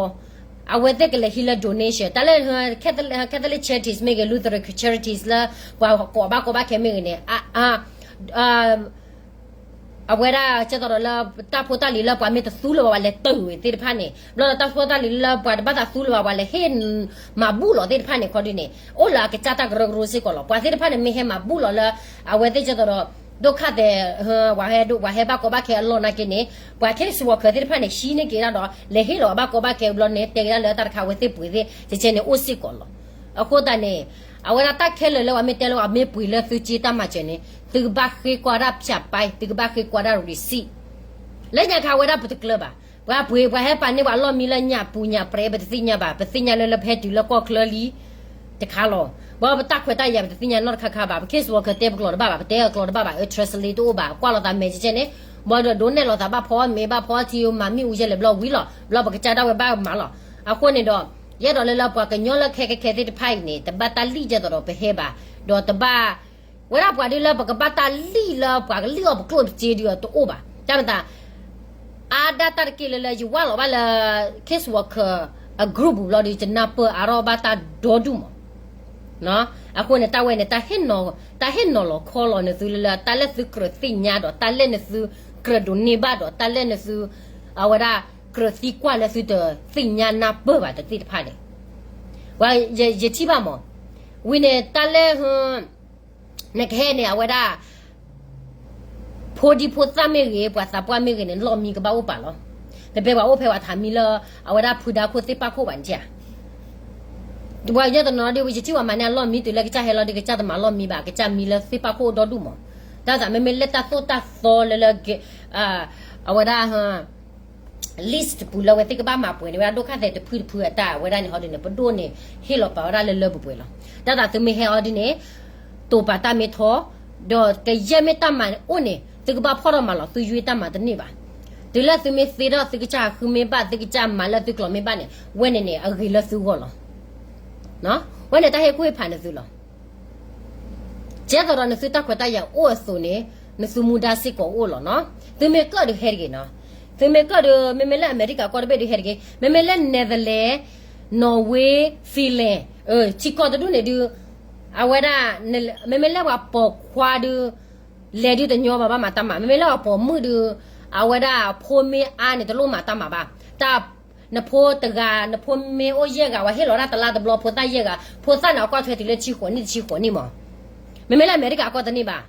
အဝဲသ့ၣ်ကလဲၤဟံးလၢ donation တၢ်လၢ Catholic Charities မ့ၢ်ဂ့ၤ Lutheran Charities လၢ ပှၤကိးဘၣ်ကိးဘၣ်ခဲမ့ၢ်ဂ့ၤန့ၣ် အဝဲဒၣ်ကဲသိးဒီးလၢ တၢ်ဖိတၢ်လံၤလၢပှၤမ့ၢ်တသူလၢၤဘၣ် ပှၤလဲၤတၢ်ဝံၤသ့ၣ်တဖၣ်န့ၣ် ဘျီဒီးတၢ်ဖိတၢ်လံၤလၢပှၤတဘၣ်သးသူလၢၤဘၣ် ပှၤလဲၤဟ့ၣ်မၤဘူၣ်လီၤသ့ၣ်တဖၣ်န့ၣ်ခီဒုန့ၣ် အိၣ်လၢအကစၢ်တၢ်ကရၢကရိစ့ၢ်ကီးလီၤ. ပှၤသ့ၣ်တဖၣ်န့ၣ်မ့ၢ်ဟဲမၤဘူၣ်လီၤလၢ အဝဲသ့ၣ်ကဲသိးဒီး ဒိၣ်ခၣ်သဲး ပှၤဟဲဘၣ်ကိးဘၣ်ခဲအလီၢ်နာ်က့န့ၣ် ပှၤ case worker သ့ၣ်တဖၣ်န့ၣ် ဟံးန့ၢ်က့ၤဒၣ်ဒီး လဲၤဟ့ၣ်လီၤဘၣ်ကိးဘၣ်ခဲဘျီန့ၣ် တဲက့ၤဒၣ်လၢတၢ်တခါအဝဲသ့ၣ်ပှ့ၤသ့ၣ် ကဲန့ၣ်အိၣ်စ့ၢ်ကီးလီၤ. အဃိသတးန့ၣ် အဝဲဒၣ်တၢ်ခဲလၢာ်လၢပှၤမ့ၢ်တဲလၢပှၤမ့ၢ်ပှ့ၤလၢသုစ့တၢ်မၤစၢၤန့ၣ် သုကဘၣ်ဃ့ကွၢ်ဒၣ် ဖြတ်ပိုင်း သုကဘၣ်ဃ့ကွၢ်ဒၣ် receipt လၢညါခါဝဲဒၣ်ပတကျၢၤဘၣ်. ပှၤပှ့ၤ ပှၤဟဲပာ်န့ၢ်ပှၤလီၢ်မံလၢညၣ်ပူၤညၣ်ပြဲ ပတသ့ၣ်ညါဘၣ်. ပသ့ၣ်ညါလၢလၢပဟဲတုၤလၢကီၢ်ချၢလံ တခါလီၤ. ဘၣ်ပတၢ်ခွဲးတၢ်ယာ် ပတသ့ၣ်ညါနီတခါခါဘၣ်. ပ case worker တဲပကျိာ်တဘၣ်ဘၣ်, ပတဲအကျိာ်တဘၣ်ဘၣ်, အ translate တအိၣ်ဘၣ်, ကွၢ်လိာ်သးမဲာ်ကဲန့ၣ် ဘၣ်ဒီးဒိးနဲၣ်လိာ်သးဘၣ်ဖီမ့ၤဘၣ်ဖီထံ မၤမ့ၣ်အူယဲၢ်လဲၣ်ဘျီဝံၤလီၤ. ဘျီပကစၢ်ဒၣ်ဝဲဘၣ်မၤလီၤ. အဃိန့ၣ်ဒီး ယအဲၣ်ဒိးလၢလၢပှၤကညီလၢခဲကဲခဲသ့ၣ်တဖၣ်အံၤန့ၣ် တဘၣ်တၢ်လံၣ်ကဲသိးဒီးပဟဲဘၣ်, ဒီးတဘၣ် ဝဲဒၣ်ပှၤဒုလၢပကဘၣ်တၢ်လံၣ်လၢပှၤကလံၣ်အီၣ်ပကျိၣ်ပစ့ဒုးတအိၣ်ဘၣ်. တၢ်မတၤ အါဒၣ်တၢ်တက့ၢ်လၢလၢယဝၢ်လီၤဘၣ်လၢ case worker အ group ပူၤဘျီဒီး ယနၢ်ပၢၢ်အါထီၣ်ဘၣ်တၢ်ဒီဒူၣ်မး. အဃိန့ၣ် တၢ်ဝဲန့ၣ် တၢ်ဟ့ၣ်နီၤလီၤခီလီၤနသုလၢလၢ တၢ်လၢသုကြၢးသ့ၣ်ညါဒီး တၢ်လၢနသုကြၢးဒိးန့ၢ်ဘၣ်ဒီး တၢ်လၢနသု အဝဲဒၣ် ကြၢးသံကွၢ်လၢသုတသ့ၣ်ညါနၢ်ပၢၢ်ဘၣ်တသ့ၣ်တဖၣ်န့ၣ် ပှၤယထံၣ်ဘၣ်မး. ဝံၤန့ၣ် တၢ်လၢ နကဟဲန့ၣ် အဝဲဒၣ် ဖိဒံဖိသၣ်မ့ၢ်ဂ့ၤ ပှၤသးပှၢ်မ့ၢ်ဂ့ၤန့ၣ် လီၢ်မံကဘၣ်အိၣ်ပာ်လီၤ. တပဲပှၤအိၣ်ဖဲပှၤထးမံလၢ အဝဲဒၣ်ဖုဒါခိၣ်သ့ၣ်ပာ်ခိၣ်ဘၣ်န့ၣ်ဧါ. ပှၤကညီတနီၤဒုး ယထံၣ်ပှၤမၤန့ၢ်အလီၢ်မံတုၤလၢကစၢ်ဟဲလီၤဒီး ကစၢ်တမၤလီၢ်မံဘၣ်, ကစၢ်မံလၢသ့ၣ်ပာ်ခိၣ်ဒီဒူၣ်မး. တၢ်သးမ့မ့ၢ်လၢတၢ်သိၣ်တၢ်သီလၢလၢ အဝဲဒၣ် list တပူၤလၢအဝဲသ့ၣ်ကဘၣ်မၤပှဲၤန့ၣ် ဝဲဒၣ်ဒိၣ်ခၣ်သဲးတဖုတဖုအတၢ်ဝဲဒၣ်န့ၣ်ဟီဒုးန့ၣ် ပဒိၣ်န့ၣ် ဟ့ၣ်လီၤပာ်ဝဲဒၣ်လၢလၢပှဲၤပှဲၤလီၤ. တၢ်သးသုမ့ၢ်ဟဲအီၤဒုးန့ၣ် တိာ်ပာ်တၢ်မ့ၢ်ထီ ဒီးကယဲၢ်မ့ၢ်တၢ်မၤအိၣ်န့ၣ် သုကဘၣ်ဖီၣ်ထီၣ်မၤလီၤ သုယွ့တၢ်မၤတန့ၢ်ဘၣ်. တုၤလၢသုမ့ၢ်သ့ထီၣ် သုကစၢ်ဃုမ့ၢ်ဘၣ် သုကစၢ်မၤလၢသုကျိၤမ့ၢ်ဘၣ်န့ၣ် ဝဲန့ၣ်န့ၣ် အဂ့ၤလၢသုဂီၢ်လီၤ. ဝဲန့ၣ်တၢ်ဟ့ၣ်ကူၣ်ဟ့ၣ်ဖးနသုလီၤ. ကဲသိးဒီးနသုတၢ်ခွဲးတၢ်ယာ်အိၣ်အသိးန့ၣ် နသုမူဒါစ့ၢ်ကီးအိၣ်လီၤနီၤ. သုမ့ၢ်ကၢၣ်ဒုးဟဲတဂ့ၤနီၤ. သုမ့ၢ်ကၢၣ်ဒုး မ့မ့ၢ်လၢအမဲရကၤကီၢ်တဘ့ၣ်ဒုးဟဲတဂ့ၤ. မ့မ့ၢ်လၢ Netherlands, Norway, Finland, ထံကီၢ်တဒူၣ်န့ၣ်ဒုး အဝဲဒၣ် မ့မ့ၢ်လၢပှၤပိာ်ခွါဒုး လဲၤဒုးတညီဘၣ် ဘၣ်မၤတၢ်မၤ. မ့မ့ၢ်လၢပှၤပိာ်မုၣ်ဒုး အဝဲဒၣ်အဖိမ့ၢ်အါန့ၣ် တလိၣ်မၤတၢ်မၤဘၣ်. တၢ် နဖိတဂၤ နဖိမ့ၢ်အိၣ်ယဲၢ်ဂၤ ပှၤဟ့ၣ်လီၤတၢ်တလါတဘျီ ဖိသၣ်ယဲၢ်ဂၤ ဖိသၣ်န့ၣ် အကွၢ်ထွဲတုၤလၢဆံဃိးနံၣ်တဆံဃိးနံၣ်မး. မ့မ့ၢ်လၢအမဲရကၤကီၢ်တန့ၢ်ဘၣ်.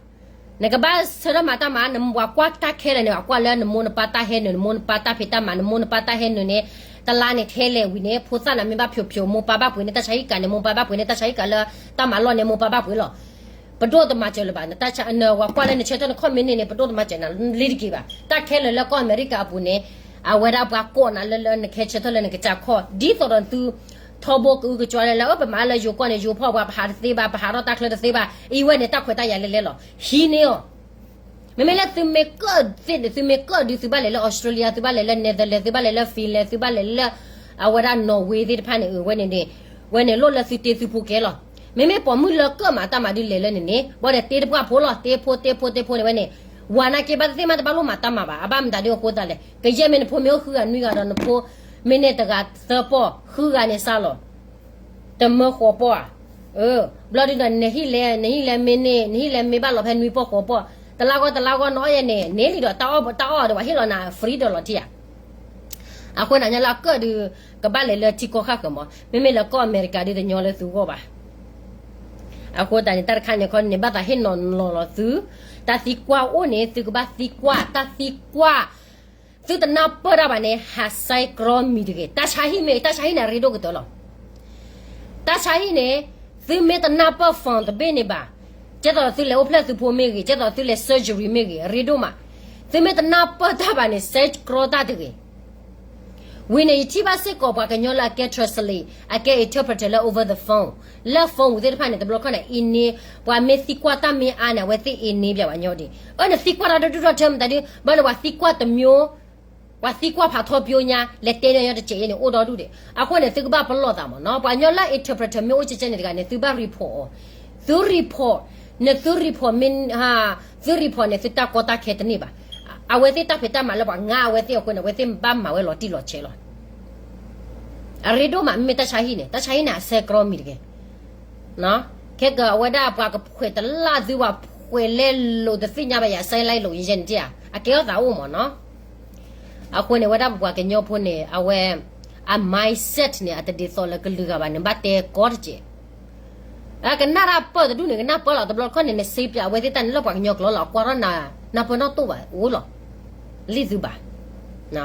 နကဘၣ်ဆၢထၢၣ်မၤတၢ်မၤ နပှၤကွၢ်တၢ်ခဲလၢာ်န့ၣ် ပှၤကွၢ်လၢနမိၢ်နပၢ်တၢ်ဟဲနုာ် နမိၢ်နပၢ်တၢ်ဖံးတၢ်မၤ နမိၢ်နပၢ်တၢ်ဟဲနုာ်န့ၣ် တလါန့ၣ်ထဲလဲၣ်ဝံၤန့ၣ် ဖိသၣ်န့ၣ်မ့ၢ်ဘၣ်ဖျိးဖျိး မိၢ်ပၢ်ဘၣ်ပှ့ၤန့ၢ်တၢ်ဆါဟံၣ်ကၤန့ၣ် မိၢ်ပၢ်ဘၣ်ပှ့ၤန့ၢ်တၢ်ဆါဟံၣ်ကၤလၢတၢ်မၤလီၢ်န့ၣ် မိၢ်ပၢ်ဘၣ်ပှ့ၤလီၤ. ပဒိၣ်တမၤစၢၤလၢၤဘၣ် နကွၢ်လၢနဆၢထၢၣ်နခီၣ်မ့ၢ်န့ၢ်န့ၣ် ပဒိၣ်တမၤစၢၤနၤလံတက့ၢ်ဘၣ်. တၢ်ခဲလၢာ်လၢကီၢ်အမဲရကၤအပူၤန့ၣ် အဝဲဒၣ်ပှၤကိးနၤလၢလၢနခဲဆၢထၢၣ်လၢနကစၢ်ခီၣ် ဒ်သိးဒီးနသု ထီဘိကအုကကွါလၢလၢ ပမၤလၢယိၤကီၢ်န့ၣ် ယိၤဖီၣ်ပှၤ ပဟးတသ့ဘၣ် ပဟးထီၣ်တၢ်ချၢတသ့ဘၣ် အံၤဝဲန့ၣ် တၢ်ခွဲးတၢ်ယာ်လဲၤလဲၤလီၤ ဟံးန့ၢ်အီၤ. မ့မ့ၢ်လၢသုမ့ၢ်ကၢၣ်သ့ၣ်န့ၣ် သုမ့ၢ်ကၢၣ်ဒုး သုဘၣ်လဲၤလၢ Australia သုဘၣ်လဲၤလၢ Netherlands သုဘၣ်လဲၤလၢ Finland သုဘၣ်လဲၤလၢ အဝဲဒၣ် Norway သ့ၣ်တဖၣ်န့ၣ် အဝဲန့ၣ်န့ၣ် ဝဲန့ၣ်လိၣ်လၢသုတ့သုဖိကဲလီၤ. မ့မ့ၢ်ပိာ်မုၣ်လၢကၢၣ်မၤတၢ်မၤဒုးလဲၤလၢန့ၣ်န့ၣ် ဘၣ်ဒီးတ့တပှၢ်ဖိလီၤ တ့ဖိ တ့ဖိ တ့ဖိန့ၣ်ဝဲန့ၣ် ဝၤနာ်က့ဘၣ်တသ့ၣ်မး တဘၣ်လိၣ်မၤတၢ်မၤဘၣ် အဘၣ်မတၤဒုးအဃိသတးလဲၣ် ကယဲၢ်မ့ၢ်နဖိမ့ၢ်အိၣ်ဃုဂၤနွံဂၤဒီးနဖိမ့ၢ်န့ၢ်တဂၤသၢပီၢ် ဃုဂၤန့ၣ်စးလီၤ တမၢဃိးပီၢ်ဧါ. ဘျီဒုးဒီး နဟံၣ်လဲၤ နဟံၣ်လဲၤမ့ၢ်န့ၢ် နဟံၣ်လဲၤမ့ၢ်ဘၣ်လီၤဖဲနွံပီၢ်ဃိးပီၢ် တလါဂီၢ်တလါဂီၢ်နီၢ်ယဲၢ်န့ၣ် န့ၢ်လံဒီးတၢ်အီၣ်တၢ်အီၣ်ဒီး ပှၤဟ့ၣ်လီၤနၤ free ဒီးလီၤထံဧါ. အဃိန့ၣ်ညါလၢအကၢၣ်ဒုး ကဘၣ်လဲၤလၢထံကီၢ်ဃၣ်ဃၢၤမး မ့မ့ၢ်လၢကီၢ်အမဲရကၤဒုးတညီလၢသုဂီၢ်ဘၣ်. အဃိသတးန့ၣ် တၢ်တခါန့ၣ်ခီန့ၣ် ဘၣ်သးဟ့ၣ်နီၤလီၤလီၤသု, တၢ်သံကွၢ်အိၣ်န့ၣ် သုကဘၣ်သံကွၢ်, တၢ်သံကွၢ်, သုတနၢ်ပၢၢ်တၢ်ဘၣ်န့ၣ် ဟးဆဲးကြီမံၤတဂ့ၤ. တၢ်ဆါဟံၣ်မ့ၢ်ဂ့ၤ တၢ်ဆါဟံၣ်န့ၣ် အရ့ဒိၣ်ကတၢၢ်လီၤ. တၢ်ဆါဟံၣ်န့ၣ် သုမ့ၢ်တနၢ်ပၢၢ် form တဘ့ၣ်န့ၣ်ဘၣ်, ကဲသိးသုလဲၤအိၣ်ဖျဲၣ်သုဖိမ့ၢ်ဂ့ၤ, ကဲသိးသုလဲၤ surgery မ့ၢ်ဂ့ၤ, အရ့ဒိၣ်မး, သုမ့ၢ်တနၢ်ပၢၢ်တၢ်ဘၣ်န့ၣ် ဆဲးကြီတၢ်တဂ့ၤ. ဝံၤန့ၣ် ယထံၣ်ဘၣ်စ့ၢ်ကီးပှၤကညီလၢအကဲ translate, အကဲ interpreter လၢ over the phone, လၢ phone သ့ၣ်တဖၣ်န့ၣ် တဘျီခီန့ၣ် အ့န့, ပှၤမ့ၢ်သံကွၢ်တၢ်မ့ၢ်အါန့ၣ် အဝဲသ့ၣ်အ့န့ပျးပှၤကညီဒံး. အၢ နသံကွၢ်တၢ်ဒိၣ်ဒိၣ်ထီၣ်ထၢမတၤဒု, ဘၣ်လၢပှၤသံကွၢ်တမျိုး, ပှၤသံကွၢ်ဖးထီပၠိညါ လဲၤတဲန့ၢ်ညီတစဲးအံၤန့ၣ် အိၣ်ဒီဒူၣ်ဒံး. အဃိန့ၣ် သုကဘၣ်ပလီၢ်သးမးနီၤ. ပှၤကညီလၢ interpreter မ့ၢ်အိၣ်ကဲကဲန့ၣ်တဂၤန့ၣ် သုဘၣ် report အီၤ, သု report, နသု report မ့ၢ်, သု report န့ၣ် သုတၢ်ကီတၢ်ခဲတန့ၢ်ဘၣ်. အဝဲသ့ၣ်တၢ်ဖံးတၢ်မၤလၢပှၤငါအဝဲသ့ၣ်အဃိန့ၣ် အဝဲသ့ၣ်ဘၣ်မၤဝဲလီၤတံၢ်လီၤဆဲးလီၤ. အရ့ဒိၣ်မး မ့ၢ်တၢ်ဆါဟံၣ်န့ၣ်, တၢ်ဆါဟံၣ်န့ၣ် အဆဲးကြီမံၤတဂ့ၤ. ခဲကဝဲဒၣ်ပှၤကဖှဲးတလၢ်သု ပှၤဖှဲးလဲလိာ်တသ့ၣ်ညါဘၣ်ယၤ ဆဲးလဲလိာ်ယဲန့ၣ်ဧါ, အကဲထီၣ်သးအိၣ်မးနီၤ. အဃိန့ၣ် ဝဲဒၣ်ပပှၤကညီဖိန့ၣ် အဝဲ အ mindset န့ၣ် အတဒ်သိးလၢကလုာ်ဂၤဘၣ်န့ၣ် ဘၣ်တဲကီတစဲး. အကနၣ်တၢ်ပၢၢ်တဒူၣ်န့ၣ် ကနၣ်ပၢၢ်လီၤ. တဘျီတခီၣ်န့ၣ် နစ့ပျးအဝဲသ့ၣ်တၢ်န့ၣ် လၢပှၤကညီကျိာ်လီၤ အကွၢ်ထီၣ်နၤ, နၢ်ပၢၢ်နီၣ်တိၢ်ဘၣ်အိၣ်လီၤ. လံသုဘၣ် န,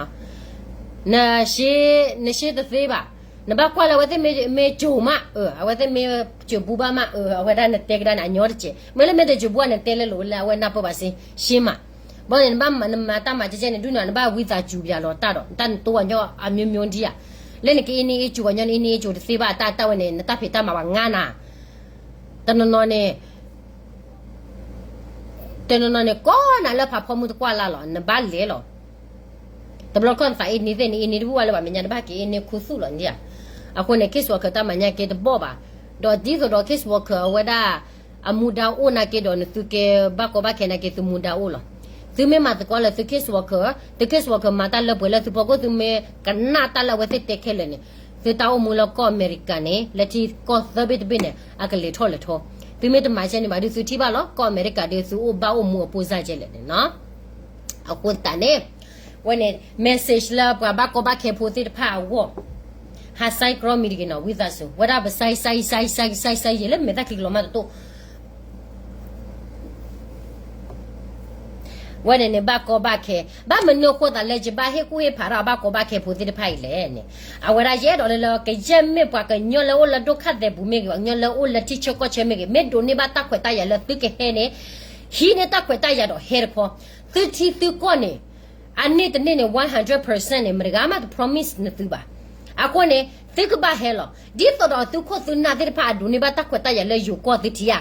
နရှဲတသ့ဘၣ်. နဘၣ်ကွၢ်လၢအဝဲသ့ၣ်မ့ၢ်စၢၤမး, အဝဲသ့ၣ်မ့ၢ်စၢၤဘူးဘၣ်မး, အဝဲဒၣ်နတဲကဒါန့ၣ် အညီတစဲး. မ့ၢ်လၢမ့ၢ်တစၢၤဘူးဘၣ် နတဲလၢလိၤလၢအဝဲနၢ်ပၢၢ်ဘၣ်စ့, ရှဲမး. ဘၣ်န့ၣ် နဘၣ်နမၤတၢ်မၤကဲကဲန့ၣ် ဒုးနၤ နဘၣ်ဝံသးစူၤပျးလီၤတၢ်ဒီး တၢ်နတိၢ်အညီအမျိုးမျိုးဒံးဧါ. လၢနကအ့န့ၢ်အ့စူၤ ပှၤကညီန့ၣ်အ့န့ၢ်အ့စူၤတသ့ဘၣ် တၢ်တၢ်ဝဲန့ၣ် နတၢ်ဖံးတၢ်မၤပှၤငါနၤ, တနီၤနီၤန့ၣ် တနီၤနီၤန့ၣ် ကိးနၤလၢဖးဖီမုၢ်တကွၢ်လၢ်လီၤ နဘၣ်လဲၤလီၤ. တဘျီခီၣ်နသးအ့န့ၢ်သ့ၣ်န့ၣ် အ့န့ၢ်တဘူၣ်ဘၣ်လၢပှၤမဲာ်ညါ နဘၣ်က့ၤအ့န့ၢ်ခူသူၣ်လီၤန့ၣ်ဧါ. အဃိန့ၣ် case worker တၢ်မၤညါက့တဘီၣ်ဘၣ်. ဒီးဒ်သိးဒီး case worker အဝဲဒၣ် အမူဒါအိၣ်နာ်က့ဒီး နသုကဲဘၣ်ကီဘၣ်ခဲနာ်က့ သုမူဒါအိၣ်လီၤ. သုမ့ၢ်မၤသကိးလၢသု case worker, သု case worker မၤတၢ်လၢပှဲၤလၢသုဖီခိၣ် သုမ့ၢ်ကနၣ်တၢ်လၢအဝဲသ့ၣ်တဲခဲလၢာ်န့ၣ် သုတၢ်အိၣ်မူလၢကီၢ်အမဲရကၤန့ၣ် လၢထံကီၢ်သၢဘ့ၣ်တဘ့ၣ်န့ၣ် အကလဲၤထီၣ်လဲၤထီ. သုမ့ၢ်တမၤကဲန့ၣ်ဘၣ်ဒုး သုထံၣ်ဘၣ်လီၤ ကီၢ်အမဲရကၤဒုး သုအိၣ်ဘၣ်အိၣ်မူအပိၢ်စၢ်ကဲလဲၣ်န့ၣ်နီၤ. အဃိသတးန့ၣ် ဝဲန့ၣ် message လၢပှၤဘၣ်ကီဘၣ်ခဲဖိသ့ၣ်တဖၣ်အဂီၢ် ဟးဆဲးကြီမံၤတဂ့ၤနီၤ ဝံသးစူၤ ဝဲဒၣ်ပဆဲးဆဲးဆဲးဆဲးဆဲးဆဲးဆဲးယဲလၢမဲာ်သၣ် ချံကလီၤမးတတိၢ် ဝဲန့ၣ်န့ၣ် ဘၣ်ကီဘၣ်ခဲ, ဘၣ်မနုၤအဃိသတးလၢယဘၣ်ဟ့ၣ်ကူၣ်ဟ့ၣ်ဖးထီၣ်အဘၣ်ကီဘၣ်ခဲဖိသ့ၣ်တဖၣ်အံၤလဲၣ်န့ၣ်, အဝဲဒၣ်ယအဲၣ်ဒိးလၢလၢ ကယဲၢ်မ့ၢ်ပှၤကညီလၢအိၣ်လၢဒိၣ်ခၣ်သဲးပူၤမ့ၢ်ဂ့ၤ, ပှၤကညီလၢအိၣ်လၢထံဆၢကီၢ်ဆၢမ့ၢ်ဂ့ၤ, မ့ၢ်ဒိးန့ၢ်ဘၣ်တၢ်ခွဲးတၢ်ယာ်လၢသုကဟဲန့ၣ်, ဟံးန့ၢ်တၢ်ခွဲးတၢ်ယာ်ဒီးဟဲတခီ, သုထံသုကီၢ်န့ၣ် အန့ၢ်တန့ၢ်န့ၣ် one hundred percent န့ၣ် မတဂၤမးတ promise နသုဘၣ်. အဃိန့ၣ် သုကဘၣ်ဟဲလီၤ. ဒ်သိးဒီးသုခိၣ်သုနၢ်သ့ၣ်တဖၣ်အဒိးန့ၢ်ဘၣ်တၢ်ခွဲးတၢ်ယာ်လၢယိၤကီၢ်သုထံဧါ,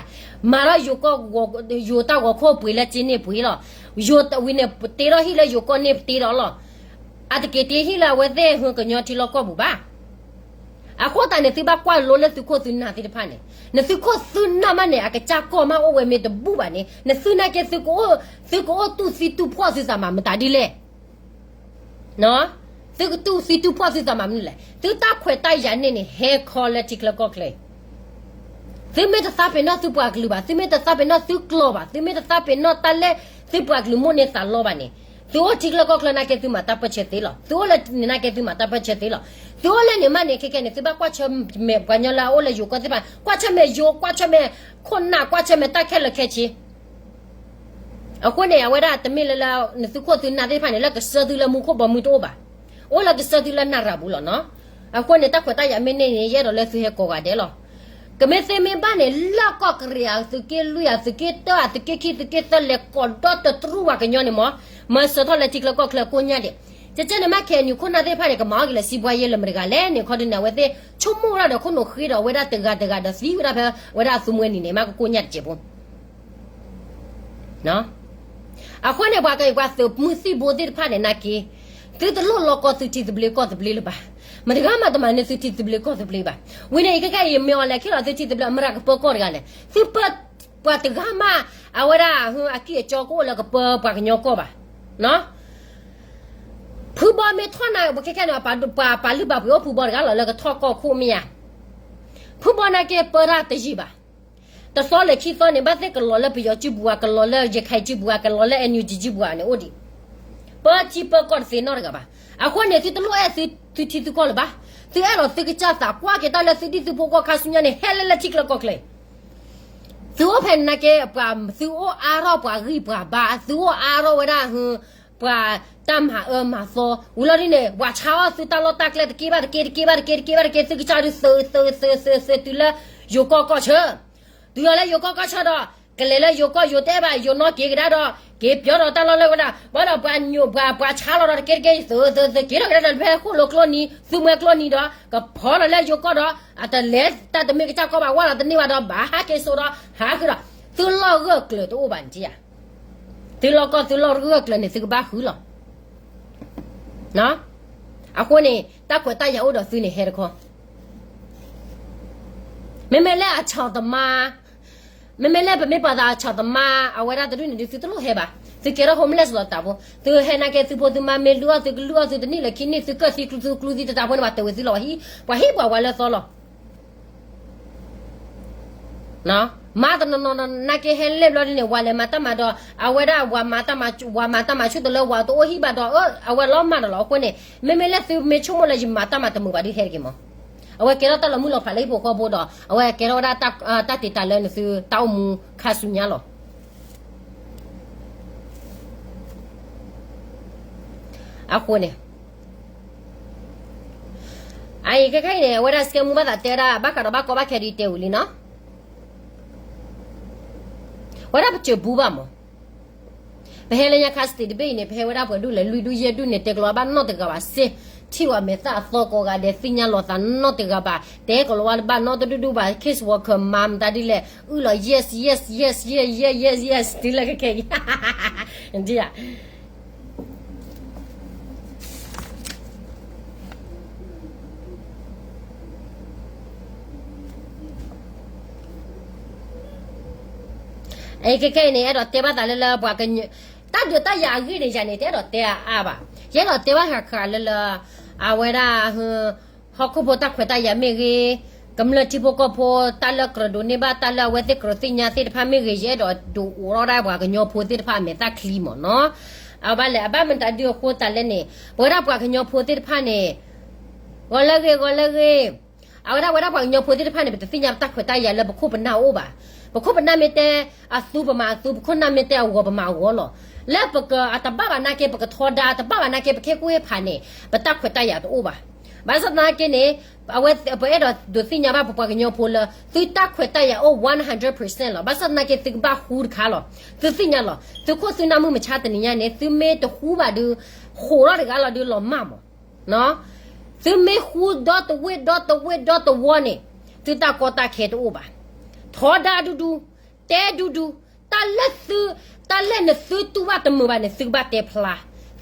မၤဒီးယိၤကီၢ်, ယိၤတၢ်ဂီၤခိၣ်ပှ့ၤလၢစ့န့ၢ်ပှ့ၤလီၤ. ယိၤဝံၤန့ၣ် တ့ထီၣ်ဟံၣ်လၢယိၤကီၢ်န့ၢ်တ့ထီၣ်လီၤ. အတက့ၤတ့ဟံၣ်လၢအဝဲသ့ၣ်ဟ့ၣ်ကညီထံလီၢ်ကီၢ်ပူၤဘၣ်. အဃိသတးန့ၣ် သုဘၣ်ကွၢ်လိလၢသုခိၣ်သုနၢ်သ့ၣ်တဖၣ်န့ၣ်, နသုခိၣ်သုနၢ်မးန့ၣ် အကစၢ်ကီၢ်မးအိၣ်ဝဲမ့ၢ်တဘူၣ်ဘၣ်န့ၣ် နသုနာ်က့ သုကအိၣ်သူၣ်သံတူၢ်ဖှီၣ်သုသးမးမတၤဒ်လဲၣ်. သုကတူၢ်သံတူၢ်ဖှီၣ်သုသးမးမနုၤလဲၣ်. သုတၢ်ခွဲးတၢ်ယာ်န့ၣ်န့ၣ် ဟဲခီလၢထံချၢကီၢ်ချၢအံၤ, သုမ့ၢ်တသးပ့ၤနီၣ်သုပှၤကလုာ်ဘၣ်, သုမ့ၢ်တသးပ့ၤနီၣ်သုကျိာ်ဘၣ်, သုမ့ၢ်တသးပ့ၤနီၣ်တၢ်လၢသုပှၤကလုာ်မိၣ်န့ၢ်သးလီဘၣ်န့ၣ်, သုအိၣ်ထံချၢကီၢ်ချၢနာ်က့ သုမၤတၢ်ပၢၢ်ဆၢသ့လီၤ. သုအိၣ်လၢန့ၣ်နာ်က့ သုမၤတၢ်ပၢၢ်ဆၢသ့လီၤ. သုအိၣ်လၢန့ၣ်မးန့ၣ် ခဲကဲန့ၣ် သုဘၣ်ကွၢ်ဆၢမဲာ်ပှၤကညီလၢအအိၣ်လၢယိၤကီၢ်သ့ၣ်တဖၣ်, ကွၢ်ဆၢမဲာ်ယိၤ, ကွၢ်ဆၢမဲာ်ခိၣ်နၢ်, ကွၢ်ဆၢမဲာ်တၢ်ခဲလၢာ်ခဲဆ့ အဃိန့ၣ် အဝဲဒၣ်တမ့ၢ်လၢ လၢနသုခိၣ်သုနၢ်သ့ၣ်တဖၣ်န့ၣ် လၢကစၢၢ်သုလၢမူခိၣ်ဘီမုၢ်တအိၣ်ဘၣ်, အိၣ်လၢကစၢၢ်သုလၢနရၤပူၤလီၤနီၤ. အဃိန့ၣ် တၢ်ခွဲးတၢ်ယာ်မ့ၢ်န့ၢ်န့ၣ် ယအဲၣ်ဒိးလၢသုဟဲကိးဂၤဒဲးလီၤ. ကမ့ၢ်သ့မ့ၢ်ဘၣ်န့ၣ် လၢကီၢ်ကရံၣ်ဧါ, သုးက့လွံၢ်ဧါ, သုးက့တၢဧါ, သုးက့ခံ, သုးက့သၢ လဲၤကိးဒီတတြူၢ်ပှၤကညီန့ၣ်မး, မၤစၢၤထီၣ်လၢထံချၢကီၢ်ချၢကိးညါဒဲး. ကကဲန့ၣ်မး ခဲအံၤ ခိၣ်နၢ်သ့ၣ်တဖၣ်န့ၣ် ကမၤအီၣ်က့ၤလၢစံးဘှါယဲလၢမတဂၤလဲၣ်န့ၣ် ခီဒုးန့ၣ် အဝဲသ့ၣ်ဆိကမိၣ်ဝဲဒၣ်ဒီးခိၣ်နူာ်ဃ့ဒီး အဝဲဒၣ်တဂၤတဂၤဒီးသံဝဲဒၣ်ဖဲ အဝဲဒၣ်အသူမှဲနံၤန့ၣ် မးကကိးညါတစဲးဖိ အဃိန့ၣ် ပှၤကပှၤသုးမုၢ်သံၣ်ဘိသ့ၣ်တဖၣ်န့ၣ်နာ်က့, သုတလိၣ်လီၤကီသုထံသဘျ့ကီၢ်သဘျ့လၢၤဘၣ်. မတဂၤမးတမၤန့ၢ်သုထံသဘျ့ကီၢ်သဘျ့ဘၣ်. ဝံၤန့ၣ် အံၤခဲကဲအံၤ မ့ၢ်အီၤလဲၤခ့လီၤသုထံသဘျ့ အမရၤကပၢကီၢ်တဂၤလဲၣ်. သုပၢပှၤတဂၤမး အဝဲဒၣ်အကံၢ်အကီကအိၣ်လၢကပၢပှၤကညီကီၢ်ဘၣ်. ဖုဘီမ့ၢ်ထီၣ်နၤ ပခဲခဲန့ၣ် ပှၤပာ်လုၢ်ပာ်ပှ့ၤအိၣ်ဖုဘီတဂၤလီၤ လၢကထီၣ်ကီၢ်ခိၣ်မ့ၢ်ဧါ. ဖုဘီနာ်က့ပၢတၢ်တယံာ်ဘၣ်. တသီလဲၤခံသီန့ၣ် ဘၣ်သ့ၣ်ကလီၤလၢပယီၤစုပူၤဧါ, ကလီၤလၢ ရခိုင်စုပူၤဧါ, ကလီၤလၢ NUG စုပူၤဧါန့ၣ်အိၣ်ဒံး. ပၢထံပၢကီၢ်တသ့နီတဂၤဘၣ်. အဃိန့ၣ် သုတလိၣ်အဲၣ်သုထံသုကီၢ်လၢၤဘၣ်. သုအဲၣ်လီၤသုကစၢ်သး ကွၢ်က့ၤတၢ်လၢသုဒံၣ်သုဖိကီၢ်ခါဆူညါန့ၣ် ဟဲလၢလၢထံချၢကီၢ်ချၢ သုအိၣ်ဖဲန့ၣ်နာ်က့ ပှၤသုအိၣ်အါထီၣ်ပှၤဂံၢ်ပှၤဘါ, သုအိၣ်အါထီၣ်ဝဲဒၣ် ပှၤတၢ်မၤအၢမၤသီ, ဝံၤလီၤဒ်န့ၣ် ပှၤဆါအီၣ်သုတၢ်လီၢ်တၢ်ကျဲတက့ဘၣ်တက့ တက့ဘၣ်တက့ တက့ဘၣ်တက့ သုကစၢ်ဒုးသုးသုးသုးသုးသုးတုၤလၢယိၤကီၢ်ကီၢ်ဆၢ, တုၤလီၤလၢယိၤကီၢ်ကီၢ်ဆၢဒီး ကလဲၤလၢယိၤကီၢ်ယိၤတဲဘၣ် ယိၤနီၣ်က့ၤကဒါဒီး က့ၤပၠီဒီးတၢ်လီၢ်လၢဝဲဒၣ် ဘၣ်ဒီးပှၤညိးပှၤပှၤဆါလီၤဒီးတက့တက့ သုးသုးသုးက့ၤထီၣ်ကဒါဒီးဖဲဃိၣ်လိကျိနံၤ သူမှဲကျိနံၤဒီး ကဖီလီၤလၢယိၤကီၢ်ဒီး အတလဲၤတၢ်တမ့ၢ်ကစၢ်ကီၢ်ဘၣ် ဝဲလီၤတန့ၢ်ဘၣ်ဒီး ဘၣ်ဟးက့ၤစိဒီး ဟးဃုာ်ဒီး သုလီၢ်ဂၢၢ်ကျၢၤတအိၣ်ဘၣ်န့ၣ်ဧါ. သုလီၢ်ကီၢ်သုလီၢ်ဂၢၢ်ကျၢၤန့ၣ် သုကဘၣ်ဃုလီၤ. အဃိန့ၣ် တၢ်ခွဲးတၢ်ယာ်အိၣ်ဒီးသုန့ၣ်ဟဲတခီ, မ့မ့ၢ်လၢအဆီၣ်သမါ, မ့မ့ၢ်လၢပမ့ၢ်ပှၤသးအဆီၣ်သမါ အဝဲဒၣ်တဒူၣ်န့ၣ်ဒုး သုတလိၣ်ဟဲဘၣ်. သုကဲထီၣ် homeless လီၤတၢ်ဖိ, သုဟဲနာ်က့သုဖိသုမါမ့ၢ်လုၢ်အီၣ်သုကလုၢ်အီၣ်သုတနံၣ်လၢခံနံၣ် သုကၢၢ်သံကျူသုကျူသံတတၢ်ဖိန့ၣ် ပှၤတဝဲသုလီၤ ပှၤဟံၣ်ပှၤဝါလၢသီလီၤ. မၤတနီၤနီၤနာ်က့ဟဲလဲၣ်ဘျီဒ်န့ၣ် ဝၤလဲၤမၤတၢ်မၤဒီး အဝဲဒၣ်ဝၤမၤတၢ်မၤဆူၣ်တလၢဝၤတအိၣ်ဟံၣ်ဘၣ်ဒီး အဝဲလီၤမၢ်ဒီးလီၤ. အဃိန့ၣ် မ့မ့ၢ်လၢသုမ့ၢ်ဆိကမိၣ်လၢယမၤတၢ်မၤတမုာ်ဘၣ်ဒုးဟဲတက့ၢ်မး, အဝဲကဲထီၣ်တၢ်လီၤမုၢ်လီၤဖးလၢဟံၣ်ဖိဃီဖိဒီး အဝဲကဲထီၣ်ဝဲဒၣ်တၢ်တ့ၢ်တၢ်လၢနသုတၢ်အိၣ်မူခါဆူညါလီၤ. အဃိန့ၣ် အအံၤခဲခဲအံၤန့ၣ် အဝဲဒၣ်စကဲမူဘၣ်သးတဲဒၣ် ဘၣ်ဃးဒီးဘၣ်ကီဘၣ်ခဲဒ်တဲဝံၤလံနီၤ, ဝဲဒၣ်ပစၢၤဘူးဘၣ်မး, ပဟဲလၢညါခါ state တဘ့ၣ်အံၤန့ၣ် ပဟဲဝဲဒၣ်ပှဲၤဒူၣ်လဲၣ် လွံၢ်ဒူၣ်ယဲၢ်ဒူၣ်န့ၣ် တဲကလီၤဘၣ်နီတဂၤဘၣ်စ့ၢ်, ထံၣ်ဝဲမဲာ်သၣ်အသီကိးဂၤဒဲး သ့ၣ်ညါလီၤသးနီတဂၤဘၣ်, တဲကလီၤဝဲဘၣ်နီတဒူၣ်ဒူၣ်ဘၣ် case worker မၤမတၤဒ်လဲၣ် အုၣ်လီၤ yes yes yes yes yes yes yes တုၤလၢခဲခဲအံၤ ဒ် အခဲခဲအံၤန့ၣ် အဲၣ်ဒိးတဲဘၣ်သးလၢလၢပှၤကညီ တၢ်ဒုးတၢ်ယၤအဂ့ၢ်န့ၣ် ယၤန့ၣ် တအဲၣ်ဒိးတဲအါအါဘၣ်. ယအဲၣ်ဒိးတဲဘၣ်ဃးဃးလၢလၢ အဝဲဒၣ် ဟီၣ်ခိၣ်ဖိတၢ်ခွဲးတၢ်ယာ်မ့ၢ်ဂ့ၤ, ကမျၢၢ်ထံဖိကီၢ်ဖိ တၢ်လၢကြၢးဒိးန့ၢ်ဘၣ် တၢ်လၢအဝဲသ့ၣ်ကြၢးသ့ၣ်ညါသ့ၣ်တဖၣ်မ့ၢ်ဂ့ၤ ယအဲၣ်ဒိးဒုးအိးထီၣ်ဒၣ်ပှၤကညီဖိသ့ၣ်တဖၣ်အမဲာ်သၣ်ချံမးနီၤ. အဘၣ်လဲၣ် အဘၣ်မတၤဒုးအဃိသတးလဲၣ်န့ၣ် ပဝဲဒၣ်ပှၤကညီဖိသ့ၣ်တဖၣ်န့ၣ် ဂီၤလၢဂ့ၤ ဂီၤလၢဂ့ၤ, အဝဲဒၣ်ဝဲဒၣ်ပှၤကညီဖိသ့ၣ်တဖၣ်န့ၣ် ပတသ့ၣ်ညါပတၢ်ခွဲးတၢ်ယာ်လၢပခိၣ်ပနၢ်အိၣ်ဘၣ်. ပခိၣ်ပနၢ်မ့ၢ်တဲအသူပမၤအသူ, ပခိၣ်နၢ်မ့ၢ်တဲအဂီၤပမၤအဂီၤလီၤ. လၢပကအတဘၣ်ဘၣ်နာ်က့ ပကထီဒါ တဘၣ်ဘၣ်နာ်က့ ပကဟ့ၣ်ကူၣ်ဟ့ၣ်ဖးန့ၣ် ပတၢ်ခွဲးတၢ်ယာ်တအိၣ်ဘၣ်. ဘၣ်ဆၣ်သနာ်က့န့ၣ် အဝဲပအဲၣ်ဒိးဒုးသ့ၣ်ညါဘၣ်ပပှၤကညီဖိလၢ သုတၢ်ခွဲးတၢ်ယာ်အိၣ် one hundred percent လီၤ. ဘၣ်ဆၣ်သနာ်က့ သုကဘၣ်ဟူတခါလီၤ. သုသ့ၣ်ညါလီၤ. သုခိၣ်သုနၢ်မုၢ်မဆါတနံၤညါန့ၣ် သုမ့ၢ်တဟူဘၣ်ဒုး ဃိးထီၣ်တဂၤလီၤဒုးလီၤမၢ်မး သုမ့ၢ်ဟူဒီတဝ့ၢ်ဒီတဝ့ၢ်ဒီတဝီန့ၣ် သုတၢ်ကီတၢ်ခဲတအိၣ်ဘၣ်. ထီဒါဒူဒူ, တဲဒူဒူ, တၢ်လၢသု, တၢ်လၢနသုတူၢ်ဘၣ်တမုာ်ဘၣ်န့ၣ် သုကဘၣ်တဲဖျါ.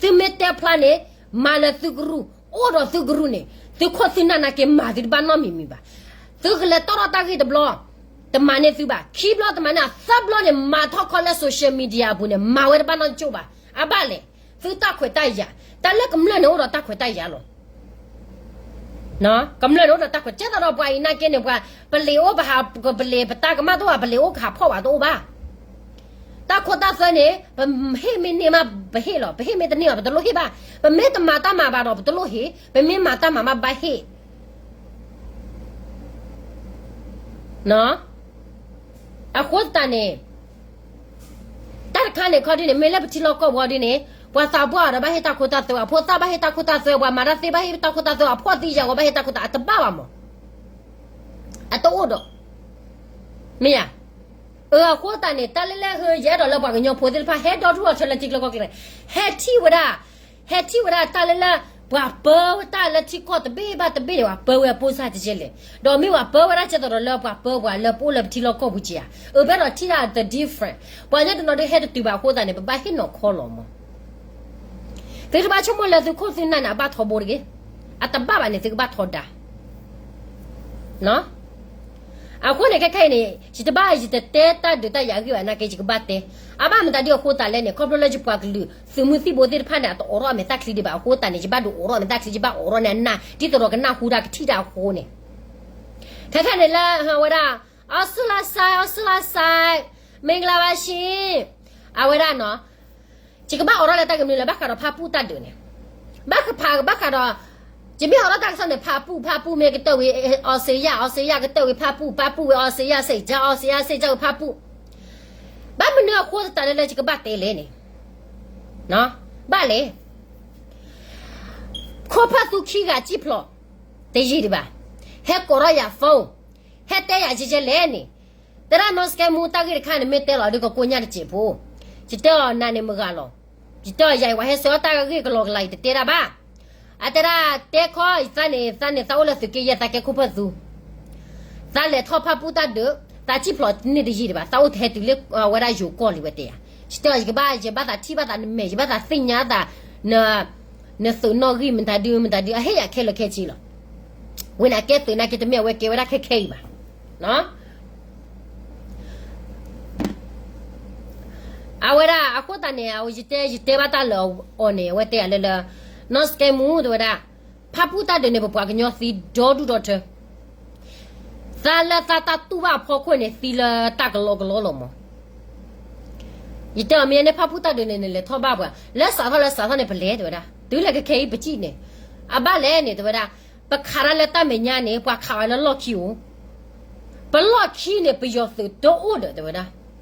သုမ့ၢ်တဲဖျါန့ၣ် မၤလၢသုကရူၢ်, အိၣ်ဒီးသုကရူၢ်န့ၣ် သုခိၣ်သုနၢ်နာ်က့ မၤသုတဘၣ်နီတမံၤမံၤဘၣ်. သုကလဲၤတီၣ်ထီၣ်တၢ်ဂ့ၢ်တဘျီ, တမၤန့ၢ်သုဘၣ်. ခံဘျီတမၤန့ၢ်, သၢဘျီန့ၣ် မၤထီၣ်ခီလၢ social media အပူၤန့ၣ် မၤဝဲတဘၣ်နီတကၠိၢ်ဘၣ်. အဘၣ်လဲၣ်, သုတၢ်ခွဲးတၢ်ယာ်, တၢ်လၢကမျၢၢ်န့ၣ်အိၣ်ဒီးတၢ်ခွဲးတၢ်ယာ်လီၤ. ကမျၢၢ်န့ၣ်အိၣ်ဒီးတၢ်ခွဲး, ကဲသိးဒီးပှၤအံၤနာ်က့န့ၣ် ပှၤ, ပလံာ်အိၣ်ပဟး, ပလံာ်ပတၢ်ကမၣ်တအိၣ်ဘၣ်, ပလံာ်အိၣ်ကဟးဖီၣ်ဘၣ်တအိၣ်ဘၣ်. တၢ်ခိတၢ်သွဲန့ၣ် ပဟ့ၣ်မ့ၢ်န့ၢ်မး ပဟ့ၣ်လီၤ, ပဟ့ၣ်မ့ၢ်တန့ၢ်ဘၣ် ပတလိၣ်ဟ့ၣ်ဘၣ်. ပမ့ၢ်တမၤတၢ်မၤဘၣ်ဒီး ပတလိၣ်ဟ့ၣ်, ပမ့ၢ်မၤတၢ်မၤမးဘၣ်ဟ့ၣ် အဃိသတးန့ၣ် တၢ်တခါန့ၣ် ခီဒ်န့ၣ် မ့ၢ်လၢပထံလီၢ်ကီၢ်ပူၤဒ်န့ၣ် ပှၤသးပှၢ်အီၤဒီးဘၣ်ဟ့ၣ်တၢ်ခိတၢ်သွဲ, အဖိသၣ်ဘၣ်ဟ့ၣ်တၢ်ခိတၢ်သွဲ, ပှၤမၤတၢ်သ့ဘၣ်ဟ့ၣ်တၢ်ခိတၢ်သွဲ, အဖှီၣ်သံယာ်ဂီၤဘၣ်ဟ့ၣ်တၢ်ခိတၢ်, အတဘၣ်ဘၣ်မး, အတအိၣ်ဒီး, မ့ၢ်ဧါ. အဃိသတးန့ၣ် တၢ်လၢလၢ ယအဲၣ်ဒိးလၢပှၤကညီဖိသ့ၣ်တဖၣ် ဟဲဒီထူၣ်ထီၣ်ထၢလၢထံကျိကီၢ်ကျဲန့ၣ် ဟဲထံၣ်ဝဲဒၣ်, ဟဲထံၣ်ဝဲဒၣ်တၢ်လၢလၢ ပှၤပၢဝဲတၢ်လၢထံကီၢ်တဘ့ၣ်ဘၣ်တဘ့ၣ်န့ၣ် ပှၤပၢဝဲပိၢ်စၢ်တကဲလဲၣ်, ဒီးမ့ၢ်ပှၤပၢဝဲဒၣ်ကဲသိးဒီးလၢပှၤပၢပှၤလၢပအိၣ်လၢပထံလီၢ်ကီၢ်ပူၤကဲဧါ. အဘၣ်ဒီးထံၣ်တၢ် the different, ပှၤကညီတနီၤဒုးဟဲတတုၤဘၣ်အဃိသတးန့ၣ် ပဘၣ်ဟ့ၣ်နီၤခီလီၤမး. သုတဘၣ်ဆိကမိၣ်လၢသုခိၣ်သုနၢ်န့ၣ် အဘၣ်ထီဘိတဂ့ၤ, အတဘၣ်ဘၣ်န့ၣ် သုကဘၣ်ထီဒါ အဃိန့ၣ် ခဲခဲအံၤန့ၣ် ယတဘၣ် ယတတဲတၢ်ဒုးတၢ်ယၤအဂ့ၢ်ဘၣ်နာ်က့ ယကဘၣ်တဲ, အဘၣ်မတၤဒ်အဃိသတးလဲၣ်န့ၣ် ခီဖျိလၢယပှၤကလုာ်သုးမုၢ်သံၣ်ဘိသ့ၣ်တဖၣ်န့ၣ် အတအိးထီၣ်အမဲာ်သၣ်ချံဒံးဘၣ်အဃိသတးန့ၣ် ယဘၣ်ဒုးအိးထီၣ်အမဲာ်သၣ်ချံ ယဘၣ်အိးထီၣ်န့ၢ်အနၢ် ဒ်သိးဒီးကနၢ်ဟူတၢ်ကထံၣ်တၢ်အဃိန့ၣ်, ခဲခဲန့ၣ်လၢဝဲဒၣ် အီစူလါစဲ, အီစူလါစဲ, မ့ၢ်ကလါဘၣ်ဆံ, အဝဲဒၣ်နီၤ ယကဘၣ်အိးထီၣ်လၢတၢ်ကမျၢၢ်လၢဘၣ်ဃးဒီးဖၣ်ပူၣ်တၢ်ဒုးန့ၣ်, ဘၣ်ဃးဖးဘၣ်ဃးဒီး ယမ့ၢ်ဟးထီၣ်တၢ်ကစီၣ်န့ၣ် ဖၣ်ပူၣ် ဖၣ်ပူၣ်မ့ၢ်ကတၢၢ်ဝံၤ အီစ့ယၣ် အီစ့ယၣ်ကတၢၢ်ဝံၤ ဖၣ်ပူၣ် ဖၣ်ပူၣ်ဝံၤ အီစ့ယၣ်စ့ၣ်ကၠါ အီစ့ယၣ်စ့ၣ်ကၠါဝံၤ ဖၣ်ပူၣ်. ဘၣ်မနုၤအဃိသတးလၢလၢယကဘၣ်တဲလဲၣ်န့ၣ်, ဘၣ်လဲၣ်. ခိၣ်ဖၢၣ်သူခံဂၤစံၣ်ဖျိး တယံာ်ဒံးဘၣ်. ဟဲကိးထီၣ်ယၤ phone, ဟဲတဲယၤကဲကဲလဲၣ်န့ၣ်, တဲဒၣ်နီၢ်စကဲမူတၢ်ဂ့ၢ်တခါန့ၣ် မ့ၢ်တဲလီၤဒုးကကိညၢ်တစဲးဖိ, ယတဲအီၤနၤန့ၣ်မုၢ်ဂၤလီၤ. ယတဲအီၤယၤအံၤ ပှၤဟဲဆှၢအီၣ်တၢ်ဂ့ၢ်ကလီကလီအံၤ တတဲဒၣ်ဘၣ်. အတဲဒၣ်တဲခီယသးန့ၣ် သးန့ၣ် သးအိၣ်လၢသုးက့ယဲၢ် သးကဲခိၣ်ဖၢၣ်သူ သးလဲၤထီၣ်ဖၣ်ပူၣ်တၢ်ဒုး, သးစံၣ်ဖျိးန့ၢ်တယံာ်ဒံးဘၣ်, သးအိၣ်တဟဲတုၤလၢအဝဲဒၣ်ယိၤကီၢ်လံဝဲတဲယၤ. ယတဲအီၤယကဘၣ် ယဘၣ်သးထံၣ်ဘၣ်သးနမဲာ် ယဘၣ်သးသ့ၣ်ညါသး နသုးနီၣ်ဂံၢ်မတၤဒုမတၤဒု အဟ့ၣ်ယၤခဲလၢာ်ခဲဆ့လီၤ. ဝဲန့ၣ်အကဲသုးနာ်က့ တမ့ၢ်အဝဲကဲဝဲဒၣ်ခဲခဲအံၤဘၣ်. အဝဲဒၣ်အဃိသတးန့ၣ် ယတဲ ယတဲဘၣ်တၢ်လၢအီၤန့ၣ် အဝဲတဲယၤလၢလၢ နီၢ်စကဲမူ တဲဝဲဒၣ် ဖၣ်ပူၣ်တၢ်ဒုးန့ၣ် ပပှၤကညီသံဒီဒူၣ်ဒီထၢ, သးလၢသးတၢ်တူၢ်ဘၣ်အဖီခိၣ်န့ၣ် သံလၢတၢ်ကလီကလီလီၤမး. ယတဲအီၤမ့ၢ်န့ၣ် ဖၣ်ပူၣ်တၢ်ဒုးန့ၣ် နလဲၤထီၣ်ဘၣ်ပှၤ လၢစးထီၣ်လၢစးထီၣ်န့ၣ် ပလဲၤတဲဝဲဒၣ် တုၤလၢခဲခဲအံၤပစံၣ်န့ၣ်, အဘၣ်လဲၣ်န့ၣ် တဲဝဲဒၣ် ပခးတၢ်လၢတၢ်မဲာ်ညါန့ၣ် ပှၤခးအီၤလၢလီၢ်ခံအိၣ်, ပလီၢ်ခံန့ၣ် ပယီၤသုးတအိၣ်ဒီး တဲဝဲဒၣ် ကျိ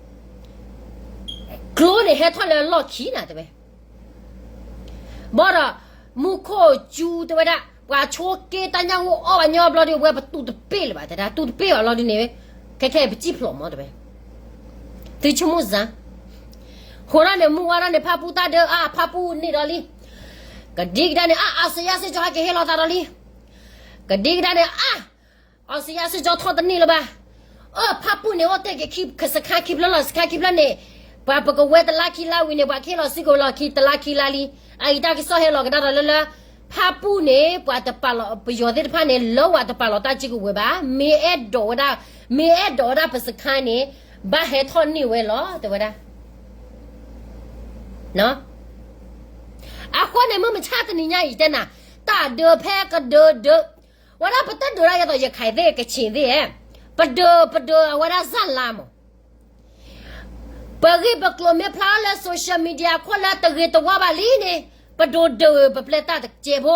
န့ၣ်ဟဲထီၣ်လၢလီၢ်ခံနၤ တဲဝဲ ဘၣ်ဒီး မူခိၣ်စူၤတဲဝဲဒၣ် ပှၤဆိးက့တၢ်ညၣ်ဂိၢ်အီၣ်ဘၣ်ညီဘျီဒုး ဝဲပတူၢ်တပ့ၢ်လၢၤဘၣ်တဲဒၣ် တူၢ်တပ့ၢ်ဘၣ်လီၤဒုးန့ၣ်, ခဲခဲအံၤပစံၣ်ဖျိးမးတဲဝဲ, သုဆိကမိၣ်စ့ၢ်, ဃိဒၣ်န့ၣ် မုၢ်ဝါဒၣ်န့ၣ် ဖၣ်ပူၣ်တၢ်ဒုးအါ ဖၣ်ပူၣ်န့ၢ်ဒီးလံ, ကဒံကဒါန့ၣ် အါ အီစ့ယါစ့ၢ်ကီးဟဲက့ၤဟ့ၣ်လီၤသးဒီးလံ, ကဒံကဒါန့ၣ် အါ အီစ့ယါစ့ၢ်ကီးထီၣ်တန့ၢ်လၢၤဘၣ်, အၢ ဖၣ်ပူၣ်န့ၣ် အိၣ်တ့ၢ်က့ၤခံ စခါခံဖျၢၣ်လီၤ စခါခံဖျၢၣ်န့ၣ်, ပှၤပကဝဲတလါခံလါဝံၤန့ၣ် ပှၤကဟ့ၣ်လီၤစုကဝဲၤလီၤခံတလါခံလါလံ, အအံၤတၢ်ကစီၣ်ဟဲလီၤကဒါဒီးလၢလၢ, ဖၣ်ပူၣ်န့ၣ် ပှၤတပာ်လီၤ ပယီၤသ့ၣ်တဖၣ်န့ၣ် လၢဝဲတပာ်လီၤတၢ်စုကဝဲၤဘၣ်, မ့ၢ်အဲၣ်ဒိးဝဲဒၣ်, မ့ၢ်အဲၣ်ဒိးဝဲဒၣ်ပစခါန့ၣ်, ဘၣ်ဟဲထီၣ်န့ၢ်ဝဲလီၤ တဲဝဲဒၣ် အဃိန့ၣ် မုၢ်မဆါတနံၤညါအံၤတဲနၤ, တၢ်ဒုးဖဲကဒုးဒုး, ဝဲဒၣ်ပတဒုးဒၣ်ယသိး ရခိုင်သ့ၣ် ကချင်သ့ၣ်ဧါ, ပဒုး ပဒုးအဝဲဒၣ်စၢ်လါမး, ပဂ့ၢ်ပကျိၤမ့ၢ်ဖျါလၢ social media ခိၣ်လၢတဂ့ၤတဝါဘၣ်လံန့ၣ်, ပဒုးဒုးပပျဲၢ်တၢ်တစဲးဖိ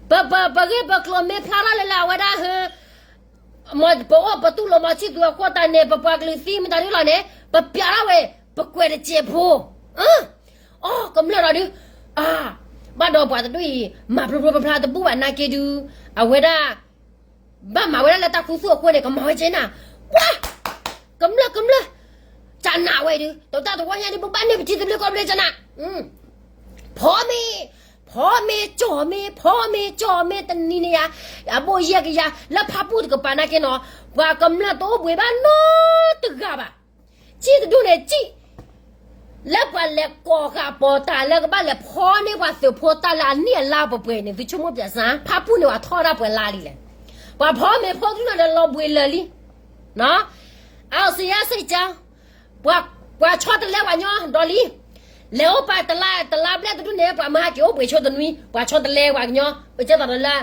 ပ ပ ပဂ့ၢ်ပကျိၤမ့ၢ်ဖျါထီၣ်လၢလၢအဝဲဒၣ်ဟၢ, ပအိၣ်ပတူၢ်လိာ်မီၤဆံၣ်သူအဃိသတးန့ၣ် ပပှၤကလုာ်သံမတၤဒုလီၤန့ၣ် ပပျးထီၣ်ဝဲ, ပကွဲးတစဲးဖိ, အီ ကမျၢၢ်ဒီးဒု, အါ, ဘၣ်ဒီးပှၤတဒူၣ်အံၤ မၤဖျိဖျိဖျါဖျါတဘူၣ်ဘၣ်နာ်က့ဒု, အဝဲဒၣ် ဘၣ်မၤဝဲဒၣ်လၢတၢ်ခူသူၣ်အဃိန့ၣ် ကမၤဝဲကဲနၤ, ပှၤ, ကမျၢၢ်ကမျၢၢ်, ကနၣ်ဝဲဒု, တတၢ်တဝီညါဒု ပဘၣ်န့ၢ်ပထံသဘျ့ကီၢ်သဘျ့ကနၣ်, ဖီမ့ၢ်, ဖီမ့ၢ်ကၠီၣ်မ့ၢ်, ဖီမ့ၢ်ကၠီၣ်မ့ၢ်တနံၤန့ၣ်ယါ, အဘိယဲၢ်ကယၤ လၢဖၣ်ပူၣ်တကပၤနာ်က့နီၤ, ပှၤကမျၢၢ်တအိၣ်ဘှံးဘၣ်နီတဂၤဘၣ်, စံၣ်တဒူၣ်န့ၣ်စံၣ် လၢပှၤလဲၤကိးဃာ်ပီၤတၢ်လၢကဘၣ်လဲၤဖီန့ၢ်ပှၤသုးဖိတၢ်လၢအနံၣ်အလါပှဲၤပှဲၤန့ၣ် သုဆိကမိၣ်ပၠးစၢ်, ဖၣ်ပူၣ်န့ၣ်ပှၤထီၣ်ဒၣ်ပှဲၤလါလံလဲၣ်, ပှၤဖီမ့ၤဖိတဒူၣ်န့ၣ်ဒီးလီၤဘှံးလၢာ်လံ, အီစ့ယါစ့ၢ်ကီး, ပှၤဆီတလဲပှၤကညီဒီးလံ, လဲၤအိၣ်ပာ်တလါတလါဘျဲၣ်တဒူၣ်န့ၣ် ပှၤမၤဟးက့ၤအိၣ်ဘှံးဆိတနွံ ပှၤဆီတလဲပှၤကညီ ပကဲသိးဒီးလၢ,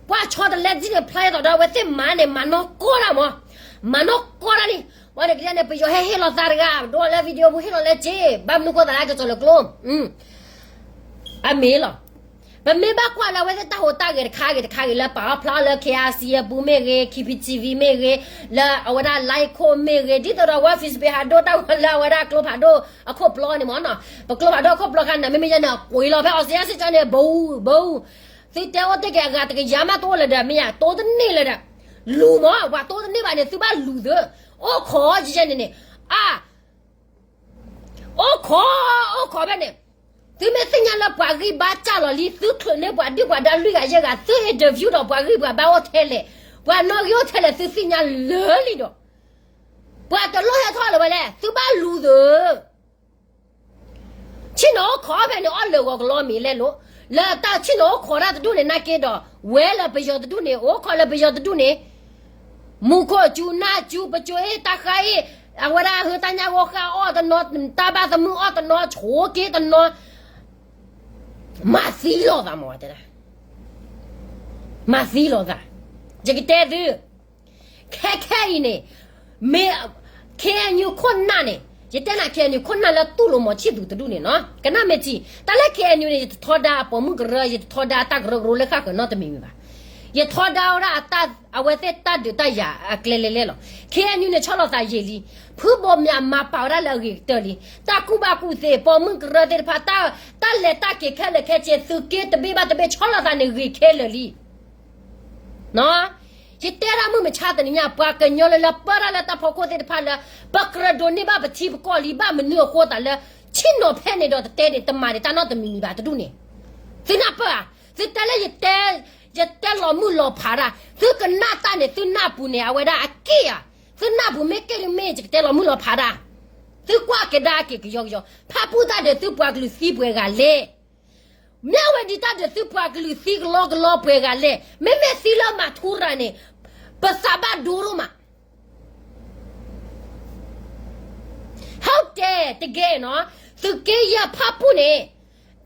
ပှၤဆီတလဲဒ်န့ၣ်ဖျါသိးဒီးအဝဲသ့ၣ်မၤန့ၣ် မၤနီၢ်ကီၢ်တၢ်မး, မၤနီၢ်ကီၢ်တၢ်လံ, ဝဲန့ၣ်ကဒဲန့ၣ် ပယီၤဟဲဟ့ၣ်လီၤသးတဂၤ ဒိလၢ video ပူၤဟ့ၣ်လီၤလၢစ့, ဘၣ်မနုၤဃိသးလၢကစီၤလၢကျိ အမ့ၢ်လီၤ. ပမ့ၢ်ဘၣ်ကွၢ်လၢအဝဲသ့ၣ်တၢ်ဟူးတၢ်ဂဲၤတခါဂ့ၤတခါဂ့ၤ လၢပာ်အီၤဖျါအီၤလၢ KIC အပူၤမ့ၢ်ဂ့ၤ KPTV မ့ၢ်ဂ့ၤ, လၢအဝဲဒၣ် line ခိၣ်မ့ၢ်ဂ့ၤ ဒ်သိးဒီးဝဲ Facebook ဟးဒိတၢ်ဝဲလၢအဝဲဒၣ်ကျိဖးဒိၣ်အခိၣ်ပျီန့ၣ်မ့ၢ်နီၤ, ပကျိဖးဒိၣ်အခိၣ်ပျီခါန့ၣ် မ့မ့ၢ်ယဲန့ၣ် အကွံာ်လီၤဖဲအီစ့ယါစ့ၢ်ကီးန့ၣ် ဘိးဘိး, သုတဲအိၣ်တ့ၢ်က့ၤအဂၤတကယၤမးတအိၣ်လၢၤဒီး မ့ၢ်ယါ တိတန့ၢ်လၢၤဒီး, လူၤမး ပှၤတိတန့ၢ်ဘၣ်န့ၣ် သုဘၣ်လူၤသု, အိၣ်ခိးယဲန့ၣ်န့ၣ်, အါ အိၣ်ခိး, အိၣ်ခိးဖဲန့ၣ်, သုမ့ၢ်သ့ၣ်ညါလၢပှၤဂံၢ်ဘါစၢ်လီၤလံ သုချုးန့ၢ်ပှၤဒုၣ်ပှၤဒါလွံၢ်ဂၤယဲၢ်ဂၤ သု interview ဒီးပှၤဂံၢ်ပှၤဘါအိၣ်ထဲလဲၣ်, ပှၤနီၣ်ဂံၢ်အိၣ်ထဲလဲၣ် သုသ့ၣ်ညါလၢာ်လံဒီး, ပှၤတလိၣ်ဟဲထီၣ်လၢၤဝဲလဲၣ် သုဘၣ်လူၤသု ဆ့ၣ်နီၤအိၣ်ခိးဖဲန့ၣ် အီၣ်လၢာ်ဂီၤကလီမ့ၢ်လဲၣ်လိၤ, လၢတၢ်ဆ့ၣ်နီၤအိၣ်ခိးတၢ်တဒူၣ်န့ၣ်နာ်က့ဒီး, ဝဲလၢပယီၤတဒူၣ်န့ၣ် အိၣ်ခိးလၢပယီၤတဒူၣ်န့ၣ်, မူခိၣ်စူၤနၢ်စူၤ ပစိၤအ့ၣ်တၢ်ဃါအ့ၣ်, အဝဲဒၣ်ဟၢတၢ်ညၣ်ဂီၤဃာ်အီၣ်တနီၤ, တၢ်ဘၣ်သမုၣ်အီၣ်တနီၤ ဆိးက့တနီၤ, မၤသံလီၤသးမ့ၢ်တဲဒၣ်, မၤသံလီၤသး, ယကတဲသု ခဲခဲအံၤန့ၣ်, မ့ၢ် KNU ခိၣ်နၢ်န့ၣ်, ယတဲနၤ KNU ခိၣ်နၢ်လၢတူၢ်လိာ်မီၤဆံၣ်သူးတဒူၣ်န့ၣ်နီၤ, ကနၣ်မ့ၢ်ထံ, တၢ်လၢ KNU န့ၣ် ယတထီဒါအပိာ်မုၣ်ကရၢ, ယတထီဒါအတၢ်ကရၢကရိလၢဃၣ်ဃၢၤနီတမံၤမံၤဘၣ်. ယထီဒါဝဲဒၣ်အတၢ်, အဝဲသ့ၣ်တၢ်ဒုးတၢ်ယၤအကျဲလဲၤလဲၣ်လီၤ. KNU န့ၣ် ဆီလီၤသးယံာ်လံ, ဖုဘိးမၠးမၤပာ်ဝဲဒၣ်လၢအဂ့ၤကတၢၢ်လံ, တၢ်ကူၣ်ဘၣ်ကူၣ်သ့ ပိာ်မုၣ်ကရၢသ့ၣ်တဖၣ်, တၢ်လဲၤတၢ်က့ၤခဲလၢာ်ခဲဆ့ သုးက့တဘ့ၣ်ဘၣ်တဘ့ၣ် ဆီလီၤသးန့ၣ်ဂ့ၤခဲလၢာ်လံ. ယတဲဒၣ်မုၢ်မဆါတနံၤညါ ပှၤကညီလၢလၢပၢတၢ်လၢတၢ်ဖီခိၣ်သ့ၣ်တဖၣ်လၢ ပကြၢးဒိးန့ၢ်ဘၣ်ပထံပကီၢ်လံ ဘၣ်မနုၤအဃိသတးလၢ ဆ့ၣ်နီၤဖဲန့ၣ်ဒီးတတဲန့ၣ် တမၤန့ၣ်တၢ်နီတမံၤမံၤဘၣ်တဒူၣ်န့ၣ်, သုနၢ်ပၢၢ်ဧါ, သုတဲလၢယတဲ, ယတဲလီၤမုၢ်လီၤဖးတၢ်, သုကနၣ်တၢ်န့ၣ် သုနၢ်ပူၤန့ၣ် အဝဲဒၣ်အက့ၢ်ဧါ, သုနၢ်ပူၤမ့ၢ်က့ၢ်ဒုးမ့ၢ် ယကတဲလီၤမုၢ်လီၤဖးတၢ်, သုကွၢ်ကဒါက့ၤကယီကယီ, ဖၣ်ပူၣ်တၢ်ဒီးသုပှၤကလုာ်သံပှဲၤဂၤလဲၣ် မၠၣ်ဝဲဒံးတၢ်ဒီးသုပှၤကလုာ်သံကလီကလီပှဲၤဂၤလဲၣ်, မ့မ့ၢ်သံလၢမၤထူရၤန့ၣ်, ပသးဘၣ်ဒိဒိၣ်မး, ဟုတ်တယ်, တကယ်နော်, သုးက့ယဲၢ်ဖၣ်ပူၣ်န့ၣ်,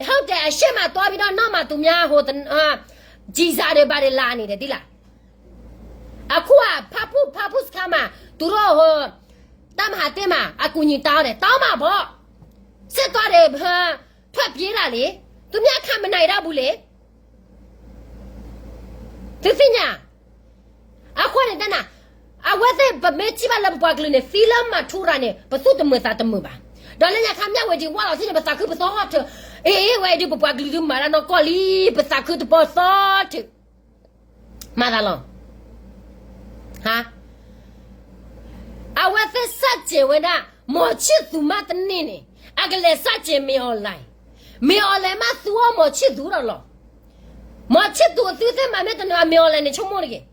ဟုတ်တယ်, အရှေ့မှာသွားပြီးတော့ နောက်မှာသူများဟို, ကျည်ဆံတွေဘာတွေလာနေတယ် သိလား, အခုက ဖၣ်ပူၣ်, ဖၣ်ပူၣ်စခန်းမှာ, သူတို့ဟို, တပ်မဟာတစ်မှာ အကူအညီတောင်းတယ်, တောင်းမှာပေါ့, စစ်သွားတယ်, ထွက်ပြေးတာလေ, သူများခံမနိုင်တော့ဘူးလေ, သုသ့ၣ်ညါ, အဃိန့ၣ်တနၤ, အဝဲသ့ၣ်ပမ့ၢ်ထံၣ်ဘၣ်လၢပပှၤကလုာ်န့ၣ် သံလၢမၤထူရၤန့ၣ် ပသူၣ်တမုာ်သးတမုာ်ဘၣ်, ဒီးလၢညါခါမၠၣ်ဝဲဒံးဝၣ်လီၤထံန့ၣ် ပသးခုပသီထၢၣ်, အ့ ဝဲဒံးပပှၤကလုာ်ဒုးမၤတၢ်နီၢ်ကီၢ်လံ, ပသးခုတပီသီထၢၣ် မၤသးလီၤ, ဟါ, အဝဲသ့ၣ်စၢ်စဲးဝဲဒၣ်, မောင်ချစ်သူမးတန့ၢ်န့ၣ်, အကလဲၤစၢ်စဲး မင်းအောင်လှိုင်, မင်းအောင်လှိုင်မး သူအီၣ် မောင်ချစ်သူဒီးလီၤ, မောင်ချစ်သူ အသုသ့ၣ်မၤမ့ၢ်တနၢၤ မင်းအောင်လှိုင်န့ၣ် ဆိကမိၣ်တဂ့ၤ,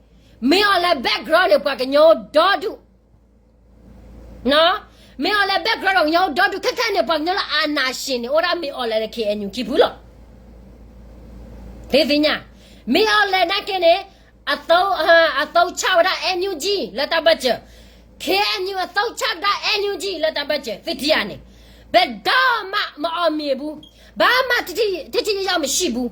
မင်းအောင်လှိုင် background န့ၣ် ပှၤကညီဒီဒူၣ် မင်းအောင်လှိုင် background ဒီးကညီဒီဒူၣ် ခဲခဲန့ၣ် ပှၤကညီလၢအာဏာရှင်န့ၣ် အိၣ်ဒၣ် မင်းအောင်လှိုင် လၢ KNU ခံဖုလီၤ, သုသ့ၣ်ညါ, မင်းအောင်လှိုင် နာ်က့န့ၣ်, အသုံး, အသုံးချဝဲဒၣ် NUG လၢတၢ်ဘၢၣ်စၢၤ, KNU အသုံးချဒၣ် NUG လၢတၢ်ဘၢၣ်စၢၤ သုထံၣ်ဧါန့ၣ်, ဘယ်တော့မှ မအောင်မြင်ဘူး, ဘာမှ ထိထိရောက်ရောက် မရှိဘူး,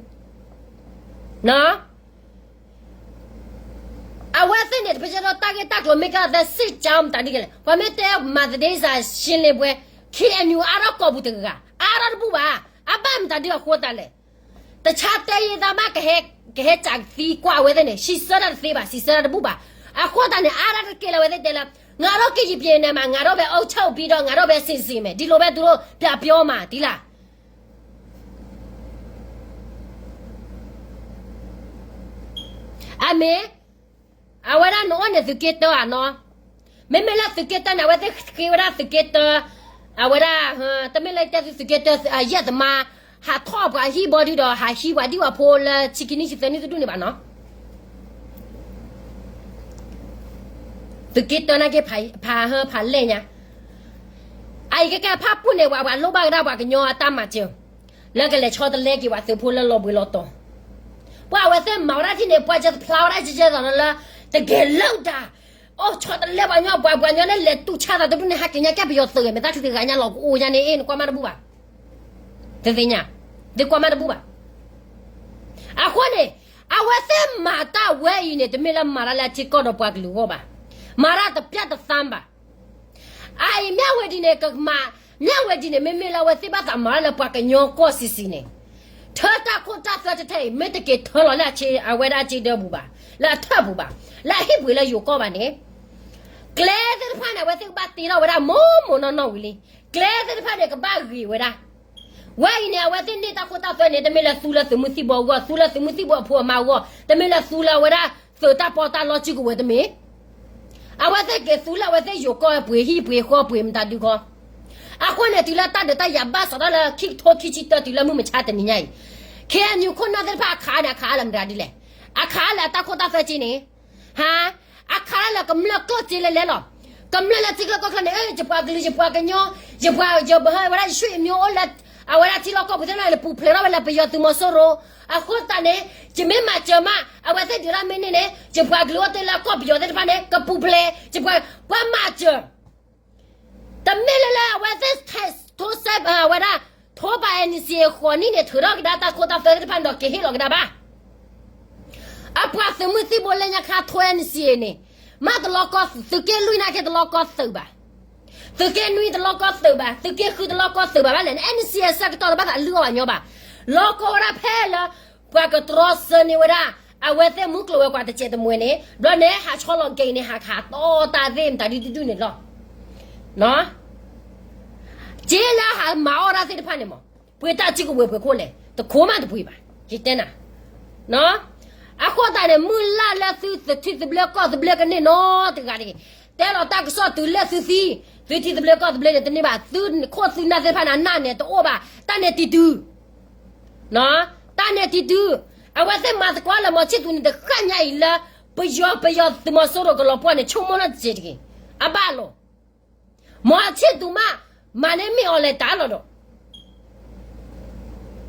အဝဲသ့ၣ်န့ၣ် ပကတဲတၢ်ဂ့ၢ်တၢ်ကျိၤမ့ၢ်ကသ့ စစ်ကြောင်း မတၤဒ်လဲၣ်, ပှၤမ့ၢ်တဲမၤသဒ့စး ရှင်းလင်းပွဲ, KNU အါထီၣ်ကိာ်ပူၤတဂၤ, အါထီၣ်တဘူၣ်ဘၣ်, အဘၣ်မတၤဒ်အဃိသတးလဲၣ်, တၢ်ဆါတဲယံာ်သးဘၣ် ကဟဲစးသံကွၢ်အဝဲသ့ၣ်န့ၣ် စံးဆၢတၢ်တသ့ဘၣ်, စံးဆၢတၢ်တဘူၣ်ဘၣ်, အဃိသတးန့ၣ် အါထီၣ်တက့ၢ်လၢအဝဲသ့ၣ်တဲလၢ, ငါတို့ကရင်ပြည်နယ်မှာ ငါတို့ပဲအုပ်ချုပ်ပြီးတော့ ငါတို့ပဲစီစဉ်မယ်, ဒီလိုပဲသူတို့ပြန်ပြောမှာ သိလား အမ့ၢ်, အဝဲဒၣ်နအိၣ်န့ၣ်သုးက့တၢဧါနီၤ, မ့မ့ၢ်လၢသုးက့တၢန့ၣ် အဝဲသ့ၣ်ဃ့ဝဲဒၣ်သုးက့တၢ, အဝဲဒၣ်, တမ့ၢ်လၢတဲသုသုးက့တၢ, ယဲၢ်သမါ, ဟးထီၣ်ပှၤဟံၣ်ဘီဒုဒီး ဟးဟံးပှၤဒံၣ်ပှၤဖိလၢဆံခံနံၣ်ဆံသၢနံၣ်တဒူၣ်န့ၣ်ဘၣ်နီၤ သုးက့တၢနာ်က့ ဖးဟၢဖးလဲၢ်ညါ, အအံၤကဲကဲဖၣ်ပူၣ်န့ၣ် ပှၤပှၤလိၣ်ဘၣ်ကဒါပှၤကညီအတၢ်မၤစၢၤ, လၢကလဲၤဆီတလဲက့ၤပှၤသုးဖိလၢလီၤဘှံးလီၤတီၤ, ပှၤအဝဲသ့ၣ်မၤဝဲဒၣ်ထံၣ်န့ၣ် ပှၤကဖျါဝဲဒၣ်ကဲကဲသိးလၢ, တကဲလၢဒၣ်, အိၣ်ဆီတလဲပှၤညီ ပှၤပှၤညီန့ၣ် လဲၤတူၢ်ဆါသးတဒူၣ်န့ၣ် ဟးက့ၤညါကဲပယီၤသုးဂ့ၤ မ့ၢ်တၢ်ထူၣ်တဂၤညါလီၤကအိၣ်ညါန့ၣ် အ့ၣ် နကွၢ်မးတဘူၣ်ဘၣ်, တသ့ၣ်ညါ, သုကွၢ်မးတဘူၣ်ဘၣ် အဃိန့ၣ်, အဝဲသ့ၣ်မၤတၢ်ဝဲအံၤန့ၣ် တမ့ၢ်လၢမၤတၢ်လၢအထံကီၢ်ဒီးပှၤကလုာ်အဂီၢ်ဘၣ်, မၤတၢ်တပျၢ်တသးဘၣ်, အအံၤမၠၣ်ဝဲဒံးန့ၣ် ကမၤ, မၠၣ်ဝဲဒံးန့ၣ် မ့မ့ၢ်လၢအဝဲသ့ၣ်ဘၣ်သးမၤတၢ်လၢပှၤကညီကီၢ်ဆံးဆံးန့ၣ်, ထၢတၢ်ခိတၢ်သွဲတထဲအံၤ မ့ၢ်တက့ၤထၢလီၤလၢအဝဲဒၣ်အစ့ဒၢပူၤဘၣ်, လၢအထၢၣ်ပူၤဘၣ်, လၢအဟံၣ်ပှ့ၤလၢယိၤကီၢ်ဘၣ်န့ၣ်, ကျဲသ့ၣ်တဖၣ်န့ၣ် အဝဲသ့ၣ်ကဘၣ်တ့ထီၣ်ဝဲဒၣ်မိၢ်မိၢ်နီၢ်နီၢ်ဝံၤလံ, ကျဲသ့ၣ်တဖၣ်န့ၣ် ကဘၣ်ဂ့ၤဝဲဒၣ် ဝဲအံၤန့ၣ် အဝဲသ့ၣ်န့ၢ်တၢ်ခိတၢ်သွဲန့ၣ် တမ့ၢ်လၢသူလၢသုးမုၢ်သံၣ်ဘိအဂီၢ်, သူလၢသုးမုၢ်သံၣ်ဘိအဖိအမါအဂီၢ်, တမ့ၢ်လၢသူလၢအဝဲဒၣ်သုးတၢ်ပီးတၢ်လီစုကဝဲၤတမ့ၢ်, အဝဲသ့ၣ်က့ၤသူလၢအဝဲသ့ၣ်ယိၤကီၢ်ပှ့ၤဟံၣ်ပှ့ၤဃီပှ့ၤမတၤဒုခီ, အဃိန့ၣ် တုၤလၢတၢ်ဒုးတၢ်ယၤဘၣ်စီၣ်ထီၣ်လၢခံကထိခံဆံတၢ တုၤလၢမုၢ်မဆါတနံၤညါအံၤ, KNU ခိၣ်နၢ်သ့ၣ်တဖၣ်အခးန့ၣ် အခးလၢမတၤဒ်လဲၣ်, အခးလၢအတၢ်ခိတၢ်သွဲက့န့ၣ် ဟါ, အခးလၢကမျၢၢ်ကျိၣ်စ့လဲၤလဲၤလီၤ, ကမျၢၢ်လၢထံချၢကီၢ်ချၢန့ၣ် ယပှၤကလုာ် ယပှၤကညီ, ယပှၤ, ယပှၤဝဲဒၣ်ယဆွေမျိုးအိၣ်လၢ, အဝဲဒၣ်ထံလီၢ်ကီၢ်ပူၤသ့ၣ်တဖၣ်န့ၣ် ပူၤဖျဲးထီၣ်ဝဲလၢပယီၤသုးမီၤစိရိၤ, အဃိသတးန့ၣ်, ယမ့ၢ်မၤစၢၤမး အဝဲသ့ၣ်ဒုးတၢ်မ့ၢ်န့ၢ်န့ၣ် ယပှၤကလုာ်အိၣ်တ့ၢ်လၢကီၢ်ပယီၤသ့ၣ်တဖၣ်န့ၣ် ကပူၤဖျဲး, ယပှၤ, ပှၤမၤစၢၤ တမ့ၢ်လၢလၢအဝဲသ့ၣ်, ထိးစဲး, အဝဲဒၣ်, ထိးပာ် NCA ဃိးနံၣ်န့ၣ် ထုးထီၣ်ကဒါတၢ်ခိတၢ်သွဲသ့ၣ်တဖၣ်န့ၣ်ဒီးကဟ့ၣ်လီၤကဒါဘၣ်, အပှၤသုးမုၢ်သံၣ်ဘိလၢညါခါထိး NCA န့ၣ်, မ့ၢ်တလီၤကီသုးက့လွံၢ်နာ်က့တလီၤကီသုးဘၣ်, သုးက့နွံတလီၢ်ကီၢ်သုးဘၣ်, သုးက့ဃုတလီၢ်ကီၢ်သုးဘၣ်, ဘၣ်လဲၣ် နအဲၣ်နစံးအဆၢကတီၢ်လၢဘၣ်သးလုၢ်အီၣ်ဘၣ်ညီဘၣ်. လီၢ်ကီၢ်ဝဲဒၣ်ဖဲလၢ ပှၤကတြီဆၢန့ၢ်ဝဲဒၣ် အဝဲသ့ၣ်မူကျိၤဝဲၤကွာ်တစဲးတမှဲၤန့ၣ် ဘျီန့ၣ် ဟးဆီလီၤက့ၤန့ၣ် ဟးခးတီတၢ်သ့ၣ်မတၤဒုဒုဒုန့ၣ်လီၤ. က့လၢဟးမၤအီၣ်တၢ်သ့ၣ်တဖၣ်န့ၣ်မး, ပှ့ၤတၢ်စုကဝဲၤပှ့ၤခိၣ်လဲၣ်, တခိၣ်မးတပှ့ၤဘၣ်, ယတဲနၤ အဃိသတးန့ၣ် မုၢ်လၢ်လၢသုသထံသဘျ့ကီၢ်သဘျ့ကန့ၢ်နီတဂၤတဂ့ၤ, တဲလီၤတၢ်ကစီၣ်တုၤလၢသုသံ, သုထံသဘျ့ကီၢ်သဘျ့န့ၣ်တန့ၢ်ဘၣ်, သုခိၣ်သုနၢ်သ့ၣ်တဖၣ်န့ၣ် အနၢ်န့ၣ်တအိၣ်ဘၣ်, တၢ်န့ၣ်တံၤတုၤ, တၢ်န့ၣ်တံၤတုၤ, အဝဲသ့ၣ်မၤသကိးလၢ မောင်ချစ်သူန့ၣ် တဃၣ်ညါအံၤလၢ ပယီၤပယီၤသုးမီၤစိရိၤကလီၤပှီၢ်န့ၣ် ဆိကမိၣ်နီၢ်စဲးတဂ့ၤ, အဘၣ်လီၤ. မောင်ချစ်သူမး မၤန့ၢ်မ့ၢ်အီၤလဲၤတၢ်လီၤဒီး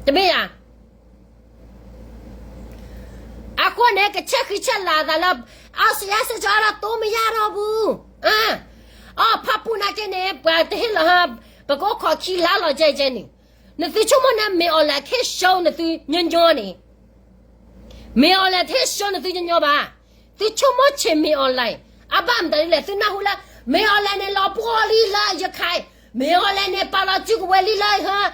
တမ့ၢ်ဧါ. အဃိန့ၣ် ကဆဲးဃံဆဲးလၤသးလၢ အစယါစ့ၢ်ကီးဒီး တိမယၢ်ထီၣ်ပူၤ, အီၣ်ဖးပူၤနာ်က့န့ၣ် ပှၤတဟ့ၣ်လီၤဟါ, ပကအိၣ်ခိးခံလါလီၤကဲကဲန့ၣ်, နသုဆိကမိၣ်န့ၣ် မ့ၢ်အီၤလဲၤဟ့ၣ်ရှုံးနသုညီညီန့ၣ်, မ့ၢ်အီၤလဲၤဟ့ၣ်ရှုံးနသုညီညီဘၣ်. သုဆိကမိၣ်ဆ့ၣ်မ့ၢ်အီၤလဲၤ, အဘၣ်မတၤဒ်လဲၣ်, သုနၢ်ဟူလၢ မ့ၢ်အီၤလဲၤန့ၣ် လီၤပှီၢ်လံလၢယခး, မ့ၢ်အီၤလဲၤန့ၣ် ပာ်လီၤစုကဝဲၤလံလၢ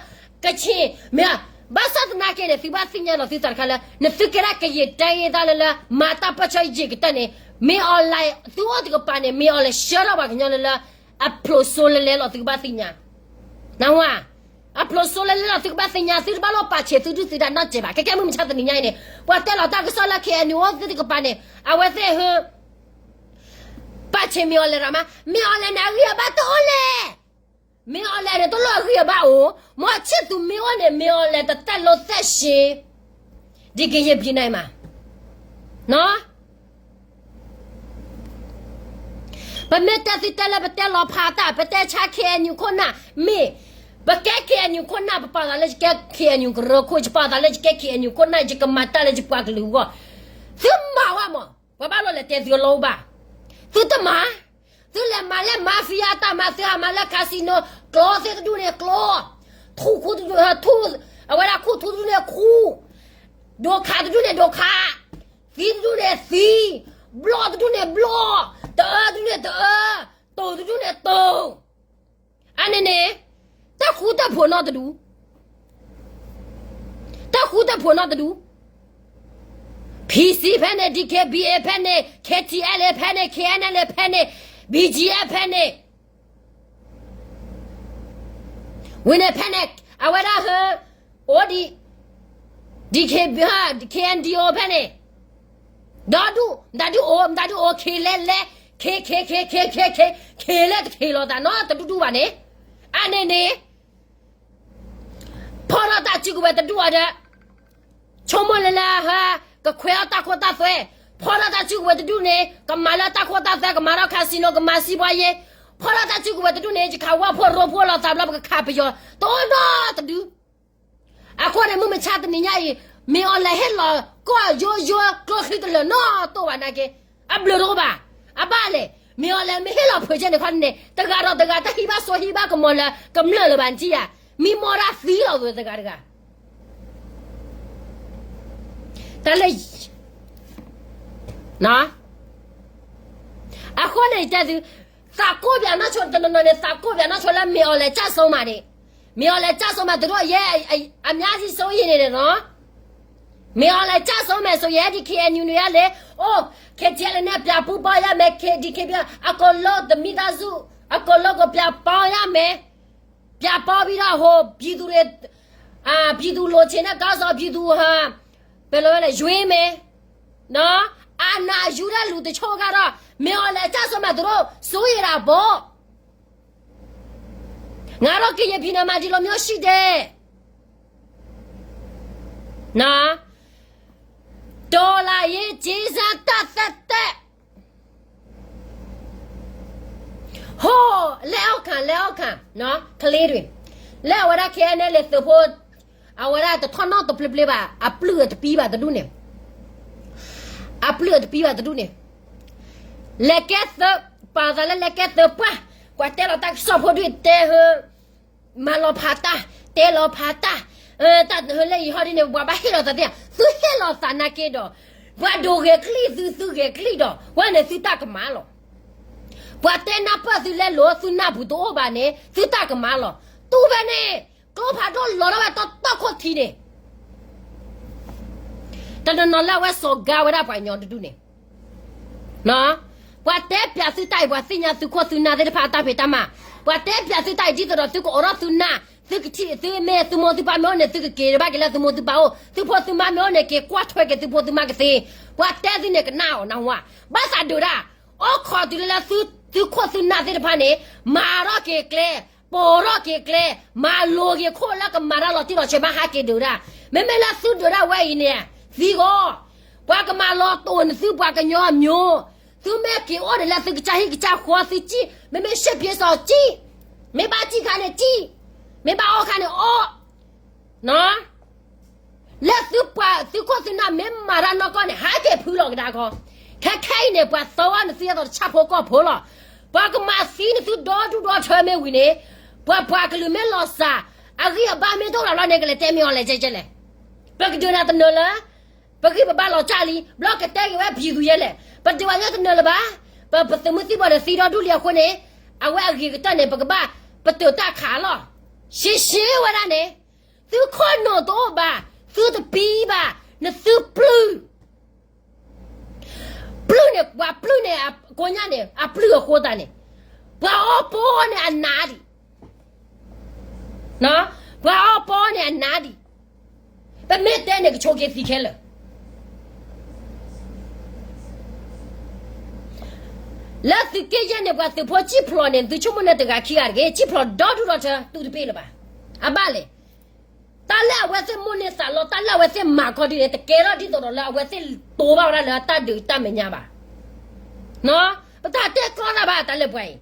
ကချ့ၣ်, မ့ၢ်ဘၣ်ဆၣ်သနာ်က့န့ၣ် သုဘၣ်သ့ၣ်ညါလီၤသုသးတခါလၢ နသုကဲဒၣ်ကယံာ်တၢ်ယံာ်တၢ်လၢလၢ မၤတၢ်ပၢၢ်ဆၢယံာ်ကတၢၢ်န့ၣ်, မ့ၢ်အီၤလဲၤသုအိၣ်တကပၤန့ၣ် မ့ၢ်အီၤလဲၤဆှၢထီၣ်ပှၤကညီလၢလၢ အဖျိးစိလၢလဲလီၤသုကဘၣ်သ့ၣ်ညါ, နၢ်ဟူဧါ, အဖျိးစိလၢလဲလီၤသုကဘၣ်သ့ၣ်ညါ, သုတဘၣ်လီၤပာ်ဆံးသုဒုၣ်သုဒါနီတစဲးဘၣ်. ကဲကဲမုၢ်မဆါတနံၤညါအံၤန့ၣ် ပှၤတဲလီၤတၢ်ကစီၣ်လၢ ခ့ၣ်အဲၣ်ယူၣ် အိၣ်သုတကပၤန့ၣ် အဝဲသ့ၣ်ဟ ပာ်ဆံးမ့ၢ်အီၤလဲၤရၤမး, မ့ၢ်အီၤလဲၤန့ၣ် အဂံၢ်အဘါတအိၣ်လဲၣ်. မ့ၢ်အီၤလဲၤန့ၣ် တလိၣ်အဂံၢ်အဘါအိၣ်, မ့ၢ်ဆံၣ်သူမ့ၢ်အိၣ်န့ၣ် မ့ၢ်အီၤလဲၤတတဲလိာ်သဲးရှ့, ဒ်ကယဲၢ်ဘံနၤမး, ပမ့ၢ်တဲသုတဲလၢပတဲလီၤဖးတၢ်, ပတဲဆါ ခ့ၣ်အဲၣ်ယူၣ် ခိၣ်နၢ်, မ့ၢ်ပကဲ ခ့ၣ်အဲၣ်ယူၣ် ခိၣ်နၢ်, ပပာ်သးလၢယကဲ ခ့ၣ်အဲၣ်ယူၣ် ကရၢခိၣ်, ယပာ်သးလၢယကဲ ခ့ၣ်အဲၣ်ယူၣ် ခိၣ်နၢ်, ယကမၤတၢ်လၢယပှၤကလုာ်အဂီၢ်, သုမၤဝဲမး, ပှၤဘၣ်လီၤလဲၤတဲသုအလီၢ်အိၣ်ဘၣ်, သုတမၤ, သုလဲၤမၤလၢ mafia တၢ်မၤ, သုဟးမၤလၢ casino, ကျိသ့ၣ်တဒူၣ်န့ၣ်ကျိ, ထူၣ်ခူတဒူၣ်, ထူၣ်, အဝဲဒၣ်ခူၣ်ထူတဒူၣ်န့ၣ်ခူၣ်, ဒိၣ်ခးတဒူၣ်န့ၣ်ဒိၣ်ခး, သံတဒူၣ်န့ၣ်သံ, ဘျီၣ်တဒူၣ်န့ၣ်ဘျီၣ်, တအၢတဒူၣ်န့ၣ်တအၢ, တိၢ်တဒူၣ်န့ၣ်တိၢ်, အန့ၣ်န့ၣ်, တၢ်ဃူတၢ်ဖိးနီတဒူၣ်, တၢ်ဃူတၢ်ဖိးနီတဒူၣ်, PC ဖဲန့ၣ်, DKBA ဖဲန့ၣ်, KTLA ဖဲန့ၣ်, KNLA ဖဲန့ၣ်, BGF ဖဲန့ၣ်, ဝံၤန့ၣ်ဖဲန့ၣ်, အဝဲဒၣ်ဟ, အိၣ်ဒံး, DKB, KNDO ဖဲန့ၣ်, ဒီဒူၣ်, မတၤဒုအိၣ်, မတၤဒုအိၣ်, ခ့လဲလဲ, ခ့ခ့ခ့ခ့ခ့ခ့, ခ့လၢတခ့လီၤသးနီတဒူၣ်ဒူၣ်ဘၣ်န့ၣ်, အန့ၣ်န့ၣ် ဖီၣ်ထီၣ်တၢ်စုကဝဲၤတဒူၣ်အီၤဒီး, ဆိကမိၣ်လၢလၢဟ, ကခွဲးအီၣ်တၢ်ခိတၢ်သွဲ, ဖီၣ်ထီၣ်တၢ်စုကဝဲၤတဒူၣ်န့ၣ် ကမၤလၢတၢ်ခိတၢ်သွဲ, ကမၤထီၣ် casino, ကမၤစံးပှၤယ့, ဖီၣ်ထီၣ်တၢ်စုကဝဲၤတဒူၣ်န့ၣ် ယခးဝၣ်ဖိရိဖှိၣ်လီၤသးဘျီ ပကခးပယီၤ, တအိၣ်နီတဒူၣ်. အဃိန့ၣ် မုၢ်မဆါတနံၤညါအံၤ, မ့ၢ်အီၤလဲၤဟ့ၣ်လီၤကီၢ်ယိယိကျိချံတလၢာ်နီတိၢ်ဘၣ်နာ်က့, အဘျုးတအိၣ်ဘၣ်. အဘၣ်လဲၣ်, မ့ၢ်အီၤလဲၤမ့ၢ်ဟ့ၣ်လီၤဖုးကဲန့ၣ်ခီန့ၣ်, တဂၤဒီးတဂၤ တဟံးဘၣ်စိဟံးဘၣ်ကမီၤလၢကမျၢၢ်လၢၤဘၣ်နထံၣ်ဧါ, မံမီၢ်ဒၣ်သံလီၤဝဲတဂၤတဂၤ တၢ်လၢ အဃိန့ၣ်တဲသု, သးကိၢ်ပၠးနီၢ်ဆိတနီၤနီၤန့ၣ် သးကိၢ်ပၠးနီၢ်ဆိလၢ မ့ၢ်အီၤလဲၤကၢ်စိမးန့ၣ်, မ့ၢ်အီၤလဲၤကၢ်စိမး တဒိၣ်ယဲ, အများကြီးစိုးရိမ်နေတယ်နော်, မ့ၢ်အီၤလဲၤကၢ်စိမး စိုးရိမ် ဒီး KNU န့ၣ်လဲၣ်, အိၣ် KTLA န့ၣ် ပြန်ပူးပေါင်းရမယ်, DKBA အကုန်လုံး တမိသားစု အကုန်လုံးကို ပြန်ပေါင်းရမယ်, ပြန်ပေါင်းပြီးတော့ ဟို ပြည်သူတွေ အာ ပြည်သူလိုချင်တဲ့ခေါင်းဆောင် ပြည်သူဟာ ဘယ်လိုလဲ ရွေးမယ်နော်, အာဏာယူတဲ့လူတချို့ကတော့ မင်းအောင်လှိုင်ကျဆုံးမှာ သူတို့စိုးရိမ်တာပေါ့, ငါတို့ကရင်ပြည်နယ်မှာ ဒီလိုမျိုးရှိတယ်နော်, တော်လှန်ရေးကြေးစားတပ်သက်သက် ဟိ, လက်အောက်ခံ, လက်အောက်ခံနော်, ကလေးတွေ, လၢအဝဲဒၣ် KNLA သုးဖိ, အဝဲဒၣ်တထီၣ်နီၣ်တပျ့ပျ့ဘၣ်, အပျုၢ်အတပီဘၣ်တဒူၣ်န့ၣ်, အပျုၢ်အတပီဘၣ်တဒူၣ်န့ၣ်, လဲၤကဲသုး, ပာ်သးလၢလဲၤကဲသုးပှၢ်, ကွၢ်တဲလီၤတၢ်ကစီၣ်ဖိဒုၣ်တဲဟၢ မၤလီၤဖးတၢ်, တဲလီၤဖးတၢ်, တၢ်ဟၢလၢယဟီဒ်န့ၣ် ပှၤဘၣ်ဟ့ၣ်လီၤသးသ့ဧါ, သုဟ့ၣ်လီၤသးနာ်က့ဒီး, ပှၤဒိၣ်ဂဲၤကျိၣ်သု, သုဂဲၤကျိၣ်ဒီး ဝဲန့ၣ်သုတၢ်ကမၣ်လီၤ. ပှၤတဲနၢ်ပၢၢ်သုလဲလိာ် သုနၢ်ပူၤတအိၣ်ဘၣ်န့ၣ် သုတၢ်ကမၣ်လီၤ. တူၢ်ဖဲန့ၣ် ကျိဖးဒိၣ်လီၤထီၣ်ဝဲတီတီခိၣ်ထံန့ၣ် တနီၤနီၤလၢအဝဲစီၤကါဝဲဒၣ်ပှၤကညီတဒူၣ်န့ၣ် ပှၤတဲပၠးသုတၢ်အံၤ ပှၤသ့ၣ်ညါသုခိၣ်သုနၢ်သ့ၣ်တဖၣ်အတၢ်ဖံးတၢ်မၤ, ပှၤတဲပၠးသုတၢ်အံၤ ဒ်သိးဒီးသုကအိးထီၣ်သုနၢ်, သုကထံၣ်သုမ့ၢ်သုမိၢ်သုပၢ်မ့ၢ်အိၣ်န့ၣ် သုကက့ၤဘၣ်က့ၤလၢသုမိၢ်သုပၢ်အိၣ်, သုဖိသုမါမ့ၢ်အိၣ်န့ၣ် က့ၤကွၢ်ထွဲက့ၤသုဖိသုမါကသ့, ပှၤတဲသုန့ၣ်ကနၣ်အီၤနဝါ, ဘၣ်သးဒုးဒၣ်, အိၣ်ခိးတုၤလၢလၢ သုခိၣ်သုနၢ်သ့ၣ်တဖၣ်န့ၣ် မၤထီၣ်က့ၤကျဲ, ပိာ်ထီၣ်က့ၤကျဲ, မၤလိက့ၤခိၣ်လၢကမၤတၢ်လီၤတံၢ်လီၤဆဲးဘၣ်ဟးက့ၤဒုးဒၣ်, မ့မ့ၢ်လၢသုဒုးဒၣ်ဝဲအံၤန့ၣ် သံဂီၤ, ပှၤကမၤလီၤတိာ်န့ၢ်သုပှၤကညီအမျိုး, သုမ့ၢ်က့ၤအိၣ်ဒီးလၢသုကစၢ်ဟံၣ်ကစၢ်ဃီသုစံၣ်, မ့မ့ၢ်ရှ့ၣ်ပျ့စီၤစံၣ်, မ့ၢ်ဘၣ်စံၣ်ခါန့ၣ်စံၣ်, မ့ၢ်ဘၣ်အီၣ်ခါန့ၣ်အီၣ် လၢသုပှၤသုခိၣ်သုနၢ်မ့ၢ်မၤတၢ်နီၢ်ကီၢ်န့ၣ် ဟးက့ၤဖုလီၤကဒါခီ, ခဲခဲအံၤန့ၣ် ပှၤသီဝဲနသုအသိးတဆၣ်ဖိကီၢ်ဖိလီၤ. ပှၤကမၤသံနသုဒီဒူၣ်ဒီထၢမ့ၢ်ဝံၤန့ၣ်, ပှၤပှၤကလုာ်မ့ၢ်လီၤစၢ်, အဂံၢ်အဘါမ့ၢ်တအိၣ်လၢၤလီၤန့ၣ် ကလဲၤတဲမ့ၢ်အီၤလဲၤကဲကဲလဲၣ်. ပကဒုးနၤတနၢၤလၢ ပဂံၢ်ပဘါလီၤစၢ်လံ, ဘျီကတဲက့ၤဝဲပျံၤသူယဲလဲၣ်, ပဒုးဝဲညါတနၢၤလၢၤဘၣ်, ပပသုးမုၢ်သံၣ်ဘီဒီးသံဒီဒူၣ်လံအဃိန့ၣ်, အဝဲအဂ့ၤကတၢၢ်န့ၣ် ပကဘၣ်ပတုာ်တၢ်ခးလီၤ. ရှဲရှဲဝဲဒၣ်န့ၣ်, သုခိၣ်နူာ်တအိၣ်ဘၣ်, သုတပံဘၣ်, နသုပျုၢ် ပျုၢ်န့ၣ် ပှၤပျုၢ်န့ၣ် ကိညါန့ၣ် အပျုၢ်အဃိသတးန့ၣ်, ပှၤအီၣ်ပီန့ၣ်အနးဒံး, ပှၤအီၣ်ပီန့ၣ်အနးဒံး, ပမ့ၢ်တဲန့ၣ်ကဆိးက့ၤသံခဲလၢာ်. လၢသုးက့ယဲၢ်န့ၣ် ပှၤသုးဖိစံၣ်ဖျိးန့ၣ် သုဆိကမိၣ်န့ၣ်တဂၤခံဂၤတဂ့ၤ, စံၣ်ဖျိးဒီဒူၣ်ဒီထၢ တူၢ်တပ့ၢ်လၢၤဘၣ်. အဘၣ်လဲၣ်. တၢ်လၢအဝဲသ့ၣ်မိၣ်န့ၢ်သးလီ တၢ်လၢအဝဲသ့ၣ်မၤခီဒ်န့ၣ် တကဲထီၣ်ဒ်သိးဒီးလၢအဝဲသ့ၣ်တိဘၣ်ဝဲဒၣ်လၢတၢ်ဒုးတၢ်မဲာ်ညါဘၣ်. ပတၢ်တဲကျီသးဘၣ်တၢ်လၢပှၤအံၤ,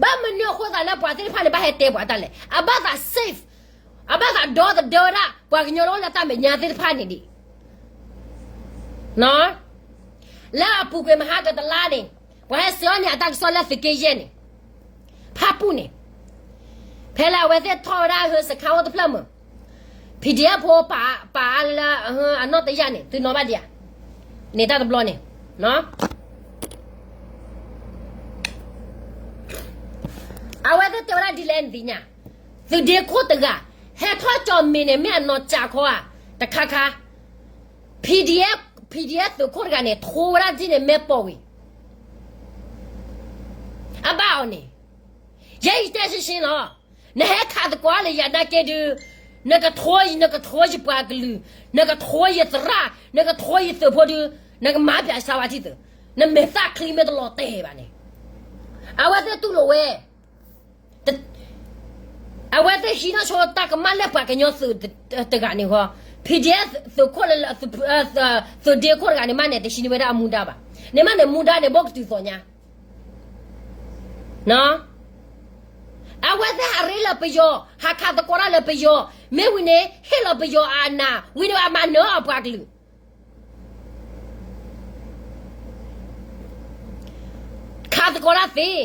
ဘၣ်မနုၤအဃိသးလၢပှၤသ့ၣ်တဖၣ်န့ၣ် ဘၣ်ဟဲတဲပှၤတၢ်လဲၣ်, အဘၣ်သး safe, အဘၣ်သးဒီသဒၢဝဲဒၣ် ပှၤကညီလၢအိၣ်လၢတၢ်မဲာ်ညါသ့ၣ်တဖၣ်န့ၣ်ဒံး လၢအပူၤကွံာ်မဟါကတလါန့ၣ်, ပှၤဟဲစံးအီၤန့ၣ် အတၢ်ကစီၣ်လၢသုးက့ယဲၢ်န့ၣ်, ဖၣ်ပူၣ်န့ၣ်, ဖဲလၢအဝဲသ့ၣ်ထီၣ်ဝဲဒၣ်ဟၢစခါအိၣ်တဖျၢၣ်မုၢ်, PDF ဖိပာ်အါလၢအနီၢ်တယၢ်န့ၣ် သုနီၣ်ဘၣ်ဒံးဧါ, န့ၣ်တၢ်တဘျီန့ၣ် အဝဲသ့ၣ်တဲဝဲဒၣ်ဒ်လဲၣ်နသ့ၣ်ညါ, သုးဒ့ခိၣ်တဂၤ, ဟဲထီၣ်ကၠီၣ်မ့ၤန့ၣ် မ့ၢ်အနီၢ်ကၠးခီဧါ, တခါခါ, PDF, PDF သုးခိၣ်တဂၤန့ၣ် ထိဝဲဒၣ်ဒ်န့ၣ် မဲာ်ပိာ်ဝံၤ, အဘၣ်အီၤန့ၣ်, ယဲယတဲရှင်းရှင်းလီၤ, နဟဲခးသကိးလၢယၤနာ်က့ဒုး, နကထိ, နကထိယပှၤကလုာ်, နကထိယသရၣ်, နကထိယသုးဖိဒုး, နကမၤပၠးစၢ်ဝဲထံသုး, နမဲာ်သၣ်ချံမ့ၢ်တလီၤတဲာ်ဘၣ်န့ၣ်, အဝဲသ့ၣ်တူၢ်လိာ်ဝဲ အဝဲသ့ၣ်ဟံးထီၣ်ဆိတၢ်ကမၣ်လၢပှၤကညီသုးတဂၤန့ၣ်ဃီ, PDF သုးခိၣ်လၢ သုးဒ့ခိၣ်တဂၤန့ၣ်မးန့ၣ် တဟံးန့ၢ်ဝဲဒၣ်အမူဒါဘၣ်. န့ၣ်မးန့ၣ် မူဒါန့ၣ် ဘီကတုၤသီညါ, အဝဲသ့ၣ်ဟးရ့လၢပယီၤ, ဟးခးသကိးတၢ်လၢပယီၤ, မ့ၢ်ဝံၤန့ၣ် ဟ့ၣ်လီၤပယီၤအနၢ်, ဝံၤန့ၣ်အမၤနၢၤအီၤပှၤကလုာ် ခးသကိးတၢ်သ့,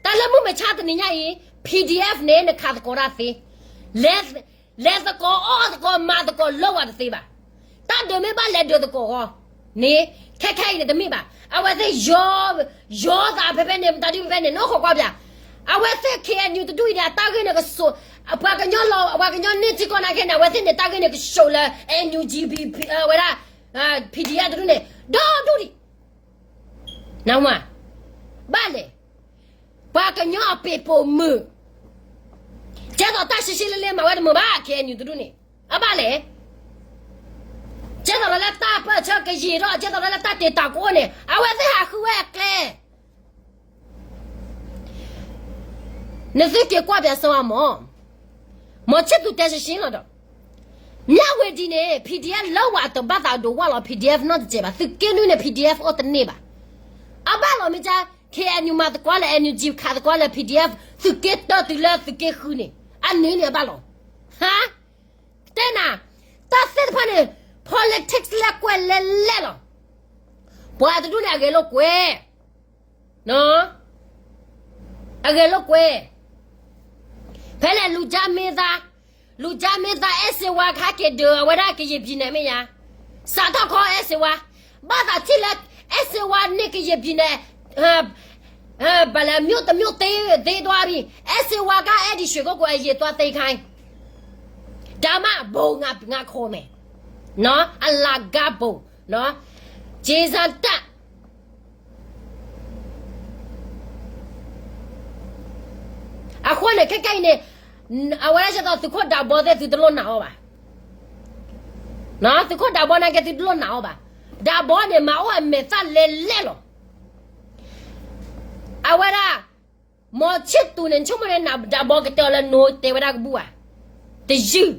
တၢ်လၢမုၢ်မဆါတနံၤညါအံၤ PDF န့ၣ် နခးသကိးတၢ်သ့, လဲၤသကိးအီၣ်သကိးမၤသကိးလၢဝဲတသ့ဘၣ်. တၢ်ဒုးမ့ၢ်ဘၣ်လဲၤဒုးသကိးဃီန့ၣ်, ခဲခဲအံၤန့ၣ်တမ့ၢ်ဘၣ်. အဝဲသ့ၣ်ယီ, ယီသးဖဲဖဲန့ၣ် မတၤဒုးဖဲဖဲန့ၣ် နအိၣ်ခိးကွၢ်ပၠး, အဝဲသ့ၣ် KNU တဒူၣ်အံၤန့ၣ် အတၢ်ဂ့ၢ်န့ၣ်ကစိာ်, ပှၤကညီလီၤ, ပှၤကညီန့ၢ်ထံကီၢ်နာ်က့န့ၣ် အဝဲသ့ၣ်န့ၣ် တၢ်ဂ့ၢ်န့ၣ်ကစိာ်လၢ NUG ဝဲဒၣ် PDF တဒူၣ်န့ၣ် ဒီဒူၣ်ဒံး နဝၤ, ဘၣ်လဲၣ်. ပှၤကညီအပ့ၤပိာ်မုၣ်, ကဲသိးတၢ်ရှံရှံလ့လ့မၤဝဲတမုာ်ဘၣ် KNU တဒူၣ်န့ၣ်, အဘၣ်လဲၣ်. ကဲသိးလၢတၢ်ပၢၢ်ဆၢကယံာ်ထီၣ်, ကဲသိးလၢတၢ်တ့ၢ်တၢ်ကအိၣ်န့ၣ် အဝဲသ့ၣ်ဟးဃုဝဲအကျဲ နသုက့ၤကွၢ်ပၠးစၢၤအမၢ်, မီၤဆံၣ်သူးတဲရှဲရှဲလီၤဒီး, မၠၣ်ဝ့ၤဒံန့ၣ် PDF လၢဝဲအတဘၣ်သးဒိးဝၢ်လီၤ PDF နီတစဲးဘၣ်, သုးက့နွံန့ၣ် PDF အိၣ်တန့ၢ်ဘၣ်. အဘၣ်လီၤမ့ၢ်ကါ, KNU မၤသကိးလၢ NUG ခးသကိးလၢ PDF, သုးက့တၢ်တုၤလၢသုးက့ဃုန့ၣ်, အန့ၣ်န့ၣ်အဘၣ်လီၤ. ဟါ, တဲနၤ, တၢ်သ့ၣ်တဖၣ်န့ၣ် politics လဲၣ်ကွဲးလဲၣ်လဲၣ်လီၤ. ပှၤတဒူၣ်န့ၣ်အဂဲၤလိာ်ကွဲ အဂဲၤလိာ်ကွဲ, ဖဲလဲၣ် လူၤကၠါမ့ၢ်သါ, လူၤကၠါမ့ၢ်သါ အဲၣ်စ့ဝါခါက့ၤဒုးအဝဲဒၣ်ကယံာ်ပံၤနဲၣ်မ့ၢ်ယါ, စးထီၣ်ခီအဲၣ်စ့ဝါ, ဘၣ်သးထံၣ်လၢ အဲၣ်စ့ဝါန့ၢ်ကယံာ်ပံၤနဲၣ်, အဲၣ် ဘၣ်လဲၤ မြို့တစ်မြို့သိမ်းသွားပြီ, အဲၣ်စ့ဝါက အဲဒီရွှေကုက္ကိုအရင်သွားသိမ်းခိုင်း, ဒါမှ ဘုံငါ ငါခေါ်မယ်နော်, အလကားဘုံနော်, ကျေးဇူးတင်. အဃိန့ၣ် ခဲကဲအံၤန့ၣ် အဝဲဒၣ်ကဲသိးသုးခိၣ်ဒးဘီသ့ၣ် သုတလိၣ်နာ်အီၤဘၣ်, သုးခိၣ်ဒးဘီနာ်က့ သုတလိၣ်နာ်အီၤဘၣ်, ဒးဘီန့ၣ် မၤအိၣ်အမဲာ်သၣ်လဲလဲလီၤ. အဝဲဒၣ် မီၤဆံၣ်သူးန့ၣ် ဆိကမိၣ်န့ၣ် နဒးဘီကတဲအီၤလၢ နိတဲဝဲဒၣ်ကဘူၣ်ဧါ, တယုၢ်.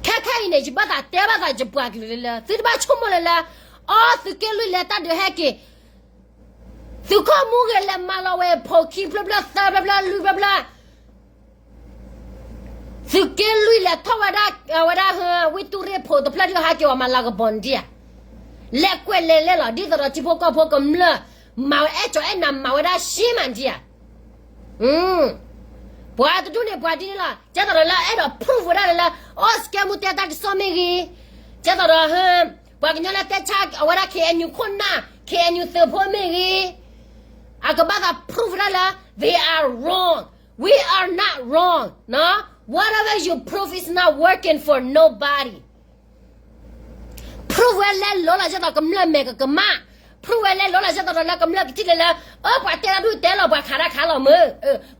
ခဲခဲအံၤန့ၣ် ယဘၣ်သးတဲဘၣ်သးယပှၤကလုာ်လၢ သုတဘၣ်ဆိကမိၣ်လၢလၢ အီ သုးက့လွံၢ်လဲၤတၢ်ဒုးဟဲက့ၤ, သုးခိၣ်မူဂ့ၤလဲၤမၤလီၤဝဲ ဖိခံဖျၢၣ်ဖျၢၣ် သၢဖျၢၣ်ဖျၢၣ် လွံၢ်ဖျၢၣ်ဖျၢၣ် သုးက့လွံၢ်လဲၤထီၣ်ဝဲဒၣ် အဝဲဒၣ် ဝ့ၢ်တူၢ်ရ့ၣ်ဖိတဖျၢၣ်ဒုးဟဲက့ၤအီၤ မၤလၤကပီၤန့ၣ်ဒံးဧါ, လဲၤကွဲးလဲၤလဲလီၤ ဒ်သိးဒီးထံဖိကီၢ်ဖိကမျၢၢ် မၤဝဲအဲၣ်ကၠီၤအဲၣ်နၤ မၤဝဲဒၣ်ရှ့မးဒံးဧါ. ပှၤတဒူၣ်န့ၣ် ပှၤဒ်န့ၣ်လီၤ, ကဲသိးဒီးလၢအဲၣ်ဒိး proof ဝဲဒၣ်လၢ အီ စကဲမူတဲတၢ်ကစီၣ်မ့ၢ်ဂ့ၤ, ကဲသိးဒီး ပှၤကညီလၢတဲဆါအဝဲဒၣ် K N U ခိၣ်နၢ် K N U သုးဖိမ့ၢ်ဂ့ၤ, အကဘၣ်သး proof ဝဲဒၣ်လၢ they are wrong, we are not wrong, whatever you prove is not working for nobody. Prove ဝဲလဲလိၤလီၤ ကဲသိးကမျၢၢ်မဲာ်ကကမၣ်, prove ဝဲလဲလိၤလီၤ ကဲသိးဒီးလၢကမျၢၢ်ကထံၣ်လၢလၢ အၢ ပှၤတဲတၢ်ဒုၣ်တဲလီၤ ပှၤခးတၢ်ခးလီၤမ့ၢ်,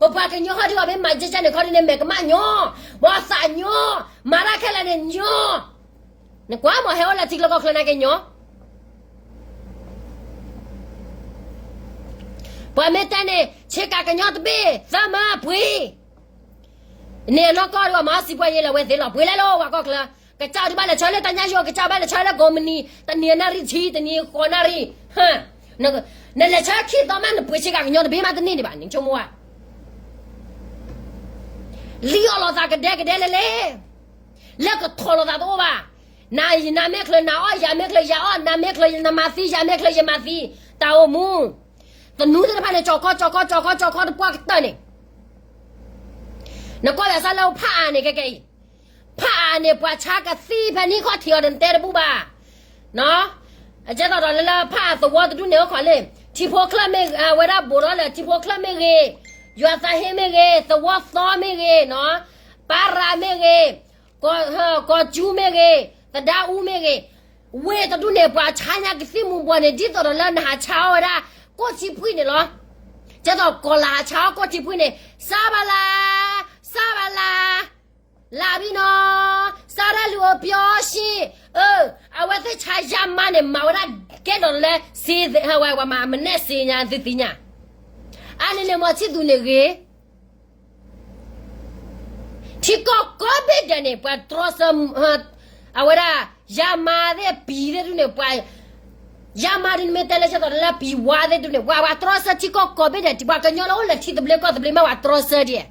ပပှၤကညီဟီဒုးအီၤမ့ၢ်မၤကဲကဲန့ၣ်ခီဒ်န့ၣ် မဲာ်ကမၣ်ညီ, ဘီသးညီ, မၤတၢ်ခဲလၢာ်န့ၣ်ညီ, နကွၢ်မ့ၢ်ဟဲအိၣ်လၢထံကျိကီၢ်ချၢနာ်က့ညီ ပှၤမ့ၢ်တဲန့ၣ် ဆ့ကၤကညီတဘ့ၣ် သၢမၢပှ့ၤ, န့ၣ်အနီၢ်ကီၢ်ဒုး မၤစံးပှၤယဲလၢဝဲသ့ၣ်လီၤ ပှ့ၤလဲလိၤဝဲကီၢ်ချၢ, ကစၢ်ဒုးဘၣ်လဲၤဆၢလၢတၢ်ညၣ်ယိ ကစၢ်ဘၣ်လဲၤဆၢလၢကိးမုၢ်နံၤ တနံၤနၣ်ရံၣ်ဆံ တနံၤဃိးနၣ်ရံၣ်, နလဲၤဆၢခံသီမး နပှ့ၤဆ့ကၤကညီတဘ့ၣ်မးတန့ၢ်ဒံးဘၣ် နဆိကမိၣ်ဧါ. လံၣ်အီၣ်လိာ်သးကဒဲကဒဲလဲၣ်လဲၣ်, လၢကထီၣ်လိာ်သးတအိၣ်ဘၣ်, နၤယၤမဲာ်ချၢ နၤအီၣ်ယၤမဲာ်ချၢ ယၤအီၣ်နၤမဲာ်ချၢ နမၤသံယၤမဲာ်ချၢ ယမၤသံ, တၢ်အိၣ်မူ, သနူသ့ၣ်တဖၣ်န့ၣ် ကၠီၤခီ ကၠီၤခီ ကၠီၤခီ ကၠီၤခီတပှၢ်ကတၢၢ်န့ၣ်, နကွၢ်ယၤစၢ်လၢဖးအါန့ၣ် ခဲကဲအံၤ, ဖးအါန့ၣ် ပှၤဆါကသံၣ်ဖဲန့ၣ်ခီထံးအီၤဒီးနတဲတဘူၣ်ဘၣ် ကဲသိးဒီးလၢလၢဖးအါသဝီတဒူၣ်န့ၣ်အိၣ်ခိးလံ, ထံဖိချၢၣ်မ့ၢ်ဂ့ၤ အဝဲဒၣ်ဘူးထီၣ်လၢထံဖိချၢၣ်မ့ၢ်ဂ့ၤ, ယွၤသးဟ့မ့ၢ်ဂ့ၤ, သဝီသီမ့ၢ်ဂ့ၤ, ပၤရၤမ့ၢ်ဂ့ၤ, ကီၢ်ကၠူမ့ၢ်ဂ့ၤ, သဒါအူမ့ၢ်ဂ့ၤ, ဝ့ၢ်တဒူၣ်န့ၣ် ပှၤဆါညါကသံၣ်မူၤဘှီးန့ၣ် ဒ်သိးဒီးလၢနဟးဆါအီၣ်ဝဲဒၣ် ကိၣ်ထံဖှံၣ်န့ၣ်လီၤ. ကဲသိးကီၢ်လၢဟးဆါအီၣ်ကိၣ်ထံဖှံၣ်န့ၣ် စၢ်ဘၣ်လါ, စၢ်ဘၣ်လါ, လၢဘံနီၤ, စၢ်ရၣ်လူၤဧိၤပျီရှံၣ်, အဝဲသ့ၣ်ဆါယါမါန့ၣ် မၤဝဲဒၣ်ကဲဒီးလၢ စ့, ဝဲမၤမနုၤစ့ညါသုသ့ၣ်ညါ, အါန့ၣ်န့ၣ် မီၤဆံၣ်သူးန့ၣ်ဂ့ၤ ထံကီၢ်ကိးဘ့ၣ်ဒဲးန့ၣ် ပှၤတြီဆၢ, အဝဲဒၣ် ယါမါသ့ၣ်ပံၤသ့ၣ်ဒုန့ၣ် ပှၤ, ယါမါဒုန့ၣ်မ့ၢ်တဲလၢဆၢကတီၢ်လၢပံၤဝါသ့ၣ်ဒုန့ၣ် ပှၤ, ပှၤတြီဆၢထံကီၢ်ကိးဘ့ၣ်ဒဲး ပှၤကညီလၢအိၣ်လၢထံသဘျ့ကီၢ်သဘျ့မ့ၢ်ပှၤတြီဆၢဒ်,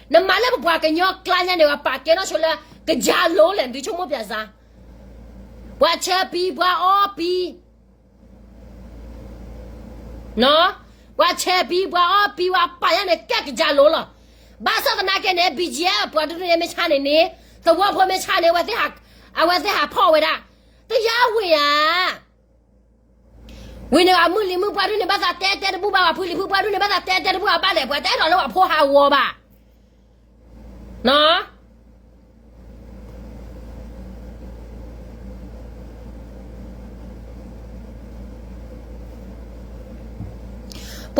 နမၤလၢပပှၤကညီကျါညါန့ၣ် ပှၤပာ်ကဲနီၢ်ဆိလၢ ကယၤလိၤလဲၣ် ဒုဆိကမိၣ်ပၠးစါ, ပှၤဆၢပံၤ ပှၤအီပံၤ ပှၤဆဲးပံၤ ပှၤအီပံၤ ပှၤပာ်ယၤန့ၣ် ကဲကယၤလိၤလီၤ. ဘၣ်ဆၣ်သနာ်က့န့ၣ် BGF ပှၤဒုန့ၣ်မ့ၢ်ဆါန့ၣ်န့ၣ် သဝီဖိမ့ၢ်ဆါန့ၣ် အဝဲသ့ၣ်ဟးဖီၣ်ဝဲဒၣ် တယါဝံၤဧါ. ဝံၤန့ၣ် အမုၢ်လံၤမုၢ်ပှၢ်ဒုန့ၣ် ဘၣ်သးတဲတဲတဘူၣ်ဘၣ် ပှၤဖုလံၤဖုပှၢ်ဒုန့ၣ် ဘၣ်သးတဲတဲတဘူၣ်အဘၣ်လဲၣ် ပှၤတအဲၣ်ဒိးလၢပှၤဖိဟးဂီၤဘၣ် ပ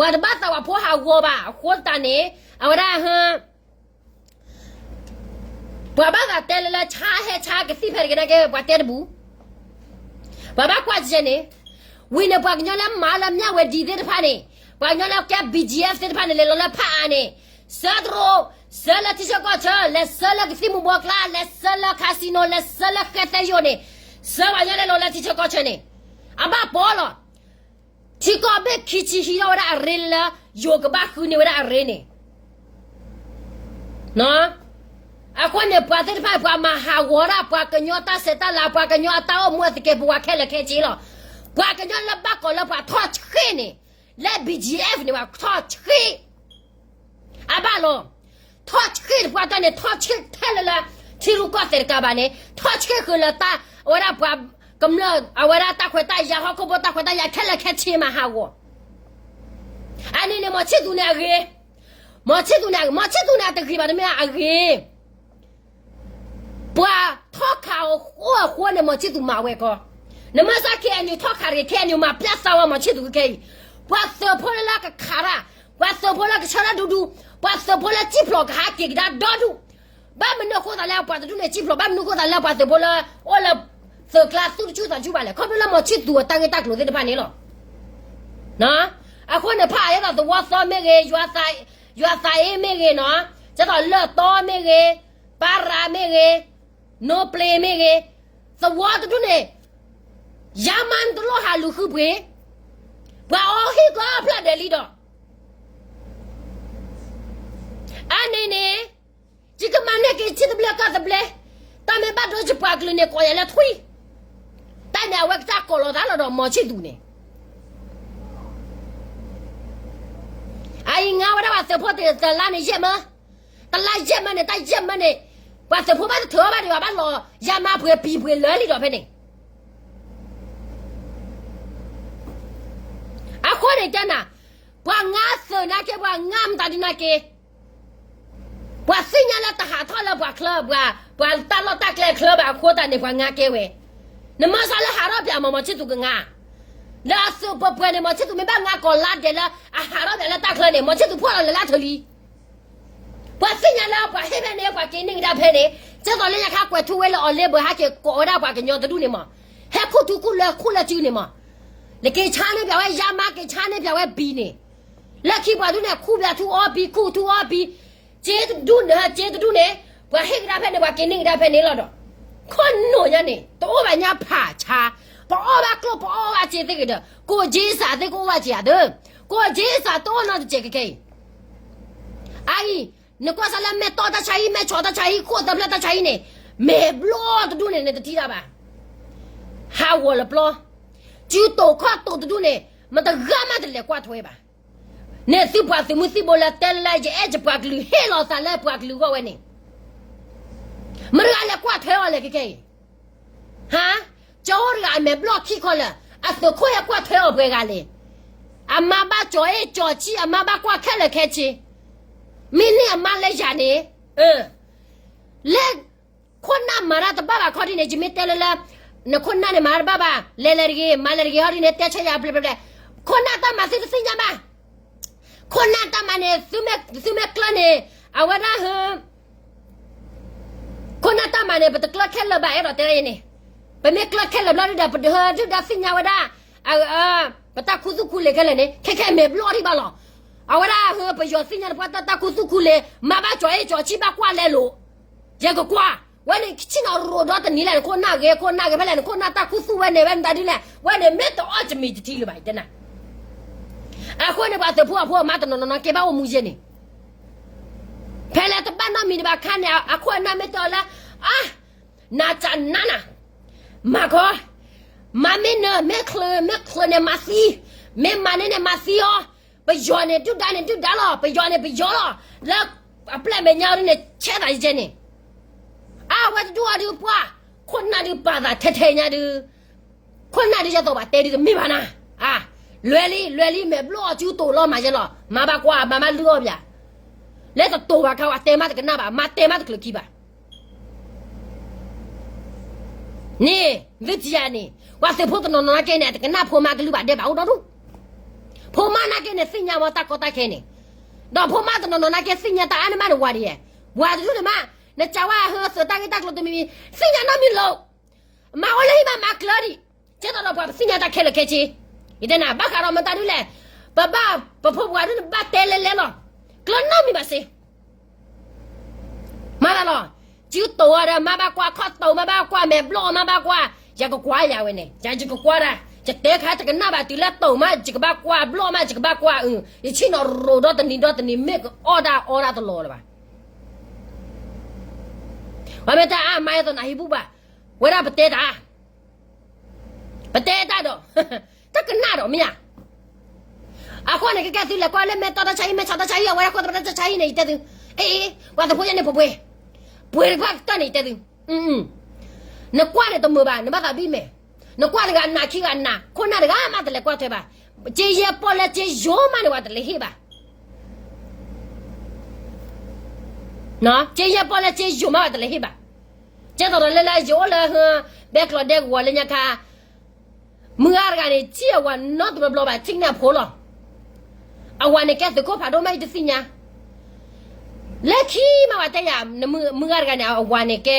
ှၤတဘၣ်သးပှၤဖိဟးဂီၤဘၣ် အဃိသတးန့ၣ် အဝဲဒၣ် ပှၤဘၣ်သးတဲလၢလၢဆါဟဲဆါကသံၣ်ဖဲတဂ့ၤနာ်က့ ပှၤတဲတဘူၣ် ပှၤဘၣ်ကွၢ်ကဲန့ၣ် ဝံၤန့ၣ် ပှၤကညီလၢမၤလၢမၠၣ်ဝဲဒံသ့ၣ်တဖၣ်န့ၣ် ပှၤကညီလၢကဲ BGF သ့ၣ်တဖၣ်န့ၣ် လဲၤလီၤလၢဖးအါန့ၣ် ဆၢတရိ ဆၢလၢထံဆၢကီၢ်ဆၢ လဲၤဆၢလၢကသံၣ်မူၤဘှီးကျါ လဲၤဆၢလၢ casino လဲၤဆၢလၢဃဲသဲယိာ်န့ၣ် ဆၢပှၤကညီလဲၤလီၤလၢထံဆၢကီၢ်ဆၢန့ၣ် အဘၣ်ပီလီၤ. ထံကီၢ်ဘ့ၣ်ခံဆံဟံးထီၣ်ဝဲဒၣ်အရ့လၢ ယိၤကဘၣ်ဃုန့ၢ်ဝဲဒၣ်အရ့န့ၣ် အဃိန့ၣ် ပှၤသ့ၣ်တဖၣ် ပှၤမၤဟးဂီၤဒၣ် ပှၤကညီတၢ်ဆဲးတၢ်လၤ ပှၤကညီအတၢ်အိၣ်မူအသကဲးပဝးခဲလၢာ်ခဲဆ့လီၤ. ပှၤကညီလၢဘၣ်ကိးလၢပှၤထီၣ်ဆှံန့ၣ် လၢ BGF န့ၣ် ပှၤထီၣ်ဆှံ အဘၣ်လီၤ. ထီၣ်ဆှံတပှၢ်တၢၢ်န့ၣ် ထီၣ်ဆှံထဲလၢလၢ ထံရူၢ်ကီၢ်သဲးတကးဘၣ်န့ၣ် ထီၣ်ဆှံဃုာ်လၢတၢ် အဝဲဒၣ်ပှၤကမျၢၢ် အဝဲဒၣ်တၢ်ခွဲးတၢ်ယာ် ဟီၣ်ခိၣ်ဖိတၢ်ခွဲးတၢ်ယာ်ခဲလၢာ်ခဲဆ့မၤဟးဂီၤ အန့ၣ်န့ၣ် မီၤဆံၣ်သူးန့ၣ်အဂ့ၤ, မီၤဆံၣ်သူးန့ၣ် မီၤဆံၣ်သူးန့ၣ်အတဂ့ၤဘၣ်တမ့ၢ်အဂ့ၤ. ပှၤထီၣ်ခးအီၤအိၣ်အဃိန့ၣ် မီၤဆံၣ်သူးမၤဝဲကီ, နမ့ၢ်စး ခ့ၣ်အဲၣ်ယူၣ် ထီၣ်ခးတဂ့ၤ ခ့ၣ်အဲၣ်ယူၣ် မၤပျဲသးဝဲ မီၤဆံၣ်သူးခဲအံၤ, ပှၤသုးဖိလၢကခးတၢ်, ပှၤသုးဖိလၢကဆၢထၢၣ်ဒူဒူ, ပှၤသုးဖိလၢစံၣ်ဖျိးကဟးက့ၤကဒါဒီဒူၣ်, ဘၣ်မနုၤအဃိသးလၢပှၤတဒူၣ်န့ၣ် စံၣ်ဖျိး ဘၣ်မနုၤအဃိသးလၢပှၤသုးဖိလၢအိၣ်လၢ သုးကျါသူၣ်တဆူၣ်သးတဆူၣ်ဘၣ်လဲၣ်, ခီဖျိလၢမီၤဆံၣ်သူးအတၢ်ဂ့ၢ်တၢ်ကျိၤသ့ၣ်တဖၣ်န့ၣ်လီၤ. အဃိန့ၣ် ဖးအါဒ်သိးသဝီသီမ့ၢ်ဂ့ၤ, ယွၤသးအ့မ့ၢ်ဂ့ၤနီၤ, ဒ်သိးလၢၢ်တီမ့ၢ်ဂ့ၤ, ပၢ်ရၤမ့ၢ်ဂ့ၤ, နိပျ့ၤမ့ၢ်ဂ့ၤ, သဝီတဒူၣ်န့ၣ် ယါမါနတလိၣ်ဟးလူၤဃုပှ့ၤ, ပှၤအီဟံၣ်ကီဖျၢၣ်ဒဲးလံဒီး အန့ၣ်န့ၣ် ယကမၤန့ၢ်က့ၤထံသဘျ့ကီၢ်သဘျ့, တၢ်မ့ၢ်ဘၣ်ဒိယပှၤကလုာ်န့ၣ် ကိးယၤလၢထွံၣ်, တၢ်န့ၣ်အဝဲကစၢ်ကိးလီၤသးလီၤဒီး မီၤဆံၣ်သူးန့ၣ် အအံၤငါဝဲဒၣ်ပှၤသုးဖိတလါန့ၣ်ယဲၢ်မၢ, တလါယဲၢ်မၢန့ၣ် တၢ်ယဲၢ်မၢန့ၣ် ပှၤသုးဖိဘၣ်တထုးအီၣ်ဘၣ်ဒံးဘၣ်, ဘၣ်လီၤယါမါပှ့ၤပံၤပှ့ၤလၢာ်လံဒီးဖဲန့ၣ်. အဃိန့ၣ်တဲနၤ, ပှၤငါသုးနာ်က့ ပှၤငါမတၤဒုးနာ်က့ ပှၤသ့ၣ်ညါလၢတဟးထီၣ်လၢပှၤချၢ, ပှၤတၢ်လီၢ်တၢ်ကျဲချၢဘၣ်အဃိသတးန့ၣ် ပှၤငါကဲဝဲ, နမ့ၢ်စးလၢဟးထီၣ်ပၠးမီၤ မီၤဆံၣ်သူးကငါ, လၢအသုးပှဲၤပှဲၤန့ၣ် မီၤဆံၣ်သူးမ့ၢ်ဘၣ်ငါကိးလါဒဲးလၢ အဟးထီၣ်ပၠးလၢတၢ်ချၢန့ၣ် မီၤဆံၣ်သူးဖှီၣ်လီၤလၢလါထုးလံ. ပှၤသ့ၣ်ညါလၢပှၤဟ့ၣ်ဖဲန့ၣ် ပှၤက့ၤန့ၢ်ကဒါဖဲန့ၣ်, ဒ်သိးလၢညါခါကွဲးထူဝဲလၢအီၤလ့ဘၢဟဲက့ၤကိးဝဲဒၣ်ပှၤကညီတဒူၣ်န့ၣ်မး, ဟဲခူၣ်ထူခူၣ်လၢခူၣ်လၢစုန့ၣ်မး, နက့ၤဆါန့ၢ်ပၠးဝဲယါမါ က့ၤဆါန့ၢ်ပၠးဝဲပံၤန့ၣ်, လၢခံပှၤဒူၣ်န့ၣ် ခူၣ်ပၠးထူအီပံၤ ခူၣ်ထူအီပံၤ, စ့တဒူၣ်န့ၣ်စ့တဒူၣ်န့ၣ်, ပှၤဟ့ၣ်ကဒါဖဲန့ၣ် ပှၤက့ၤန့ၢ်ကဒါဖဲန့ၣ်လီၤဒီး, ခီနိာ်ညါန့ၣ် တအိၣ်ဘၣ်ညါဖးဆါ, ပအီၣ်ဘၣ်ကျိၣ်ပအီၣ်ဘၣ်စ့သ့ၣ်ဂ့ၤဒီး ကိးက့စးသ့ၣ်ကအိၣ်ဘၣ်စ့ဧါသ့, ကိးက့စးတအိၣ်နီတစဲးကဲကဲအံၤ အအံၤ, နကွၢ်စးလၢမဲာ်တီၢ်တၢ်ဆါဟံၣ် မဲာ်ဆီးတၢ်ဆါဟံၣ် ခိၣ်သဖျၢၣ်တၢ်ဆါဟံၣ်န့ၣ်, မဲာ်ဘျီၣ်တဒူၣ်န့ၣ် နတထံၣ်တၢ်ဘၣ်. ဟးဂီၤလၢပျီ, စုတိာ်ခီၣ်တိာ်တဒူၣ်န့ၣ် မတဂၤမးတလဲၤကွၢ်ထွဲဘၣ်. န့ၣ်သုပှၤသုးမုၢ်သံၣ်ဘိလၢတဲလၢယအဲၣ်ယပှၤကလုာ် ဟ့ၣ်လီၤသးလၢပှၤကလုာ်အဂီၢ်ဝဲန့ၣ်, မတဂၤလဲၤကွၢ်ထွဲအီၤလဲၣ်ခဲခဲအံၤ ဟါ, ကၠီအိၣ်တဂၤအမဲာ်ဘျီၣ်ခံခီလၢာ်, အသုးခိၣ်ဟဲကွၢ်ထွဲအီၤပှဲၤဂၤလဲၣ်. အမါဘၣ်ကၠီအ့ၣ်ကၠီဆံၣ် အမါဘၣ်ကွၢ်ခဲလၢာ်ခဲဆ့, မ့ၢ်န့ၢ်အမါလၢယၤန့ၣ်, လၢ ခိၣ်နၢ်မၤတၢ်တဘၣ်ဘၣ်ခီဒ်န့ၣ် ယမ့ၢ်တဲလၢလၢ, နခိၣ်နၢ်န့ၣ်မၤတၢ်တဘၣ်ဘၣ် လဲၤလဲၤတဂ့ၤ မၤလဲၤတဂ့ၤဟီဒ်န့ၣ် တဲဆၢယၤဘျဲၣ်ဘျဲၣ်ဘျဲၣ်, ခိၣ်နၢ်တၢ်မၤသုတသ့ၣ်ညါဘၣ်. ခိၣ်နၢ်တၢ်မၤန့ၣ် သုမ့ၢ်ကျၢၢ်န့ၣ်, အဝဲဒၣ်ဟ ခိၣ်နၢ်တၢ်မၤန့ၣ် ပတကျၢၢ်ခဲလၢာ်ဘၣ် အဲၣ်ဒိးတဲဒ်အံၤန့ၣ်, ပမ့ၢ်ကျၢၢ်ခဲလၢာ်ဘျီဒုဒီး ပဒုးဒုၣ်ဒါသ့ၣ်ညါဝဲဒၣ်, ပတၢ်ခူသူၣ်ခူလံာ်ခဲလၢာ်န့ၣ် ခဲခဲအမဲာ်ဘျီၣ်ဒံးဘၣ်လီၤ. အဝဲဒၣ်ဟ ပယီၤသ့ၣ်ညါတပှၢ်တၢ် တၢ်ခူသူၣ်ခူလံာ် မါဘၣ်ကၠီအ့ၣ်ကၠီဆံၣ်ဘၣ်ကွၢ်လဲလိာ်, ယကကွၢ်, ဝဲန့ၣ်ဆ့ၣ်နီၤရိၤဒီတနံၤလဲၣ် နခိၣ်နၢ်ဂ့ၤ ခိၣ်နၢ်ဂ့ၤဖဲလဲၣ် နခိၣ်နၢ်တၢ်ခူသူၣ်ဝဲန့ၣ် ဝဲမတၤဒ်လဲၣ် ဝဲန့ၣ်မ့ၢ်တအီၣ်တမံၤတထံလၢၤဘၣ် ယတဲနၤ အဃိန့ၣ် ပှၤသုးဖိအဖိအမါတနီၤနီၤကဲဘၣ်အိၣ်မူယဲန့ၣ်, ဖဲလၢတဘၣ်နီတမံၤတဘၣ်ခါန့ၣ် အခိၣ်အနၢ်မ့ၢ်တဲအီၤလၢ, အါ, နၤစၢ်နါနၤ, မၤခီ, မၤမ့ၢ်နၢၤ မ့ၢ်ချၢ မ့ၢ်ချၢန့ၣ်မၤသံ, မ့ၢ်မၤန့ၢ်န့ၣ်မၤသံအီၤ, ပယီၤန့ၣ်ဒုၣ်ဒါန့ၣ်ဒုၣ်ဒါလီၤ ပယီၤန့ၣ်ပယီၤလီၤ, လၢအပျဲၢ်မဲာ်ညါဒ်န့ၣ် ဆဲးသးယကဲန့ၣ် အဝဲတဒူၣ်အီၤဒုးပှၢ်, ခိၣ်နၢ်ဒုးပာ်သးထဲထဲညါဒုး, ခိၣ်နၢ်ဒုးယသိးဘၣ်တဲဒုးတမ့ၢ်ဘၣ်နၤ, အါ, လွဲၤလံ လွဲၤလံ မဲာ်ဘျီၣ်အစုတိာ်လီၤမၤယဲလီၤ မါဘၣ်ကွၢ် မါဘၣ်လုၢ်အီၣ်ပၠး, လၢတတိာ်ဘၣ်ခါဝဲတဲမးတကနၣ်ဘၣ် မါတဲမးတချုးခံဘၣ် န့ၣ် သုထံၣ်ဧါန့ၣ် ပှၤသုးဖိတနီၤနီၤနာ်က့န့ၣ် အတကနၣ်ဖိမါကလုၢ်ဘၣ်ဒဲးဘၣ်အိၣ်ဒီဒူၣ်, ဖိမါနာ်က့န့ၣ် သ့ၣ်ညါဝဲတၢ်ကီတၢ်ခဲန့ၣ်, ဒီးဖိမါတနီၤနီၤနာ်က့ သ့ၣ်ညါတၢ်အါန့ၢ်မးန့ၣ်ဝၤဒ်ယဲ, ဝၤတဒူၣ်န့ၣ်မး, နစံးဝဲဟၢသုးတၢ်ဂ့ၢ်တၢ်ကျိၤတမံၤမံၤ, သ့ၣ်ညါနီတမံၤလီၤ, မၤဝဲလၢဟံၣ်မးမၤကျၢၤဒံး, ကဲသိးဒီးပှၤပသ့ၣ်ညါတၢ်ခဲလၢာ်ခဲဆ့, ယတဲနၤ ဘၣ်ဃးဒီးမတၤဒ်လဲၣ်, ပဘၣ်ပဖိပှၤဒ်န့ၣ် ဘၣ်တဲလဲၤလဲၤလီၤ, ကျၢၤနီတမံၤဘၣ်စ့ မၤသးလီၤ, စုတိာ်ဝဲဒီး မါဘၣ်ကွၢ်ခီၣ်တိာ် မါဘၣ်ကွၢ်မဲာ်ဘျီၣ် မါဘၣ်ကွၢ်, ယကကွၢ်ယၤဝဲန့ၣ် ယကကွၢ်ဒၣ်, ယတဲခါတကနၣ်ဘၣ်တုၤလၢတိာ်မး ယကဘၣ်ကွၢ်ဘျီၣ်မး ယကဘၣ်ကွၢ်အု, ယဆ့ၣ်နီၤရိၤဒီတနံၤဒီတနံၤ မ့ၢ်ကအီၣ်ဒၣ်အီဒၣ်တလီၤလၢၤဘၣ် ပှၤမ့ၢ်တၢ်အါမါယသိးနၤဟံၣ်ဘူၣ်ဘၣ်, ဝဲဒၣ်ပတဲတၢ်, ပတဲတၢ်ဒီး, တကနၣ်ဒီးမ့ၢ်ဧါ, အဃိန့ၣ် ကဲကဲသုလဲၤကွၢ်လၢမဲာ်တီၢ်တၢ်ဆါဟံၣ် မဲာ်ဆီးတၢ်ဆါဟံၣ် အဝဲဒၣ်ခိၣ်သဖျၢၣ်တၢ်ဆါဟံၣ်န့ၣ် ယတဲသု, အ့ ပှၤသးဖိယဲန့ၣ် ပှဲၤပှဲၤ, ပှဲၤတပှၢ်ကတၢၢ်န့ၣ် ယတဲသု, နကွၢ်န့ၣ်တမုာ်ဘၣ် နဘၣ်သးဘံၣ်မဲာ်, နကွၢ်တဂၤနးခံဂၤနး ခိၣ်နၢ်တဂၤမးတလဲၤကွၢ်ထွဲဘၣ် က့ယဲၢ်ပီၣ်လၢက့ယိာ်မးန့ၣ် ပှၤတလဲၤဟ့ၣ်ဘၣ်. က့ယဲၢ်ပီၣ်လၢက့ယိာ်မး ပှၤတလဲၤဟ့ၣ်ဘၣ်. ကဲသိးဒီးလၢလၢယအိၣ်လၢ ဘဲကျိးဒဲကဝီၤလၢညါခါ မုၢ်ဂၤတဂၤန့ၣ် ထံၣ်အဝၤနီတဘျီဘျီဘၣ် ထံၣ်န့ၢ်အဖိလီၤ. အဝၤန့ၣ်ကဲသုးခိၣ်ဖးဒိၣ်မး ယတသ့ၣ်ညါ လၢခံမး ပှၤတဲယၤ မုၢ်ဂၤတဂၤန့ၣ် အဝၤန့ၣ်ကဲ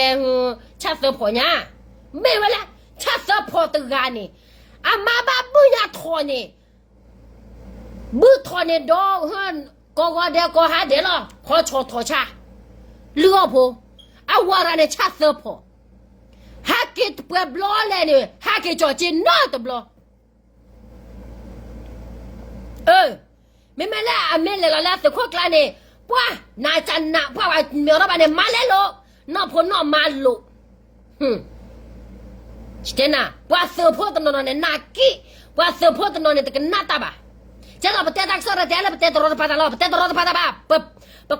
ဆၣ်သၢဖီညါ, မ့ၢ်ဝဲလၢ ဆၣ်သၢဖီတဂၤန့ၣ် အမါဘၣ်ဘုၣ်ညါထီၣ်န့ၣ် ဘုၣ်ထီၣ်န့ၣ်ဒီး ကိးဂီၤဒဲးကိးဟါဒဲးလီၤ ခီဆီၣ်ထီၣ်ဆါ, လုၢ်အီၣ်ဖိ, အဝၤတဂၤန့ၣ် ဆၣ်သၢဖီ, ဟဲက့ၤတပှဲၤဘျီလဲၣ်န့ၣ် ဟဲက့ၤကၠီၣ်က့ၤနီတဘျီ မ့မ့ၢ်လၢအမ့ၢ်လဲၤလီၤလၢသုးခိၣ်ကျါန့ၣ် ပှၤနးကနး ပှၤမ့ၢ်အီၤထီၣ်ဘၣ်န့ၣ် မၤလဲလိာ်, နီၢ်ဖိနီၢ်မါလိာ်, တဲနၤ ပှၤသုးဖိတနီၤနီၤန့ၣ် နးကံၣ်, ပှၤသုးဖိတနီၤန့ၣ် တကနၣ်တၢ်ဘၣ်. ကဲသိးပတဲတၢ်ကစီၣ်တတဲလၢပတဲတရီတပါတၢ်လီၤ, ပတဲတရီတပါတၢ်ဘၣ်, ပ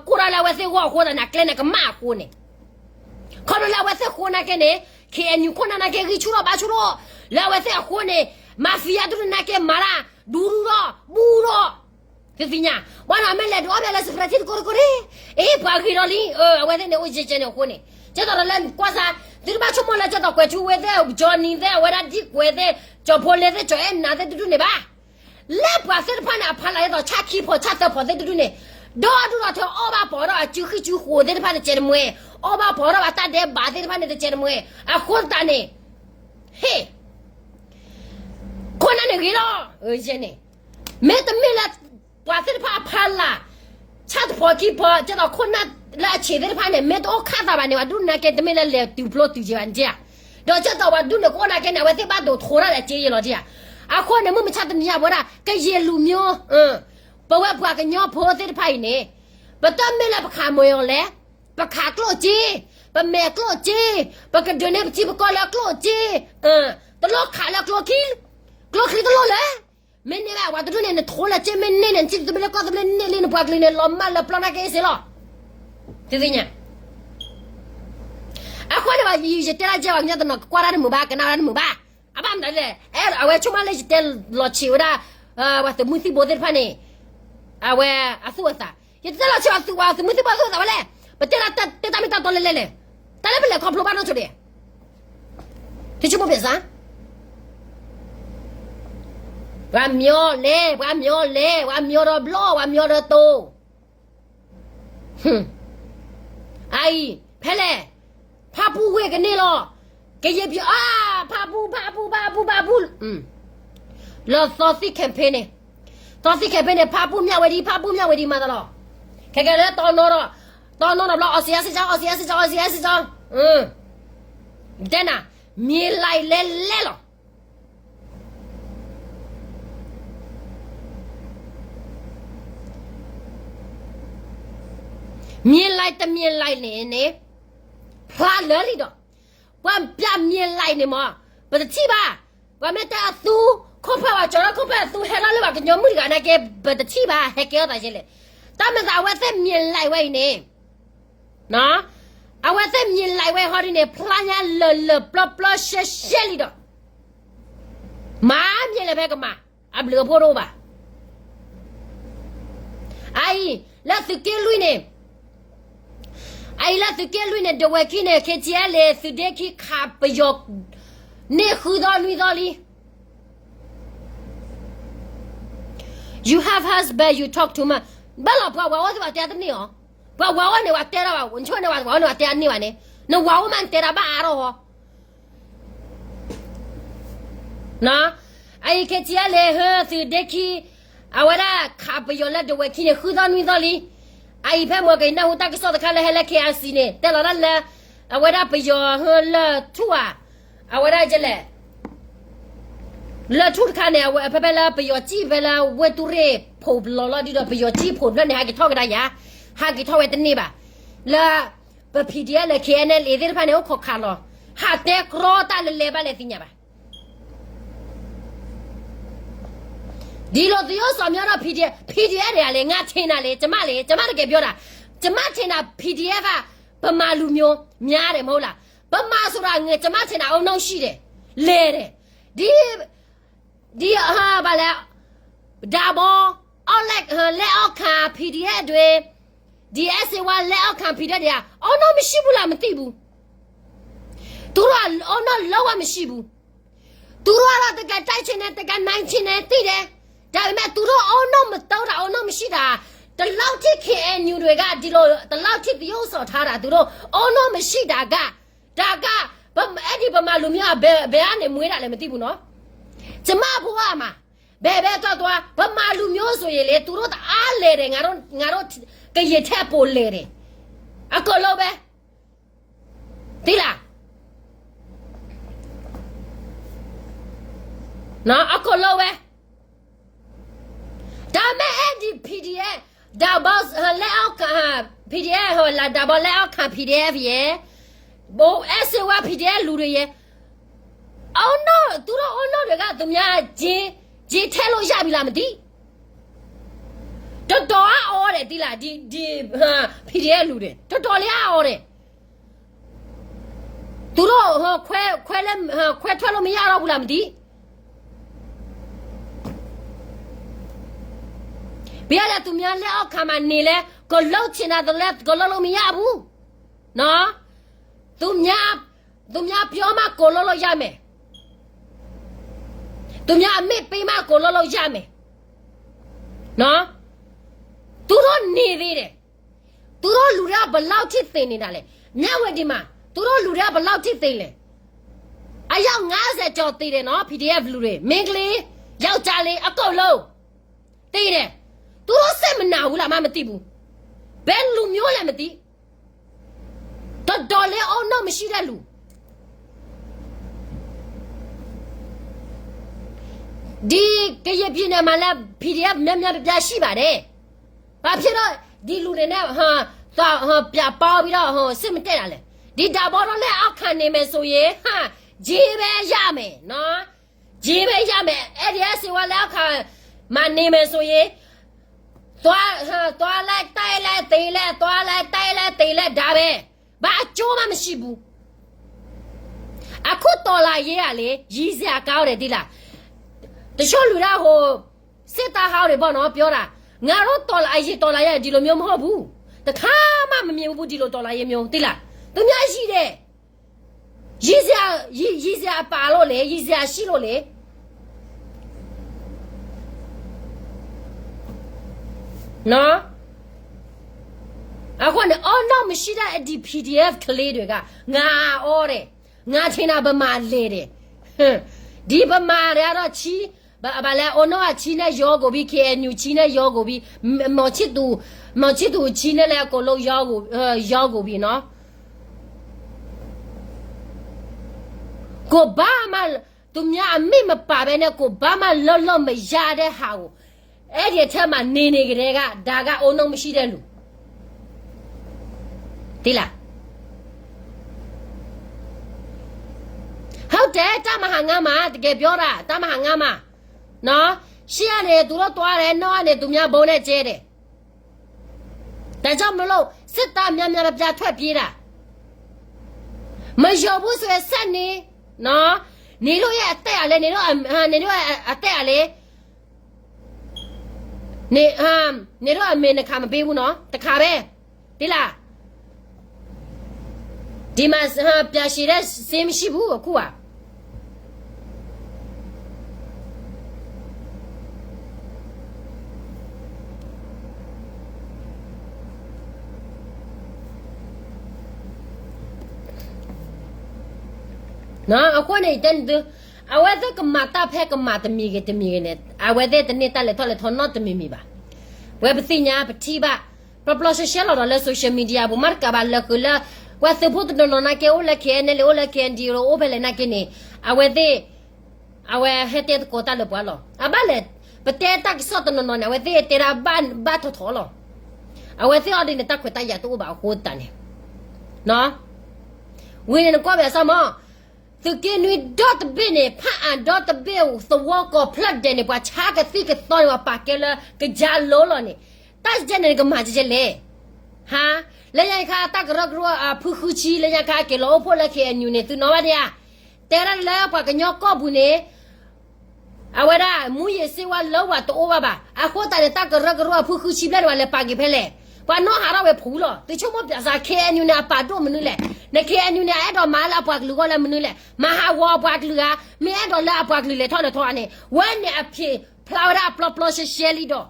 ကိးတၢ်လၢအဝဲသ့ၣ်ဂီၢ်အဃိသတးန့ၣ် အကျဲန့ၣ်ကမၣ်အဃိန့ၣ် ခီဖျိလၢအဝဲသ့ၣ်ဃိနာ်က့န့ၣ် ခ့ၣ်အဲၣ်ယူၣ်ခိၣ်နၢ်နာ်က့ ဂံၢ်ဆူၣ်ထီၣ်ဘါဆူၣ်ထီၣ်, လၢအဝဲသ့ၣ်အဃိန့ၣ် မၤဖံးယါဒူၣ်နာ်က့ မၤတၢ် ဒူဒူဒီး ဘူဒီး, သုသ့ၣ်ညါ, ပှၤနီၢ်မ့ၢ်လဲၤဒုးအီၣ်မ့ၢ်လၢစဖရဲထံတကိတကိန့ၣ်, အ့ ပှၤဂ့ၤဒီးလံ, အဝဲသ့ၣ်န့ၣ် အိၣ်ယဲၢ်ကဲန့ၣ်အဃိန့ၣ်, ကဲသိးဒီးလၢကွၢ်စၢ်, သုတဘၣ်ဆိကမိၣ်လၢကဲသိးကွဲးထူဝဲသ့ၣ် ကၠီနံၤသ့ၣ် အဝဲဒၣ်ဒ်ကွဲးသ့ၣ် ကၠီဖိလ့သ့ၣ် ကၠီအဲၣ်နၤသ့ၣ်တဒူၣ်န့ၣ်ဘၣ်. လၢပှၤသ့ၣ်တဖၣ်န့ၣ် အဖီလာ်ဒ်သိး ဆၣ်ခံဖီ ဆၣ်သၢဖီသ့ၣ်တဒူၣ်န့ၣ်, ဒီဒူၣ်ဒီးထဲအီၣ်ဘၣ်ပီးဒီးအစုဃံစုဃိးသ့ၣ်တဖၣ်တစဲးတမှဲ, အီၣ်ဘၣ်ပီးဒီးအတၢ်ဒဲးဘးသ့ၣ်တဖၣ်န့ၣ်တစဲးတမှဲ, အဃိသတးန့ၣ်, ဟ့ၣ် ခိၣ်နၢ်န့ၣ်ဂ့ၤလီၤ, ယဲန့ၣ်, မ့တမ့ၢ်လၢ ပှၤသ့ၣ်တဖၣ်အဖီလာ်, ဆၣ်တဖီခံဖီ ကဲသိးခိၣ်နၢ်လၢအဆံးသ့ၣ်တဖၣ်န့ၣ် မ့ၢ်တအိၣ်ခးသးဘၣ်န့ၣ် ပှၤဒူၣ်နာ်က့တမ့ၢ်လၢလဲၤတုၤဖျိတုၤက့ၤဘၣ်န့ၣ်ဧါ, ဒီးကဲသိးပှၤဒူၣ်န့ၣ်ကအိၣ်နာ်က့န့ၣ် အဝဲသ့ၣ်ဘၣ်ဒိးထိးတၢ်ဒီးက့ယဲလီၤဒ်ဧါ, အဃိန့ၣ် မုၢ်မဆါတနံၤညါဝဲဒၣ် ကယဲၢ်လူၤမိ, ပဝဲပှၤကညီဖိသ့ၣ်တဖၣ်အံၤန့ၣ်, ပတမ့ၢ်လၢပခးမီၤအီၤလဲၣ်, ပခးကျိၣ်စ့, ပမဲာ်ကျိၣ်စ့, ပကဒုးန့ၢ်ပထံပကီၢ်လၢကျိၣ်စ့, တလိၣ်ခးလၢကျိချံ, ကျိချံတလိၣ်လဲၣ်, မ့ၢ်န့ၢ်ဘၣ် ပှၤတဒူၣ်န့ၣ် နထိးလၢစ့မ့ၢ်န့ၢ်န့ၣ် နစံၣ်တဘ့ၣ်လၢကီၢ်တဘ့ၣ်န့ၢ်လံ နပှၤကလုာ်န့ၣ် လီၤမၢ်လၢပျီနာ်က့အ့ၣ်စ့လီၤ, သုသ့ၣ်ညါ အဃိန့ၣ် ယတဲဒၣ်ကဲ ပှၤကညီတနီၤ ကကွၢ်တၢ်တမုာ်ဘၣ် ကနၣ်တၢ်တမုာ်ဘၣ်, အဘၣ်မနုၤလဲၣ်, အဝဲဆိကမိၣ်လၢယတဲလီၤဆံးဝဲဒၣ် ပှၤသုးမုၢ်သံၣ်ဘိသ့ၣ်တဖၣ်န့ၣ်, အဝဲအသူၣ်အသး, ယတဲလီၤဆံးပှၤသုးမုၢ်သံၣ်ဘိအသူၣ်အသးဝဲလဲၣ်, ပတဲဒၣ်တဲတၢ်မ့ၢ်တၢ်တီလဲၣ်လဲၣ်, တၢ်လၢပလဲၤခီဖျိဘၣ်နီၢ်ဆိဒဲး, သုဆိကမိၣ်ပျဲစၢ် ပှၤမၠီလဲၤ ပှၤမၠီလဲၤ ပှၤမၠီဒီးဘျီ ပှၤမၠီဒီးတိၤ, အအံၤ ဖဲလဲၣ်, ဖၣ်ပူၣ်ဝ့ၢ်ကန့ၢ်လီၤ, ကယဲၢ်ပံၤအါ, ဖၣ်ပူၣ် ဖၣ်ပူၣ် ဖၣ်ပူၣ် ဖၣ်ပူၣ်, လၢသီသံၣ် campaign န့ၣ်, သီသံၣ် campaign န့ၣ် ဖၣ်ပူၣ်မျၢ်ဝဲဒံး ဖၣ်ပူၣ်မျၢ်ဝဲဒံးမၤသးလီၤ, ခဲကဲလၢတီနီၤဒီး, တီနီၤဒီးဘျီ အီစံၤအါစံၤကၠီ အီစံၤအါစံၤကၠီ အီစံၤအါစံၤကၠီ, တဲနၤ, မံၤလဲးလဲၤလဲၤလီၤ မံၤလဲးတမံၤလဲးန့ၣ်န့ၣ်, ဖျါလၢာ်လံဒီး, ပှၤပျၢ်မံၤလဲးန့ၣ်မး, ပတထံၣ်ဘၣ်, ပှၤမ့ၢ်တဲအသူ, ခိၣ်ဖၢၣ်ဝဲကၠီၤလၢ ခိၣ်ဖၢၣ်အသူဟဲလီၤလၢပှၤကညီမုၣ်တဂၤနာ်က့ ပတထံၣ်ဘၣ် ဟဲကဲထီၣ်သးယဲလဲၣ်, တၢ်မၤသးအဝဲသ့ၣ်မံၤလဲးဝဲအံၤန့ၣ် အဝဲသ့ၣ်မံၤလဲးဝဲဟီဒ်န့ၣ် ဖျါညါလၢာ်လၢာ်ပျီပျီရှဲရှဲလံဒီး, မၤမံၤလဲးဖဲကမၤ, အဘျုးအဖှိၣ်တအိၣ်ဘၣ်. အအံၤ, လၢသုးက့လွံၢ်န့ၣ်, အအံၤလၢသုးက့လွံၢ်န့ၣ် ဒဝဲၢ်ခံန့ၣ် KTLA သုးဒ့ခံခးပယီၤန့ၢ်ဃုသီနွံသီလံ. You have husband, you talk too much. ဘၣ်လီၤ ပှၤဝၤအိၣ်သ့ၣ် ပှၤတဲတန့ၢ်အီၤ, ပှၤဝၤအိၣ်န့ၣ် ပှၤတဲတၢ်ဘၣ်, နဆိန့ၣ် ပှၤဝၤအိၣ်န့ၣ် ပှၤတဲတန့ၢ်ဘၣ်န့ၣ်, နဝၤအိၣ်မး နတဲတၢ်ဘၣ်အါထီၣ်ဟီ အအံၤ KTLA သုးဒ့ခံ, အဝဲဒၣ်ခးပယီၤလၢဒဝဲၢ်ခံန့ၣ် ဃုသီနွံသီလံ. အအံၤဖဲမ့ၢ်ကနၢ်ဟူတၢ်ကစီၣ်တခါလၢဟဲလၢ KIC န့ၣ် တဲလီၤတၢ်လၢ အဝဲဒၣ်ပယီၤလၢထူၣ်ဧါ, အဝဲဒၣ်လဲၣ် လၢထူၣ်တခါန့ၣ် အဝဲဖဲဖဲလၢပယီၤစံၣ်ဖဲလၢဝ့ၢ်တူၢ်ရ့ၣ်ဖိးလီၤလီၤဒ်ဒီး ပယီၤစံၣ်ဖိးဖျၢၣ်န့ၣ် ဟးက့ၤထီၣ်ကဒါယၤ, ဟးက့ၤထီၣ်ဝဲတန့ၢ်ဘၣ်. လၢ ပ PDF လၢ KNLA သ့ၣ်တဖၣ်န့ၣ် အိၣ်ခိးခးလီၤ, ဟးတဲကြီတၢ်လၢလဲၤဘၣ်လဲၤသ့ၣ်ညါဘၣ်. ဒ်သိးသုယိၣ်စီၤမၠီဒီး PDF, PDF န့ၣ်လဲၣ်, ငါထံၣ်နၤလံ, ကမၣ်လံ, ကမၣ်တကဲၤဘျီဒၣ်, ကမၣ်ထံၣ်နၤ PDF ဧါ, ပမၤလူၤမျိုး များတယ်မဟုတ်လား, ပမၤဆိုတာငယ်, ကမၣ်ထံၣ်နၤ အုံနောက်ရှိတယ်, လဲၤတယ်, ဒ် ဒ်အဟါဘၣ်လဲၣ်, ဒၣ်ဘီ အီၣ်လဲၣ် လဲၤအီၣ်ခး PDF ဒွဲၣ်, ဒ်အစ့ဝါလဲၤအီၣ်ခး PDF ဒံးဧါ, အီနီၢ်မံၤဆံပူၤလၢမသံပူၤ, သူတို့အီနီၢ်လၢဝဲမံၤဆံပူၤ, သူတို့ကတော့ တကယ်တိုက်ချင်တယ်, တကယ်နိုင်ချင်တယ် သိတယ်, ဒါပေမဲ့ သူတို့အီနီၢ်မတၤတၢ် အီနီၢ်မံၤဆံတၢ်, တလောက်ထိ KNU တွေက ဒီလို တလောက်ထိ သရုပ်ဆောင်ထားတာ သူတို့အီနီၢ်မံၤဆံတၢ်က ဒါက ပမ အဲ့ဒီဗမာလူမျိုးက ဘယ် ဘယ်ကနေမွေးတာလဲ မသိဘူးနော်. ကျမအဘိက အမ ဘယ်ဘဲသွားသွား ဗမာလူမျိုးဆိုရင်လေ သူတို့တအားလဲတယ်, ငါတို့ ငါတို့ ကရင်ထက်ပိုလဲတယ်, အကုန်လုံးပဲ, သိလား, နော်, အကုန်လုံးပဲ. ဒါပေမဲ့ အဲ့ဒီ PDF ဒၣ်ဘီ ဟ လက်အောက်ခံ ဟ PDF ဟ ဒၣ်ဘီ လက်အောက်ခံ PDF ရယ်, ဘိ အဲ စ့ဝါ PDF လူတွေရယ်, အီနီၢ် သူတို့အီနီၢ်တွေက သူများ ကြေး ကြေးထည့်လို့ရပြီလား မသိ, တော်တော်အီတယ် သိလား, ဒီ ဒီ ဟ PDF လူတွေ တော်တော်လေးအီတယ်. သူတို့ ဟ ခွဲ ခွဲလဲ ဟ ခွဲထွက်လို့မရတော့ဘူးလား မသိ. ဘယ်ရလဲ သူများလက်အောက်ခံမှာနေလဲ ကလုပ်ချင်တာလဲ ကလုပ်လို့မရဘူးနော်. သူများ သူများပြောမှ ကိုလုပ်လို့ရမယ်. သူများအမိန့်ပေးမှ ကိုလုပ်လို့ရမယ်နော်. သူတို့နေသေးတယ်. သူတို့လူတွေက ဘယ်လောက်ထိသေနေတာလဲ. မြဝတီမှာ သူတို့လူတွေက ဘယ်လောက်ထိသေလဲ. အယောက်ငါးဆယ်ကျော်သေတယ်နော်, PDF လူတွေ, မိန်းကလေး, ယောက်ျားလေး, အကုန်လုံးသေတယ်. သူတို့စိတ်မနာဘူးလားမှ မသိဘူး. ဘယ်လူမျိုးလဲ မသိ. တော်တော်လေး အီနီၢ်မရှိတဲ့လူ. ဒီကရင်ပြည်နယ်မှာလည်း PDF များများပြားပြားရှိပါတယ်. ဘာဖြစ်လို့ ဒီလူတွေနဲ့ ဟ သွား ဟ ပြပေါင်းပြီးတော့ ဟ စစ်မတက်တာလဲ. ဒီဒၣ်ဘီတို့ လက်အောက်ခံနေမယ်ဆိုရင် ဟ ကြေးပဲရမယ်နော်, ကြေးပဲရမယ်. အဲ့ဒီ စ့ဝါ လက်အောက်ခံမှာ နေမယ်ဆိုရင် သွား ဟ သွားလိုက်တိုက်လိုက်သေလိုက် သွားလိုက်တိုက်လိုက်သေလိုက် ဒါပဲ, ဘာအကျိုးမှမရှိဘူး. အခုတော်လှန်ရေးကလေ ရယ်စရာကောင်းတယ် သိလား. တချို့လူတွေက ဟို စစ်သားဟောင်းတွေပေါ့နော် ပြောတာ, ငါတို့တော်လှန် အရင်တော်လှန်ရေးက ဒီလိုမျိုးမဟုတ်ဘူး, တခါမှမမြင်ဘူး ဒီလိုတော်လှန်ရေးမျိုး သိလား. သူများရယ်တယ်, ရယ်စရာ ရယ် ရယ်စရာအပါလို့လေ, ရယ်စရာရှိလို့လေ နော်. အဃိန့ၣ် အီနီၢ်မရှိတၢ် အဒီ PDF ကလေးတွေက ငါအီတယ်, ငါထင်တာဗမာလဲတယ်. ဒီဗမာတွေကတော့ ချံ ဘ ဘာလဲ အီနီၢ်က ချံနဲ့ရောကုန်ပြီ, KNU ချံနဲ့ရောကုန်ပြီ, မ မောင်ချစ်သူ မောင်ချစ်သူချံနဲ့လည်း အကုန်လုံးရောကုန် ရောကုန်ပြီနော်. ကိုယ်ဘာမှ သူများအမိန့်မပါဘဲနဲ့ ကိုယ်ဘာမှလုပ်လို့မရတဲ့ဟာကို အဲ့ဒီအထက်မှာနေနေကတည်းက ဒါကအီနီၢ်မရှိတဲ့လူ သိလား. ဟုတ်တယ်, တပ်မဟာငါးမှာ တကယ်ပြောတာ, တပ်မဟာငါးမှာနော်, ရှေ့ကနေသူတို့သွားတယ်, နောက်ကနေသူများဗုံးနဲ့ကျဲတယ်. ဒါကြောင့်မလို့ စစ်သားများများပြားပြားထွက်ပြေးတာ. မယုံဘူးဆိုရင် ဆက်နေ, နော်, နေတို့ရဲ့အသက်အလဲ, နေတို့အ, အာ, နေတို့ရဲ့အ, အသက်အလဲ, နေ, အာ, နေတို့အမေနှစ်ခါမပေးဘူးနော်, တစ်ခါပဲ, သိလား. ဒီမှာ, အာ, ပြာရှည်တဲ့ဆေးမရှိဘူး, အခုက အဃိန့ၣ် တဲနသု, အဝဲသ့ၣ်ကမၤတၢ်ဖဲကမၤတမံၤဂ့ၤတမံၤဂ့ၤန့ၣ် အဝဲသ့ၣ်တန့ၢ်တၢ်လဲၤထီၣ်လဲၤထီနီတမံၤမံၤဘၣ်. ပဝဲပသ့ၣ်ညါပထံၣ်ဘၣ်, ပျီပျီရှဲရှဲလီၤဒီးလၢ social media ပူၤမးတကးဘၣ် လၢဃုာ်လၢ ပှၤသုးဖိတနီၤနီၤနာ်က့ အိၣ်လၢ KNLA အိၣ်လၢ KNDO အိၣ်ဖဲလဲၣ်နာ်က့န့ၣ်, အဝဲသ့ၣ် အဝဲဟဲတဲသကိးတၢ်လၢပှၤလီၤ. အဘၣ်လဲၣ်, ပတဲတၢ်ကစီၣ်တနီၤနီၤန့ၣ် အဝဲသ့ၣ်တဲဒၣ်ဘၣ်ထီၣ်ထီၣ်လီၤ. အဝဲသ့ၣ်အီၤဒ်န့ၣ် တၢ်ခွဲးတၢ်ယာ်တအိၣ်ဘၣ်အဃိသတးန့ၣ်, ဝံၤန့ၣ်နကွၢ်ဘၣ်စၢ်မး, သုးက့နွံဒီတဘ့ၣ်န့ၣ် ဖးအၣ်ဒီတဘ့ၣ် သဝီကိးဖျၢၣ်ဒဲးန့ၣ် ပှၤဆါကသံၣ်ကသီန့ၣ် ပှၤပာ်ကဲလၢကယၤလိၤလီၤန့ၣ်, တၢ်ကဲန့ၣ် နကမၤကဲလဲၣ်. ဟါ, လၢညါခါတၢ်ကရၢကရိအဖုဃုဆံ လၢညါခါက့ၤလီၤအိၣ်ဖှိၣ်လၢ KNU န့ၣ် သုနီၣ်ဘၣ်ဒံးဧါ. တဲဒၣ်လၢပှၤကညီကီၢ်ပူၤန့ၣ် အဝဲဒၣ် မူးယစ်ဆေးဝါးလၢပှၤတအိၣ်ဘၣ်ဘၣ်. အဃိသတးန့ၣ် တၢ်ကရၢကရိအဖုဃုဆံဘျဲၣ်န့ၣ် ပှၤလဲၤပာ်က့ၤဖဲလဲၣ်. ပှၤနီၣ်ဟးထီၣ်ဝဲဖုလီၤ. သုဆိကမိၣ်ပၠးစး ခ့ၣ်အဲၣ်ယူၣ်န့ၣ် အပာ်ဒိၣ်မနုၤလဲၣ်. န ခ့ၣ်အဲၣ်ယူၣ်န့ၣ် အအဲၣ်ဒိးမၤလၢအပှၤကလုာ်အဂီၢ်လၢမနုၤလဲၣ်. မၤဟးဂီၤအပှၤကလုာ်ဧါ. မ့ၢ်အဲၣ်ဒိးလၢအပှၤကလုာ်လဲၤထီၣ်လဲၤထီဧါန့ၣ် ဝဲန့ၣ်အဖျါဝဲဒၣ်အပျီပျီရှဲရှဲလံဒီး တမ့ၢ်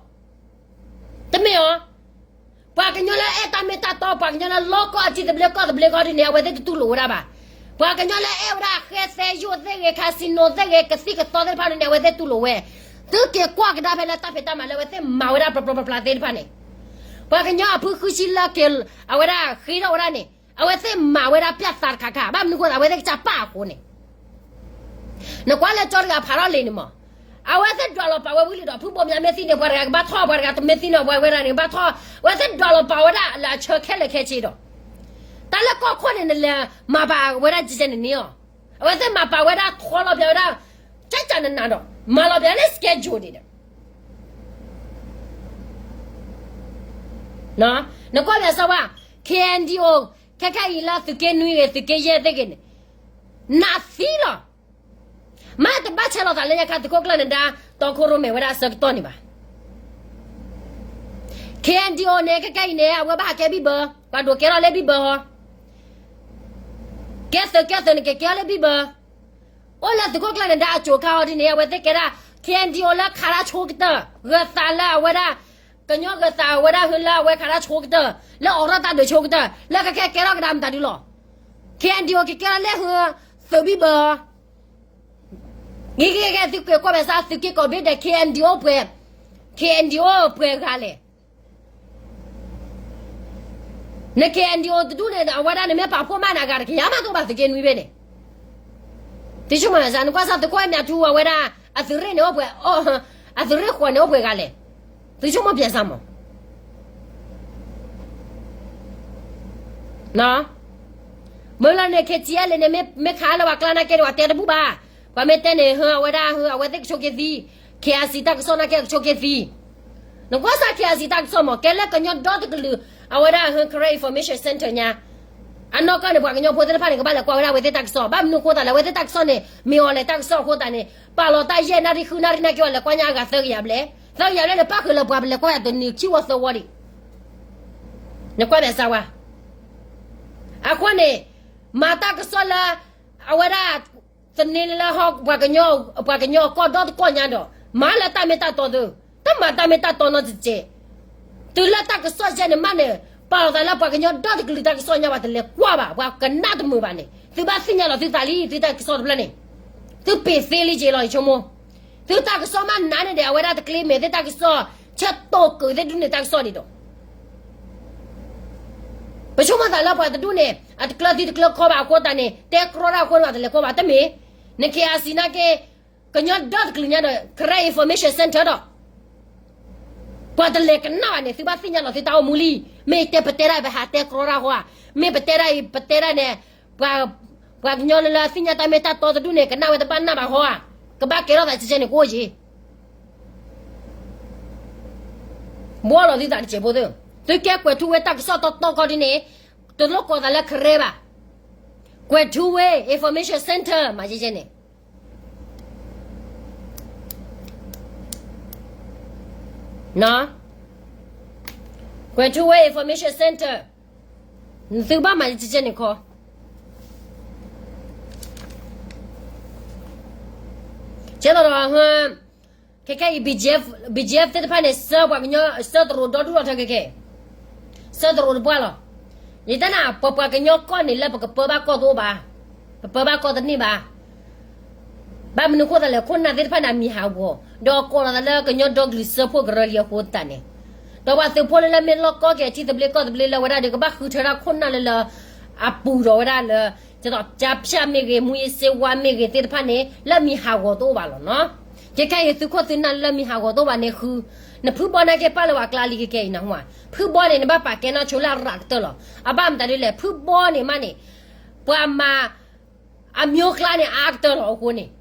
အီၤ. ပှၤကညီလၢအဲၣ်တၢ်မ့ၢ်တၢ်တီ, ပှၤကညီလၢလီကီၢ်အထံသဘျ့ကီၢ်သဘျ့ခီဒ်န့ၣ် အဝဲသ့ၣ်တတူၢ်လိာ်ဝဲဒၣ်ဘၣ်. ပှၤကညီလၢအဲၣ်ဝဲဒၣ်ဃဲသဲယိာ်သ့ၣ်ဂ့ၤ, casinoသ့ၣ်ဂ့ၤ, ကသံၣ်ကသီသ့ၣ်တဖၣ်န့ၣ် အဝဲသ့ၣ်တူၢ်လိာ်ဝဲ. သုက့ၤကွၢ်ကဒါဖဲလၢတၢ်ဖံးတၢ်မၤလၢအဝဲသ့ၣ်မၤဝဲဒၣ်ပျီပျီပျီပျီသ့ၣ်တဖၣ်န့ၣ်, ပှၤကညီအဖုဃုဆံလၢက့ၤ အဝဲဒၣ်ဃ့ထီၣ်ဝဲဒၣ်န့ၣ် အဝဲသ့ၣ်မၤဝဲဒၣ်ပၠၣ်သးတခါခါ, ဘၣ်မနုၤဃိသး အဝဲသ့ၣ်ကစၢ်ပာ်အဃိန့ၣ် နကွၢ်လၢကၠီတဂၤဖးထီၣ်လံန့ၣ်မး, အဝဲသ့ၣ်ဒွးလီၤပာ်ဝဲဝံၤလံဒီး ဖုဘိမၠးမ့ၢ်သံန့ၣ် ပှၤတဂၤကဘၣ်ထီၣ်, ပှၤတဂၤတမ့ၢ်သံန့ၣ် ပှၤဝဲဒၣ်န့ၣ် ကဘၣ်ထီၣ်, အဝဲသ့ၣ်ဒွးလီၤပာ်ဝဲဒၣ်လၢအဆၢခဲလၢာ်ခဲဆ့ဒီး, တၢ်လၢကီၢ်ခိၣ်န့ၣ် နလဲၤမၤပာ်ဝဲဒၣ်ကဲကဲန့ၣ်န့ၣ်အီၤ, အဝဲသ့ၣ်မၤပာ်ဝဲဒၣ်ထီလီၤပျးဝဲဒၣ် ကကနနၤဒီး မၤလီၤပျးလၢ schedule န့ၣ်ဒီး နကွၢ်ဘၣ်စၢၤဝဲ, KNDO ခဲခဲအံၤလၢသုးက့နွံဂ့ၤ သုးက့ယဲၢ်သ့ၣ်ဂ့ၤန့ၣ်, နးသံလီၤ. မ့ၢ်တဘၣ်ဆဲးလီၤသးလၢညါခါ သုးခိၣ်ကျၢၢ်နဒါ တီခိၣ်ရိၣ်မဲာ်ဝဲဒၣ်အဆၢကတီၢ်န့ၣ်ဘၣ်. KNDO န့ၣ် ခဲခဲအံၤန့ၣ် အဝဲဘၣ်ဟးကဲဘံၣ်ဘၢ, ပှၤဒိးကဲထီၣ်လၢဘံၣ်ဘၢဟီ, ကဲသုးကဲသုးန့ၣ် ကကဲထီၣ်လၢဘံၣ်ဘၢ အိၣ်လၢသုးခိၣ်ကျၢၢ်နဒါအစိၤခါအီၤဒ်န့ၣ် အဝဲသ့ၣ်ကဲဒၣ် KNDO လၢခးတၢ်ဆိကတၢၢ် ဂၢၤသးလၢအဝဲဒၣ်, ကညီဂၢၤသးအဝဲဒၣ်ဟၢလၢအဝဲခးတၢ်ဆိကတၢၢ် လၢအိးထီၣ်တၢ်ဒုးဆိကတၢၢ် လၢကကဲကဲထီၣ်ကဒါမတၤဒုလီၤ. KNDO ကကဲထီၣ်လၢဟၢသုးဘံၣ်ဘၢ ဂ့ၤဂ့ၤဂ့ၤ သုက့ၤကွၢ်ဘၣ်စၢၤ သုးက့ကိးဘ့ၣ်ဒီး KNDO ပှဲၤ, KNDO ပှဲၤဂၤလဲၣ်. န KNDO တဒူၣ်န့ၣ် အဝဲဒၣ်န့ၣ်မ့ၢ်ပာ်ဖှိၣ်မးန့ၣ် အဂၤတကယၤမးတအိၣ်ဘၣ် သုးက့နွံဘ့ၣ်န့ၣ်. သုဆိကမိၣ်စၢၤ နကွၢ်စၢၤ သုးခိၣ်အဲၣ်မၠးထူအဝဲဒၣ် အသုးရ့ၣ်န့ၣ်အိၣ်ပှဲၤ, အသုးရ့ၣ်ဃိးန့ၣ်အိၣ်ပှဲၤဂၤလဲၣ်. သုဆိကမိၣ်ပၠးစၢၤမး မ့ၢ်လၢန့ၣ် KTLA န့ၣ် မ့ၢ်ခးလၢပှၤကျါနာ်က့န့ၣ် ပှၤတဲတဘူၣ်ဘၣ်. ပှၤမ့ၢ်တဲန့ၣ် ဟၢ အဝဲဒၣ်ဟၢ အဝဲသ့ၣ်ကဆိးက့ၤသံ, KIC တၢ်ကစီၣ်နာ်က့ကဆိးက့ၤသံ. နကွၢ်စၢၤ KIC တၢ်ကစီၣ်မး ကဲလၢကညီဒီတကလုာ် အဝဲဒၣ်ဟၢ Karen Information Center ညါ အနီၢ်ကီၢ်န့ၣ် ပှၤကညီဖိသ့ၣ်တဖၣ်န့ၣ် ကဘၣ်လဲၤကွၢ်ဝဲဒၣ်အဝဲသ့ၣ်တၢ်ကစီၣ်, ဘၣ်မနုၤအဃိသတးလဲၣ် အဝဲသ့ၣ်တၢ်ကစီၣ်န့ၣ် မ့ၢ်အီၤလဲၣ်တၢ်ကစီၣ်အဃိသတးန့ၣ် ပာ်လီၤတၢ်ယဲၢ်နၣ်ရံၣ်ဃုနၣ်ရံၣ်နာ်က့ ပှၤလဲၤကွၢ်ညါအဂၤသၢကယၤဘျဲၣ်, သၢကယၤဘျဲၣ်န့ၣ် ပၣ်ဃုာ်လၢပှၤပလဲၤကွၢ်ယၤတနံၤခံဝီသၢဝီဒံး. နကွၢ်ဘၣ်စၢၤဝဲ အဃိန့ၣ် မၤတၢ်ကစီၣ်လၢ အဝဲဒၣ် သန့ၤလၢဟီ ပှၤကညီကီၢ်ဒီတကီၢ်ညါဒီး မၤလၢတၢ်မ့ၢ်တၢ်တီသု, တမၤတၢ်မ့ၢ်တၢ်တီနီတစဲး. တုၤလၢတၢ်ကစီၣ်ယဲၢ်န့ၣ်မးန့ၣ် ပာ်လီၤသးလၢပှၤကညီဒီတကလုာ်တၢ်ကစီၣ်ညါ ပှၤတလဲၤကွၢ်ဘၣ်, ပှၤကနၣ်တမုာ်ဘၣ်န့ၣ် သုဘၣ်သ့ၣ်ညါလီၤသုသးလံ သုတၢ်ကစီၣ်တဖျၢၣ်န့ၣ် သုပ့ၤသ့လံက့ၤလီၤ ယဆိကမိၣ်. သုတၢ်ကစီၣ်မးနးန့ၣ်ဒီး အဝဲဒၣ်တကျ့မဲာ်သ့ၣ်တၢ်ကစီၣ် ဆၢတိာ်ကၢၤသ့ၣ်ဒုးန့ၣ်တၢ်ကစီၣ်ဒံးဒီး ပဆိကမိၣ်သးလၢပှၤတဒူၣ်န့ၣ် အတကျၢၤသံတကျၢၤခီဘၣ်အဃိသတးန့ၣ် တဲကြီတၢ်အဃိန့ၣ် ပှၤတလဲၤကွၢ်ဘၣ်တမ့ၢ်. န KIC နာ်က့ ကညီဒီတကလုာ်ညါဒီး Karen Information Center ဒီး ပှၤတလဲၤကနၣ်ဘၣ်န့ၣ် သုဘၣ်သ့ၣ်ညါလီၤသုတၢ်အိၣ်မူလံ. မ့ၢ်တဲပတဲဒၣ်အံၤ ပဟးတဲကြီတၢ်ဃီဧါ, မ့ၢ်ပတဲဒၣ်အံၤ ပတဲဒၣ်န့ၣ် ပှၤ ပှၤကညီလၢလၢသ့ၣ်ညါတၢ်မ့ၢ်တၢ်တီတဒူၣ်န့ၣ် ကနၣ်ဝဲတဘၣ်နၢ်ဘၣ်ဃီဧါ, ကဘၣ်ကဲထီၣ်သးကဲကဲန့ၣ်ကအိၣ်က့ၤ ဘှီလီၤသုသးတစဲးဖိသ့ၣ်, သုကဲကွဲးထူဝ့တၢ်ကစီၣ်တီတီခီဒ်န့ၣ် တလိၣ်ကိးသးလၢ Karen ဘၣ်, ကွဲးထူဝ့ Information Center မၤကဲကဲန့ၣ် ကွဲးထူဝ့ Information Center သုဘၣ်မၤကဲကဲန့ၣ်ခီ ကဲသိးဒီး ခဲခဲအံၤ BGF, BGF သ့ၣ်တဖၣ်န့ၣ် ဆှၢပှၤကညီ ဆှၢသရိာ်ဒီဒူၣ်လီၤထၢခဲခဲ, ဆှၢသရိာ်တပှၢ်လီၤ. ယတဲနၤ ပပှၤကညီကီၢ်န့ၣ် လၢပကပၢဘၣ်ကီၢ်တအိၣ်ဘၣ်, ပပၢဘၣ်ကီၢ်တန့ၢ်ဘၣ်. ဘၣ်မနုၤဃိသတးလဲၣ် ခိၣ်နၢ်သ့ၣ်တဖၣ်န့ၣ် အမံၤဟးဂီၤ, ဒီးကိးလီၤသးလၢကညီဒီကလုာ်စၢဖှိၣ်ကရၢလံအဃိသတးန့ၣ်, ဒီးပှၤသုးဖိလၢလၢမ့ၢ်လီၢ်ကီၢ်က့ၤ အထံသဘျ့ကီၢ်သဘျ့လၢဝဲဒၣ်ဒီး ကဘၣ်ဃုထၢဒၣ်ခိၣ်နၢ်လၢလၢ အပူၤဒီးဝဲဒၣ်လၢ ဒ်သိး ကၠါဖၠၣ်မ့ၢ်ဂ့ၤ မူးယစ်ဆေးဝါးမ့ၢ်ဂ့ၤသ့ၣ်တဖၣ်န့ၣ် လၢအမံၤဟးဂီၤတအိၣ်ဘၣ်လီၤနီၤ. ခဲခဲအံၤ သုးခိၣ်သုးနၢ်လၢအမံၤဟးဂီၤတအိၣ်ဘၣ်န့ၣ်ဃု, နဖုဘီနာ်က့ပာ်လၢပှၤကျါလံခဲခဲအံၤနဟူဧါ, ဖုဘီန့ၣ် နဘၣ်ပာ်ကဲနီၢ်ဆိလၢအရၤကတၢၢ်လီၤ. အဘၣ်မတၤဒ်လဲၣ် ဖုဘီန့ၣ်မးန့ၣ် ပှၤမၤ အမျိုးကျားန့ၣ် အါကတၢၢ်လီၤအဃိန့ၣ်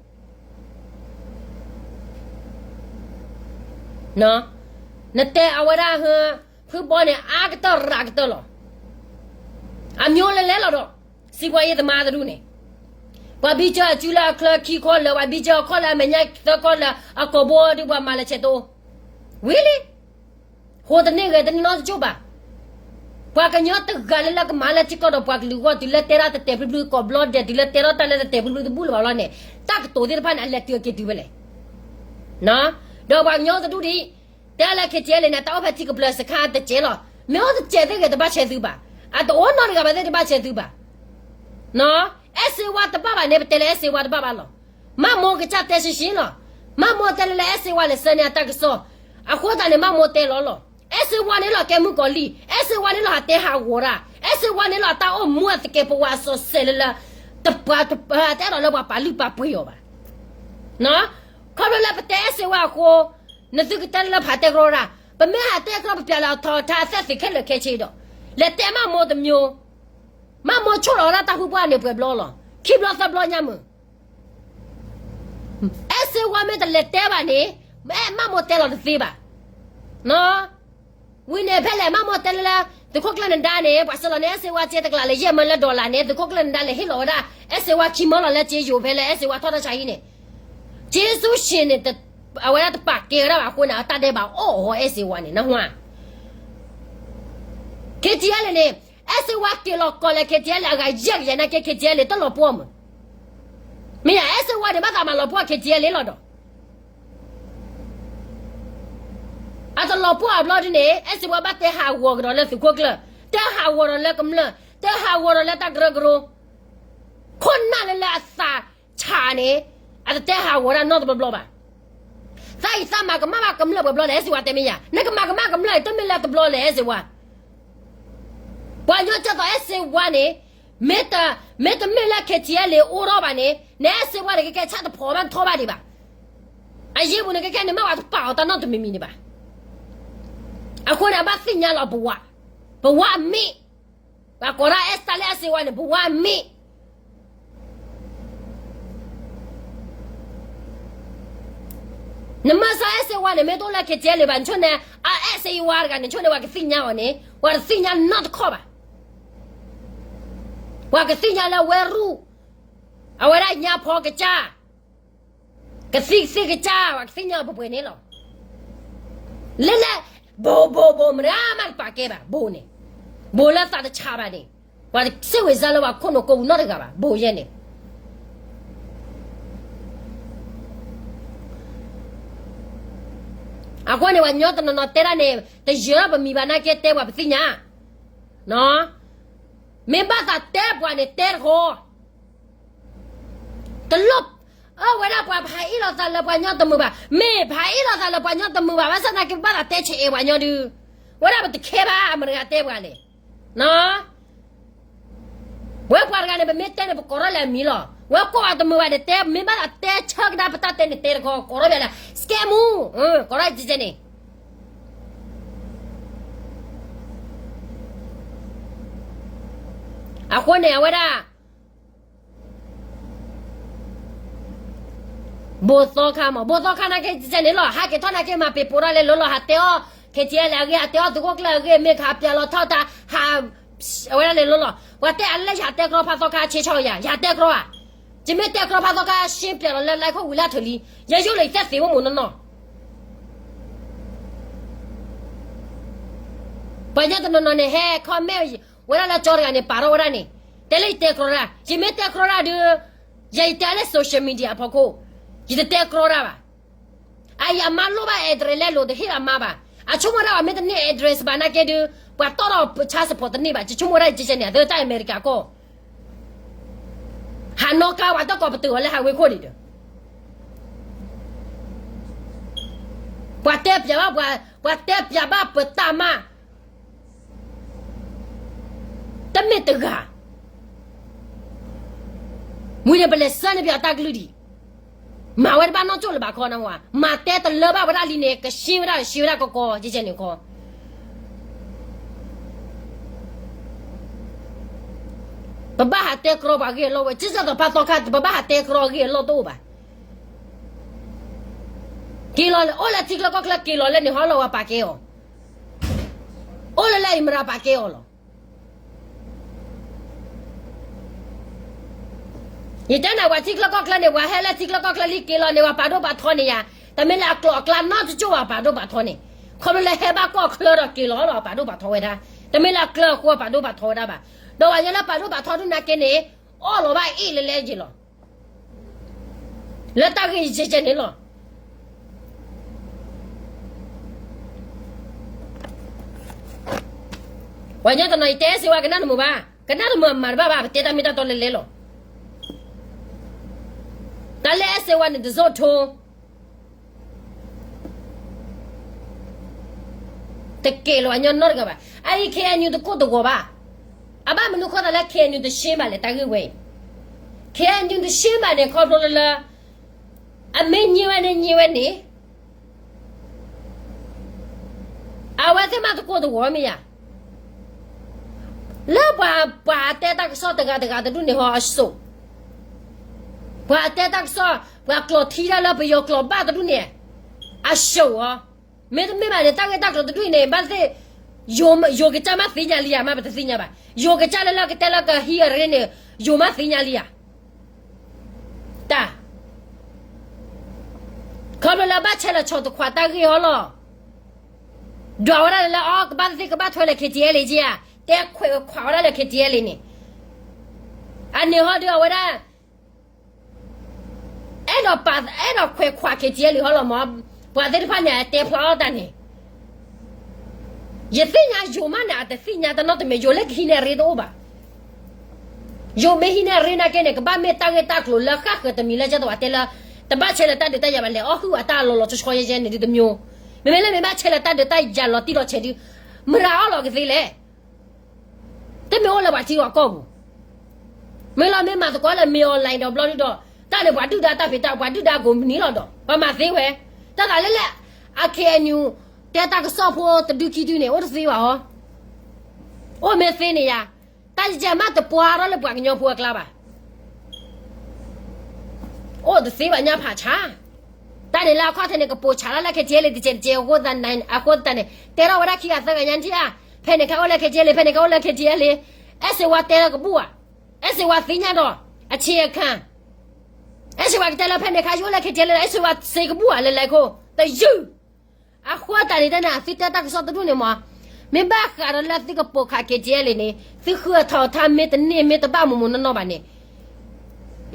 နတဲအဝဲဒၣ်ဟၢ ဖုဘီန့ၣ် အါကတၢၢ်ရၤကတၢၢ်လီၤ. အမျိုးလဲၤလဲၤလီၤဒီး စီးပွားရေးသမားတဒူၣ်န့ၣ်, ပှၤဘံကၢအစုလၢအချၢခံခီလၢာ်, ပှၤဘံကၢအခီၣ်လၢအမဲာ်ညါသၢခီလၢာ်, အကိာ်ဘိဒုးပှၤမၤလၢဆဲးတအိၣ်, ဝံၤလံ. ဟိတန့ၢ်ဂဲၤတန့ၢ်နီတကၠိၢ်ဘၣ်. ပှၤကညီတဂၤလၢလၢကမၤလၢထံကီၢ်ဒီးပှၤကလုာ်အဂီၢ် တုၤလၢတဲဒၣ်တတဲာ်ဖျုးဖျုးကိးဘျီဒဲး, တုၤလၢတဲထီၣ်တၢ်လၢတတဲာ်ဖျုးဖျုးတဘူၣ်လၢၤဘၣ်လီၤန့ၣ်, တၢ်ကတိၤသ့ၣ်တဖၣ်န့ၣ် အလဲၤတုၤအက့ၤတုၤဖဲလဲၣ်. ဒီးပှၤကညီတဒူၣ်ဒံး, တဲလၢ KTLA န့ၣ် တၢ်အိၣ်ဖဲထံကပျၢၤစခါတစဲးလီၤ. မ့ၢ်အိၣ်တစဲးသ့ၣ်ဂ့ၤ တဘၣ်ဆဲးသုဘၣ်. အတအိၣ်နီတဂၤဘၣ်သ့ၣ်တဘၣ်ဆဲးသုဘၣ်. အဲၣ်စ့ဝါတဘၣ်ဘၣ်န့ၣ် ပတဲလၢအဲၣ်စ့ဝါတဘၣ်ဘၣ်လီၤ. မၢ်မိၢ်ကစၢ်တဲရှဲရှဲလီၤ. မၢ်မိၢ်တဲလၢလၢအဲၣ်စ့ဝါလဲၤဆှၢန့ၢ်အတၢ်ကစီၣ်, အဃိသတးန့ၣ် မၢ်မိၢ်တဲလီၤလီၤ. အဲၣ်စ့ဝါန့ၣ်လီၤကဲမုၣ်ကီၤလံၢ်, အဲၣ်စ့ဝါန့ၣ်လီၤဟးတဲဟးဂီၤတၢ်, အဲၣ်စ့ဝါန့ၣ်လီၤအတၢ်အိၣ်မူအသကဲးပဝးအစီဆဲးလၢလၢ တပှၤတပှၤတအဲၣ်ဒိးလၢပှၤပာ်လုၢ်ပာ်ပှ့ၤအီၤဘၣ်. ခီဖျိလၢပတဲအဲၣ်စ့ဝါအဃိ, နသုကတဲလၢလၢဖးတဲကြီတၢ်, ပမ့ၢ်ဟးတဲကြီပပျဲလၢအထီထါအသဲၣ်သ့ၣ်ခဲလၢာ်ခဲဆ့ဒီး, လဲၤတဲမၢ်မိၢ်တမံၤ, မၢ်မိၢ်ဆိၣ်လီၤဝဲဒၣ်တၢ်ဃုပှၢ်န့ၣ်ပှဲၤဘျီလီၤ. ခံဘျီသၢဘျီညါမုၢ် အဲၣ်စ့ဝါမ့ၢ်တလဲၤတဲဘၣ်န့ၣ်, မၢ်မိၢ်တဲလီၤတသ့ဘၣ်. ဝံၤန့ၣ်ဖဲလဲၣ် မၢ်မိၢ်တဲလၢလၢ သုးခိၣ်ကျၢၢ်နဒါန့ၣ် ပှၤဆှၢလီၤန့ၢ်အဲၣ်စ့ဝါစ့တကလးလၢယဲၢ်မၢလၢ dollar န့ၣ် သုးခိၣ်ကျၢၢ်နဒါလဲၤဟ့ၣ်လီၤဝဲဒၣ် အဲၣ်စ့ဝါခံမၢလီၤလၢစ့ယိၤဖဲလၢအဲၣ်စ့ဝါထီၣ်တၢ်ဆါဟံၣ်န့ၣ်, စ့ဆူၣ်ရှ့ၣ်န့ၣ် အဝဲဒၣ်တပာ်ကဲဝဲဒၣ်ဘၣ်အဃိန့ၣ် အတၢ်ဒဲးဘးအီၣ်အီၤအဲၣ်စ့ဝါန့ၣ် နၢ်ဟူဧါ. KTLA န့ၣ်, အဲၣ်စ့ဝါက့ၤလီၤကီၢ်လဲၤ KTLA အဂၤယဲၢ်ကယၤနာ်က့ KTLA တလီၤပှီၢ်မုၢ်, မ့ၢ်ယါ အဲၣ်စ့ဝါန့ၣ် ဘၣ်သးမၤလီၤပှီၢ် KTLA လီၤဒီး အတလီၤပှီၢ်အဘျီဒ်န့ၣ် အဲၣ်စ့ဝါဘၣ်တဲဟးဂီၤကဒီးလၢ သုးခိၣ်ကျၢၢ်, တဲဟးဂီၤဒီးလၢကမျၢၢ်, တဲဟးဂီၤဒီးလၢတၢ်ကရၢကရိ, ခိၣ်နၢ်လၢလၢအသးဆးန့ၣ် အတတဲဟးဂီၤဒၣ်နီတဘျီဘျီဘၣ်. သးအံၤသးမၤကမၣ်ဘၣ်ကမျၢၢ်ပှဲၤဘျီလဲၣ် အဲၣ်စ့ဝါတဲမ့ၢ်ယါ, နကမၤကမၣ်ကမျၢၢ်အံၤ တမ့ၢ်လၢတဘျီလဲၣ် အဲၣ်စ့ဝါ. ပှၤကညီကၢ်သိးအဲၣ်စ့ဝါန့ၣ်, မ့တမ့ၢ်လၢ KTLA အိၣ်ထီၣ်ဘၣ်န့ၣ် နအဲၣ်စ့ဝါန့ၣ် ကကဲဆၣ်တဖီးဘၣ်ထီၣ်ဘၣ်ဒံးဘၣ်. အယ့ၢ်ပူၤန့ၣ် ကကဲန့ၣ်မ့ၢ်ဝဲတပာ်အီၤတၢ်နီတမံၤမံၤဒံးဘၣ်. အဃိန့ၣ် အဘၣ်သ့ၣ်ညါလီၤပဝး, ပဝးအမ့ၢ်, ပှၤကိးဒၣ်အဲၣ်စ့ဝါလၢအဲၣ်စ့ဝါန့ၣ် ပဝးအမ့ၢ် နမ့ၢ်စ့အဲၣ်စ့ဝါန့ၣ် မ့ၢ်တအိၣ်လၢ KTLA ဘၣ် နဆိန့ၣ် အအဲၣ်စ့ဝါတဂၤန့ၣ် ဆိန့ၣ် ပှၤကသ့ၣ်ညါအီၤန့ၣ် ပှၤတသ့ၣ်ညါနီတခီၣ်ဘၣ်. ပှၤကသ့ၣ်ညါလၢဝဲရူၢ်, အဝဲဒၣ်ညါဖီကစၢ်, ကသံၣ်ကသ့ၣ်ကစၢ် ပှၤကသ့ၣ်ညါအီၤပှဲၤပှဲၤန့ၣ်လီၤ. လဲၤလဲၤ, ဘိးဘိးဘိး မတၤမးတပာ်ကဲဘၣ် ဘိးန့ၣ်, ဘိးလၢသးတဆးဘၣ်န့ၣ်, ပှၤစ့ဝ့ၤစါလၢပှၤခိၣ်နူာ်ကိးပူၤနီတဂၤဘၣ် ဘိးယဲန့ၣ် အဃိန့ၣ် ပှၤကညီတနီၤနီၤတဲဒၣ်န့ၣ် တယၢၤထီၣ်ပမံၤဘၣ်နာ်က့ တဲပှၤပသ့ၣ်ညါ, မ့ၢ်ဘၣ်သးတဲပှၤန့ၣ် တဲတခီ, တလိၣ်, အဝဲဒၣ်ပှၤဖးအ့ၣ်လိာ်သးလၢပှၤကညီတမုာ်ဘၣ်, မ့ၢ်ဖးအ့ၣ်လိာ်သးလၢပှၤကညီတမုာ်ဘၣ် ဘၣ်ဆၣ်သနာ်က့ ပဘၣ်သးတဲဆဲးအဲၣ်ပှၤကညီဒုး, ဝဲဒၣ်ပတခဲဘၣ် အမတဂၤတဲပှၤလဲၣ် ဝဲပှၤတဂၤန့ၣ် ပမ့ၢ်တဲန့ၣ် ပကိးထီၣ်လဲၤအမံၤလီၤ. ဝဲကိးဂၤတမုာ်ဘၣ်န့ၣ် တဲ မ့ၢ်ဘၣ်သးတဲဆၢကဒါပတၢ်တဲန့ၣ် တဲတခီ ကိးထီၣ်ဘၣ်လဲၣ် စကဲမူ, ကိးထီၣ်ကဲကဲန့ၣ်. အဃိန့ၣ် အဝဲဒၣ် ဘိးသီခါမး ဘိးသီခါနာ်က့ ကဲန့ၣ်လီၤ. ဟးက့ၤထီၣ်နာ်က့ မၤပ့ၤပိာ်ထီၣ်လဲၤလိၤလီၤ ဟးတဲအီၣ် KTLA အဂ့ၢ် ဟးတဲအီၣ်သုးခိၣ်ကျၢၢ်အဂ့ၢ် မ့ၢ်ခးပျဲလီၤထီၣ်တၢ် ဟး, အဝဲဒၣ်လဲၤလိၤလီၤ. ပှၤတဲအလဲၢ် ယဟးတဲကြီဖးသီခါ ဆ့ဆီယၤ ယဟးတဲကြီဧါ. ယမ့ၢ်တဲကြီဖးသီခါ ရှ့ပျဲလီၤလၢလၢခိၣ်ဝံၤလၢထၢၣ်လံ ယယိၣ်လၢယသဲၣ်သ့ၣ်ဝဲမုၢ်နီၢ်နီၢ် ပှၤကညီတနီၤနီၤန့ၣ် ဟဲ comment ဝဲဒၣ်လၢကၠီတဂၤန့ၣ် ပာ်ထီၣ်ဝဲဒၣ်န့ၣ် တဲလၢယတဲကြီတၢ် ယမ့ၢ်တဲကြီတၢ်ဒုး ယဲယတဲလၢ social media အဖီခိၣ် ယတတဲကြီတၢ်ဘၣ်. အအံၤအမါလိၣ်ဘၣ် address လဲၣ်လိၤ တဟ့ၣ်အမါဘၣ်. အဆိကမိၣ်ဒၣ်ပှၤမ့ၢ်တန့ၢ် address ဘၣ်နာ်က့ဒုး ပှၤတီၣ်ထီၣ် child support တန့ၢ်ဘၣ်. ယဆိကမိၣ်ဒၣ်ယကဲန့ၣ် အသၢတၢ်အမဲရကၤကီၢ် ဟးနီၣ်ကါဝဲတၢ်ကိးပတုာ်အီၤလၢ highway ခိၣ်ဒံးဒီး ပှၤတဲပျးဘၣ်ပှၤ, ပှၤတဲပျးဘၣ်ပတၢ်မၤ တမ့ၢ်တဂၤ ဝံၤန့ၣ် ပလဲၤဆှၢန့ၢ်ပှၤတၢ်ကလုၢ်ဒံး မၤဝဲတဘၣ်နီၢ်ကၠိၣ်လၢၤဘၣ်ခီနဝဲ မၤတဲတလၢဘၣ်ဝဲဒၣ်လံန့ၣ် ကရှ့ဝဲဒၣ် ကရှ့ဝဲဒၣ်ကီကီ ကဲကဲန့ၣ်ခီ ပဘၣ်ဟးတဲကြီပှၤဂ့ၢ်အလီၢ်ဝဲ ကစၢ်သိးဖးသီခါ ပဘၣ်ဟးတဲကြီအဂ့ၢ်အလီၢ်တအိၣ်ဘၣ်. က့ၤလီၤလဲၤ အိၣ်လၢထံချၢကီၢ်ချၢ က့ၤလီၤလဲၣ်န့ၣ် ဟီလီၤဝဲပာ်ကဲအီၤ, အိၣ်လၢလၢအံၤမတၤပာ်ကဲအီၤလီၤ. ယတဲနၤ ပှၤထံချၢကီၢ်ချၢန့ၣ် ပှၤဟဲလၢထံချၢကီၢ်ချၢလံက့ၤလီၤန့ၣ် ပှၤပာ်ဒိၣ်ပာ်ထီန့ၣ်ယၤ, တမ့ၢ်လၢအကျိာ်အကျါနီတကၠိၢ်ဘၣ် ပာ်ဒိၣ်ပာ်ထီန့ၣ်, ခီဖျိလၢဟဲဘၣ်ကီၢ်ချၢဒီးက့ၤလီၤလီၤ ပာ်ဒိၣ်ပာ်ထီဝဲဒၣ်, တမ့ၢ်လၢအကျၢၤအဃိပာ်ဒိၣ်ပာ်ထီဝဲဒၣ်ဘၣ်, ဒီးပှၤကညီလၢပာ်ဒိၣ်ပာ်ထီဒုးနာ်က့န့ၣ်, အီၣ်လီၤဘၣ်အ့ၣ်လဲလဲယ့ၤလီၤ. လၢတၢ်ဂ့ၢ်ယဲၢ်ယဲၢ်န့ၣ်လီၤ. ပှၤကညီတနီၤအံၤတဲစ့ဝါကနၣ်တမုာ်ဘၣ်, ကနၣ်တမုာ်အမၤတဘၣ်ဘၣ် ပတဲတၢ်မ့ၢ်တၢ်တီလဲၤလဲၤလီၤ. တၢ်လၢအဲၣ်စ့ဝါန့ၣ်တစိၢ်ထိ တကဲလၢၤပှၤကညီနီတဂၤဘၣ်. အအံၤ ခ့ၣ်အဲၣ်ယူၣ် တကိၢ်တဂီၤဘၣ်. အဘၣ်မနုၤဃိသးလၢ ခ့ၣ်အဲၣ်ယူၣ် တရှ့ဘၣ်လဲၣ် တၢ်ဂ့ၢ်ဝဲအံၤ, ခ့ၣ်အဲၣ်ယူၣ် တရှ့ဘၣ်န့ၣ် ခီဖျိလၢလၢ အမ့ၢ်ညံးဝဲန့ၣ်ညံးဝဲန့ၣ် အဝဲသ့ၣ်မးတကိၢ်တဂီၤမ့ၢ်ယၤ, လၢပှၤ ပှၤအတဲတၢ်ကစီၣ်တဂၤတဂၤတဒူၣ်န့ၣ်ဟီအစိၤ, ပှၤအတဲတၢ်ကစီၣ် ပှၤကျိာ်ထံတၢ်လၢပယီၤကျိာ်ဘၣ်တဒူၣ်န့ၣ် အစိၤဟီ, မ့တမ့ၢ်ဘၣ်န့ၣ် တၢ်ဂ့ၢ်တၢ်ကျိၤတဒူၣ်အံၤန့ၣ် ဘၣ်သ့ၣ် ယိၤကစၢ်မးသ့ၣ်ညါလံဧါ မ့ၢ်ပတသ့ၣ်ညါဘၣ်, ယိၤကစၢ်လၢလၢကတဲလၢကဟံးအရ့န့ၣ် ယိၤမးသ့ၣ်ညါလံဧါ, တၢ် ခီဖျိလၢဘၣ်ဆဲးလီၤဆီၣ်တခွးတၢ်ဂ့ၢ်ဟီလီၤ. ဒွးဝဲဒၣ်လၢအီၤ ကဘၣ်သ့ၣ်ကဘၣ်ထွဲလၢ ခ့ၣ်ထံၣ်အဲလ့ၣ်က့ဧါ, တဲခွဲးခွးဝဲဒၣ်လၢ ခ့ၣ်ထံၣ်အဲလ့ၣ်န့ၣ်, အန့ၣ်ဟီဒီးအဝဲဒၣ် အဲၣ်ဒိးပာ် အဲၣ်ဒိးခွဲးခွး ခ့ၣ်ထံၣ်အဲလ့ၣ်ဟီလီၤမး, ပှၤသ့ၣ်တဖၣ်န့ၣ် အတဲဖျါထီၣ်တၢ်န့ၣ် ယသ့ၣ်ညါယိၤမးန့ၣ် အတသ့ၣ်ညါတနီတမံၤ ယိၤလၢကဟံးန့ၢ်အရ့တအိၣ်ဘၣ်. ယိၤမ့ၢ်ဟံးန့ၢ်အရ့နာ်က့န့ၣ် ကဘၣ်မ့ၢ်တၢ်ဂ့ၢ်တၢ်ကျိၤလၢဃၣ်ဃၢၤတမံၤလၢကဲသိးဝဲတဲလၢ တဘၣ်ဆဲးလၢတၢ်ဒုးတၢ်ယၤဘၣ်လဲၣ် အီၣ်ဟုၣ်အတၢ်လီၤလီၤဆီဆီယဲၢ်ယဲၢ်န့ၣ်ဒုးတမံၤ, မ့မ့ၢ်လၢမ့ၢ်ဘၣ်ဆဲးလၢတၢ်ဒုးတၢ်ယၤလီၤတံၢ်လီၤဆဲးဒုး မတၤအီၣ်လီၤကသ့လဲၣ်. တမ့ၢ်အိၣ်လၢပှၤထံပှၤကီၢ်ပူၤ, မ့ၢ်လီၤမ့ၢ်မၤသကိးလၢမ့ၢ်အီၤလဲၣ်ဒီးဘျီဒုဒီး တၢ်န့ၣ်ပှၤဒုၣ်ဒါတၢ်ဖံးတၢ် ပှၤဒုၣ်ဒါကိးမုၢ်နံၤလီၤဒီး ပှၤမၤသ့ဝဲ, တၢ်သးလၢလၢ အ ခ့ၣ်အဲၣ်ယူၣ် တဲတၢ်ကစီၣ်ဖိတဒုခံဒုန့ၣ် အိၣ်တသ့ဘၣ်ဟီ, အိၣ်မ့ၢ်သ့န့ၣ်ယၤ, တၢ်ယဲၢ်မးတပှၤထီၣ်လၢပှၤကညီဖိအကျါဘၣ်. အိၣ်တသ့ဘၣ်ညါဖးဆါ, တၢ်န့ၣ်လၢအခီၣ်ထံးန့ၣ် ကပိာ်ဆးလၢလၢ ခ့ၣ်ထံၣ်အဲလ့ၣ် တစဲးတစဲးအဃိသတးန့ၣ် အဃိသတးန့ၣ် တဲထီၣ်ဝဲဒၣ်ခံဂၤသၢဂၤညါထံၣ်ဧါ, ဖဲန့ၣ်ခါအိၣ်လၢ ခ့ၣ်ထံၣ်အဲလ့ၣ် ဖဲန့ၣ်ခါအိၣ်လၢ ခ့ၣ်ထံၣ်အဲလ့ၣ်, အဲၣ်စ့ဝါတဲလၢကဘူၣ်ဧါ, အဲၣ်စ့ဝါသ့ၣ်ညါဒီး အဆ့အခါ, အဲၣ်စ့ဝါကတဲလၢဖဲန့ၣ်ခါယအိၣ်လၢ ခ့ၣ်ထံၣ်အဲလ့ၣ် အဲၣ်စ့ဝါစ့ကဘူၣ်ဧါ လဲၤလဲၤခိၣ် တယုၢ် အဃိသတးန့ၣ်တၢ်န့ၣ် အသုတဲတၢ်ကစီၣ်တဒူၣ်န့ၣ်မး, မ့ၢ်ဘၣ်ဃးဒီးလၢသုကပိာ်ခး ခ့ၣ်ထံၣ်အဲလ့ၣ်န့ၣ် သုဃုအထီၣ်ထါမ့ၢ်တန့ၢ်မ့ၢ်တဘၣ်မူးမူးနီၢ်နီၢ်ဘၣ်န့ၣ်,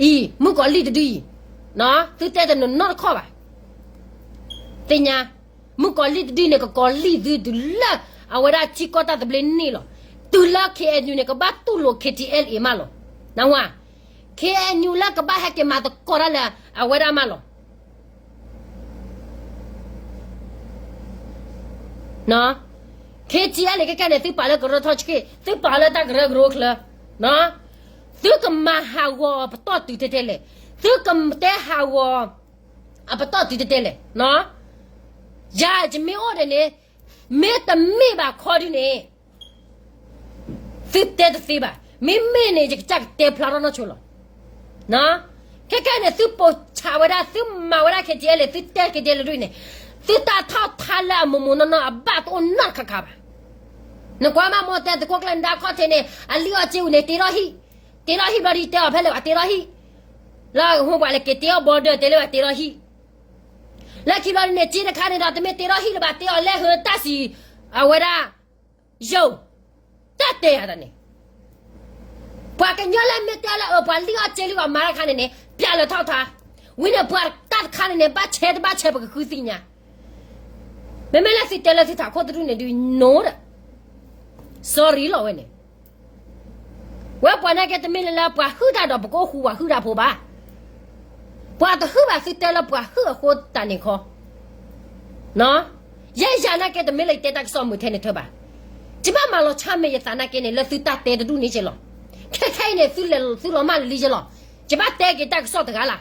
အံၤ မုၣ်ကီၤလံၢ်တဒုအံၤ, သုတဲတနီၤနီတခီၣ်ဘၣ်, သ့ၣ်ညါ, မုၣ်ကီၤလံၢ်တဒုန့ၣ် ကကီၤလံၢ်သုတုၤလၢ အဝဲဒၣ်ထံကီၢ်တၢ်သဘျ့န့ၣ်လီၤ, တုၤလၢ ခ့ၣ်အဲၣ်ယူၣ် န့ၣ် ကဘၣ်တူၢ်လိာ် ခ့ၣ်ထံၣ်အဲလ့ၣ် မးလီၤ, နဝၤ, ခ့ၣ်အဲၣ်ယူၣ် လၢကဘၣ်ဟဲက့ၤမၤသကိးတၢ်လၢ အဝဲဒၣ်မးလီၤ. ခ့ၣ်ထံၣ်အဲလ့ၣ် ခဲကနံၣ်န့ၣ် သုပာ်လၢကရၢထီၣ်ဆှ့ၣ်, သုပာ်လၢတၢ်ကရၢကရိချၢ, သုကမၤဟးဂီၤအပတီၢ်တုၤတဲတဲလဲၣ်, သုကတဲဟးဂီၤအပတီၢ်တုၤတဲတဲလဲၣ်, ယၤယမ့ၢ်အိၣ်ဒ်န့ၣ်, မ့ၢ်တမ့ၢ်ဘၣ်ခီဒုန့ၣ် သုတဲတသ့ဘၣ်, မ့မ့ၢ်န့ၣ် ယကစၢ်ကတဲဖျါထီၣ်နီၢ်ဆိလီၤ. ခဲကနံၣ်န့ၣ် သုပိာ်ဆးဝဲဒၣ် သုမၤဝဲဒၣ် ခ့ၣ်ထံၣ်အဲလ့ၣ် သုတဲ ခ့ၣ်ထံၣ်အဲလ့ၣ် ဒ်န့ၣ်, သုတၢ်ထီၣ်ထါလၢအမူးမူးနီၢ်နီၢ်အဘၣ်တအိၣ်နီတခါခါဘၣ်. နကွၢ်မး မိၢ်တဲသကိးကျၢၢ်နဒါခီၣ်ထံးန့ၣ် အလံၣ်အီၣ်စ့ဝံၤန့ၣ် တ့ထီၣ်ဟံၣ်, တ့ထီၣ်ဟံၣ်ဘျီဒ် တဲအီၤဖဲလဲၣ် ပှၤတ့ထီၣ်ဟံၣ်, လၢဟိပှၤလဲၤက့ၤတ့အီၣ် border တဲလၢပှၤတ့ထီၣ်ဟံၣ်, လၢခံဘျီဒ်န့ၣ် က့တခါန့ၣ်ဒီး တမ့ၢ်တ့ထီၣ်ဟံၣ်လၢၤဘၣ် တ့အီၤလဲၤဟၢတၢ်စံး, အဝဲဒၣ် ယိၤ, တၢ်တဲယၤတၢ်န့ၣ်, ပှၤကညီလၢမ့ၢ်တဲလၢအၢ ပှၤလံၣ်အီၣ်စ့လံၣ်အီၣ်မၤတၢ်တခါန့ၣ်န့ၣ် ပျဲလၢၤထီၣ်ထါ, ဝံၤန့ၣ်ပှၤတၢ်တခါန့ၣ်န့ၣ် ဘၣ်ဆဲးတဘၣ်ဆဲးပကဃုသ့ၣ်ညါ, မ့မ့ၢ်လၢသုတဲလၢသုထးခိၣ်တဒူၣ်န့ၣ်ဒုး no ဒီး sorry လီၤဝဲန့ၣ် ဝဲပှၤနာ်က့တမ့ၢ်လၢလၢပှၤဟုၣ်တၢ်ဒီးပကအိၣ်ဃူပှၤဟုၣ်တၢ်ဖိဘၣ်. ပှၤတဟုၣ်ဘၣ်သုတဲလၢပှၤဟုၣ်အဃိတၢ်န့ၣ်ခီ, ယဲယၤနာ်က့တမ့ၢ်လၢယတဲတၢ်ကစီၣ်မုာ်ထဲန့ၣ်ထၢဘၣ်. ယဘၣ်မၤလီၤဆါမ့ၢ်ယသးနာ်က့န့ၣ် လၢသုတၢ်တဲတဒူၣ်န့ၣ်က့လီၤ. ခဲခဲအံၤန့ၣ် သုလဲၤသုလီၤမၢ်လံက့လီၤ. ယဘၣ်တဲက့ၤတၢ်ကစီၣ်တဂၤလၢ်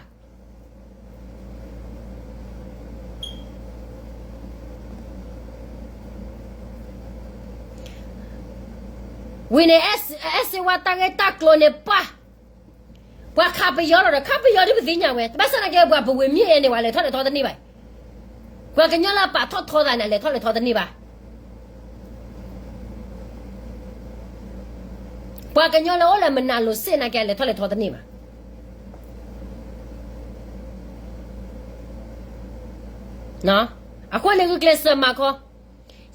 ဝံၤန့ၣ် အဲၣ်စ့ဝါတၢ်ဂ့ၢ်တၢ်ကျိၤန့ၣ် ပှၤ ပှၤခးပယီၤလီၤဒီး ခးပယီၤဒ်ပသ့ၣ်ညါဝဲ တဘၣ်ဆၣ်နာ်က့ ပှၤပဝ့ၢ်မ့ၢ်အဲၣ်န့ၣ် ပှၤလဲၤထီၣ်လဲၤထီတန့ၢ်ဘၣ်. ပှၤကညီလၢပာ်ထီၣ်ထီသးန့ၣ် အလဲၤထီၣ်လဲၤထီတန့ၢ်ဘၣ်. ပှၤကညီလၢအိၣ်လၢမနၤလိၤစ့ၣ်နာ်က့ အလဲၤထီၣ်လဲၤထီတန့ၢ်ဘၣ်. အဃိန့ၣ်ဂုာ်ကျဲးစၢးမၤခ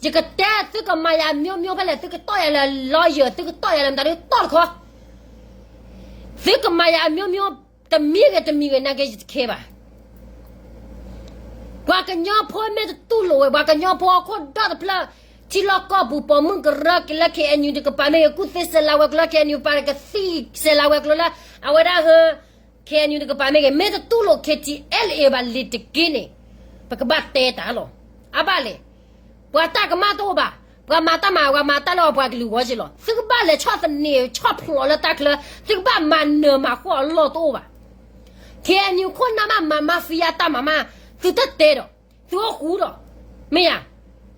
ီ, ယကတဲသုကမၤယၤမျိုးမျိုးဖဲလဲၣ်, သုကတီၢ်ယၤလၢ lawyer, သုကတီၢ်ယၤလၢမတၤဒုတီၢ်တခီ, သုကမၤယၤအမျိုးမျိုး, တမံၤဂ့ၤတမံၤဂ့ၤ နာ်က့ယတခဲဘၣ်. ပှၤကညီဖိမ့ၢ်တတူၢ်လိာ်ဝဲ, ပှၤကညီဖိဟီၣ်ခိၣ်ဒီတဖျၢၣ် ထံလီၢ်ကီၢ်ပူၤပိာ်မုၣ်ကရၢက့ၤလၢ K N U တကပၤမ့ၢ်ဂ့ၤ, ကူၣ်သ့စဲးလၤဝဲၤကျိၤလၢ K N U ပၤ ကသံၣ်စဲးလၤဝဲၤကျိၤလၢ အဝဲဒၣ်ဟၢ K N U တကပၤမ့ၢ်ဂ့ၤ, မ့ၢ်တတူၢ်လိာ် K T L A ဘၣ်လံၤတက့ၢ်န့ၣ်, ပကဘၣ်တဲတၢ်လီၤ. အဘၣ်လဲၣ်, ပှၤတၢ်ကမၣ်တအိၣ်ဘၣ်, ပှၤမၤတၢ်မၤ ပှၤမၤတၢ်လၢအပှၤကလုာ်ဂီၢ်က့ၤလီၤ. သုကဘၣ်လဲၤဆီၣ်သနံးဆီၣ်ဖျိးလၢတၢ်ချၢ, သုကဘၣ်မၤနၢၤမၤဃီအလီၢ်တအိၣ်ဘၣ်. K N U ခိၣ်နၢ်မးမၤ mafia တၢ်မၤမး, သုတတဲဒီး, သုအိၣ်ဃူဒီး, မ့ၢ်ဧါ,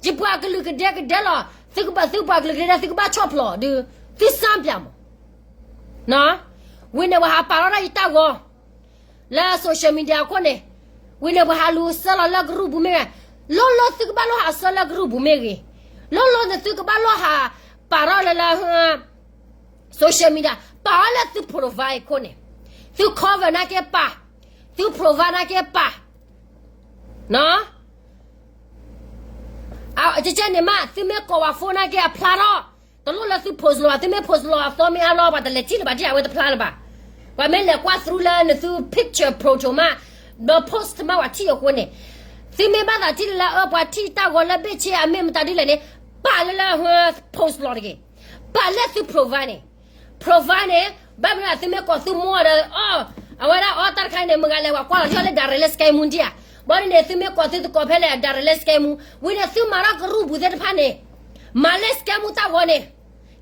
ယပှၤကလုာ်ကဒဲကဒဲလီၤ, သုကဘၣ်သုပှၤကလုာ်ကဒဲ သုကဘၣ်ဆီၣ်ဖျိးဒုး, သုစၢ်ပၠးမး ဝံၤန့ၣ်ပှၤဟးပာ်ထီၣ်ဒၣ်ယတၢ်ဂီၤ လၢ social media အခိၣ်န့ၣ်, ဝံၤန့ၣ်ပှၤဟးလူၤဆှၢလီၤလၢကရူၢ်ပူၤမ့ၢ်ဂ့ၤ, လီၢ်လီၢ်သုကဘၣ်လီၤဟးဆှၢလၢကရူၢ်ပူၤမ့ၢ်ဂ့ၤ, လီၢ်လီၢ်န့ၣ်သုကဘၣ်လီၤဟးပာ်ထီၣ်လၢလၢ social media, ပာ်အီၤလၢသု profile အခိၣ်န့ၣ်, သု cover နာ်က့ပာ်, သု profile နာ်က့ပာ်, ကဲကဲန့ၣ်မး သုမ့ၢ်ကိးပှၤ phone နာ်က့အဖျါထီၣ်, တလိၣ်လၢသု post လၢၤဘၣ်, သုမ့ၢ် post လီၤအသီမ့ၢ်အါလီၤ ပှၤတလဲၤထံၣ်လၢၤဘၣ်ဒ်အဝဲတဖျါလၢၤဘၣ်. ပှၤမ့ၢ်လဲၤကွၢ် through လၢနသု picture photo မး, ဒီး post မးပှၤထံၣ်အဃိန့ၣ်, သုမ့ၢ်ဘၣ်သးထံၣ်လၢလၢအၢပှၤထံၣ်တၢ်ဂီၤလၢဘ့ၣ်ဆ့အမ့ၢ်မတၤဒ်လဲၣ်န့ၣ်, ပာ်လၢလၢ post လီၤတဂ့ၤ, ပာ်လၢသု profile န့ၣ်, profile န့ၣ်, ဘၣ်မနုၤသုမ့ၢ်ကိးသုမိၢ်ဒီး, အဝဲဒၣ်အီတၢ်တခါအံၤန့ၣ် မတၤလဲၣ် ပှၤကွၢ်လီၤထံၣ်အီၤလၢ direct လၢ scam မူဒံးဧါ, ဘၣ်ဒ်န့ၣ် သုမ့ၢ်ကိးသုတကိးဖဲလဲၣ် direct လၢ scam မူ, ဝံၤန့ၣ်သုမၤထီၣ်ကရူၢ်ပူၤသ့ၣ်တဖၣ်န့ၣ်, မၤလၢ scam မူတၢ်ဂီၤန့ၣ်,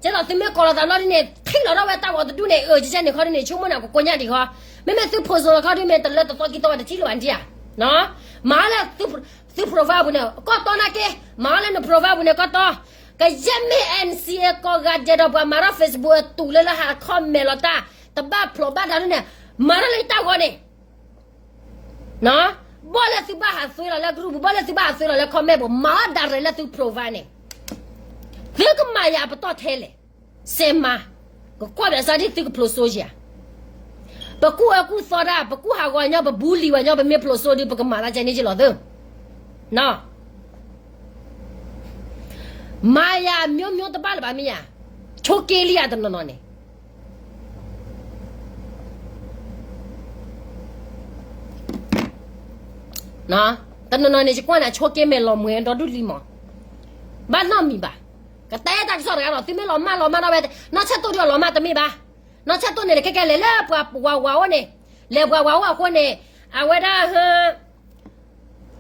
ကဲသိးသုမ့ၢ်ကိးလီၤသးဘျီဒ်န့ၣ် ထံၣ်လီၤထီၣ်ဝဲတၢ်ဂီၤတဒူၣ်န့ၣ်, အၢ ကဲကဲန့ၣ်ခီဒ်န့ၣ် ဆိကမိၣ်န့ၣ် ကကိညၢ်ဒံးဃီ, မ့မ့ၢ်သု post လီၤခီဒ်မ့ၢ်တလၢတသီခံသီဝဲတထံၣ်လၢၤဘၣ်ဒံးဧါ, မၤလၢ သု profile ပူၤန့ၣ် ကီၢ်တီနာ်က့, မၤအီၤလၢန profile ပူၤန့ၣ် ကီၢ်တီ, ကယဲၢ်မ့ၢ် N C A ကိးဂၤဒဲးဒီးပှၤမၤထီၣ် Facebook အတူးလၢလၢဟး comment လီၤတၢ်, တဘၣ်ဖျိးဘၣ်တၢ်ဒ်န့ၣ်, မၤထီၣ်လၢယတၢ်ဂီၤန့ၣ် ဘၣ်လၢသုဘၣ်ဟးသွဲလီၤလၢ group ပူၤ, ဘၣ်လၢသုဘၣ်ဟးသွဲလီၤလၢ comment ပူၤ, မၤအီၤ direct လၢသု profile န့ၣ်, သုကမၤယၤပတီၢ်ထဲလဲၣ်, စဲးမၤ, ကကွၢ်ဘၣ်စၢ်ဒ်သုကဖျိးစိယၤ, ပကူၣ်အၢကူၣ်သီတၢ်, ပကူၣ်ဟးဂီၤညီ, ပ bully ဝဲညီ, ပမ့ၢ်ဖျိးစိဒုး ပကမၤသးကဲန့ၣ်က့လီၤသု, မၤယၤမျိုးမျိုးတဘၣ်လၢၤဘၣ်မ့ၢ်ယၤ, ဆိက့လံယၤတနီၤနီၤန့ၣ် တနီၤနီၤန့ၣ် ယကွၢ်န့ၣ် ဆိက့မဲာ်လီၤမှဲဒီဒူၣ်လံမး, ဘၣ်နီတမံၤဘၣ်, ကတဲတၢ်ကစီၣ်တဂၤဒီး သုမ့ၢ်လီၤမၢ်လီၤမၢ်ထီၣ်ဝဲ, နီၢ်ဆဲၣ်တိၢ်ဒုးအလီၤမၢ်တမ့ၢ်ဘၣ်, နီၢ်ဆဲၣ်တိၢ်န့ၣ် ခဲကဲလဲၤလၢပှၤဝၤဝၤအိၣ်န့ၣ်, လဲၤပှၤဝၤအိၣ်အဃိန့ၣ်, အဝဲဒၣ်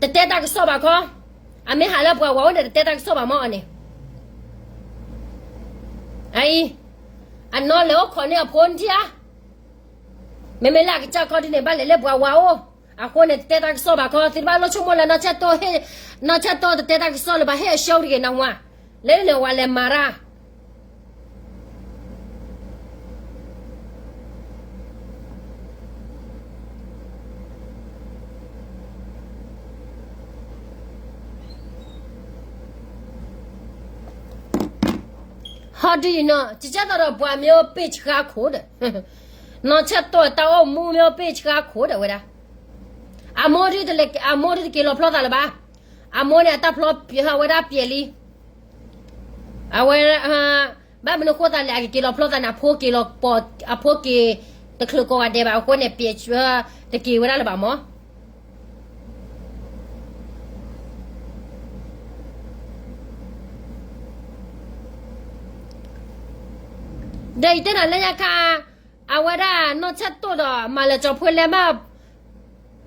တတဲတၢ်ကစီၣ်ဘၣ်ခီ, အမ့ၢ်ဟးလၢပှၤဝၤအိၣ်န့ၣ် တတဲတၢ်ကစီၣ်ဘၣ်မးအီၤန့ၣ်, အအံၤ, အနီၢ်လဲၤအိၣ်ခိးန့ၢ်အဖိနထံၣ်ဧါ, မ့မ့ၢ်လၢအကစၢ်ခီဒ်န့ၣ် ဘၣ်လဲၤလၢပှၤဝၤအိၣ်, အဃိန့ၣ် တတဲတၢ်ကစီၣ်ဘၣ်ခီ, သုတဘၣ်လိၣ်ဆိကမိၣ်လၢ နီၢ်ဆဲၣ်တိၢ်တတဲတၢ်ကစီၣ်လၢၤဘၣ်, ဟ့ၣ်အဆၢတဂ့ၤနဝၤ, လၢန့ၣ်ဝၤလဲၤမၤတၢ် ဟီဒုးအံၤနီၤ ကကဲသိးဒီးပှၤမ့ၢ်အိၣ်ပ့ၢ်ဆှါခိၣ်ဒီး, နီၢ်ဆဲၣ်တိၢ်တၢ်အိၣ်မူမ့ၢ်အိၣ်ပ့ၢ်ဆှါခိၣ်ဒီးဝဲဒၣ်, အမိၢ်ဒုးတက့ၤလီၤဖျီသးလၢၤဘၣ်, အမိၢ်န့ၣ်အတၢ်ဖျီဝဲဒၣ်ပျဲလံ, အဝဲ ဘၣ်မနုၤဃိသးလဲၣ် အကက့ၤလီၤဖျီသးန့ၣ် အဖိက့ၤလီၤပိာ် အဖိက့ၤတချုးကိးဂၤဒဲးဘၣ်အဃိန့ၣ် ပျဲ တက့ၤဝဲဒၣ်လၢၤဘၣ်မး ဒီးယတဲနၤလၢညါခါ, အဝဲဒၣ် နီၢ်ဆဲၣ်တိၢ်ဒီး မၤလၢကၠီၤဖိလဲမး,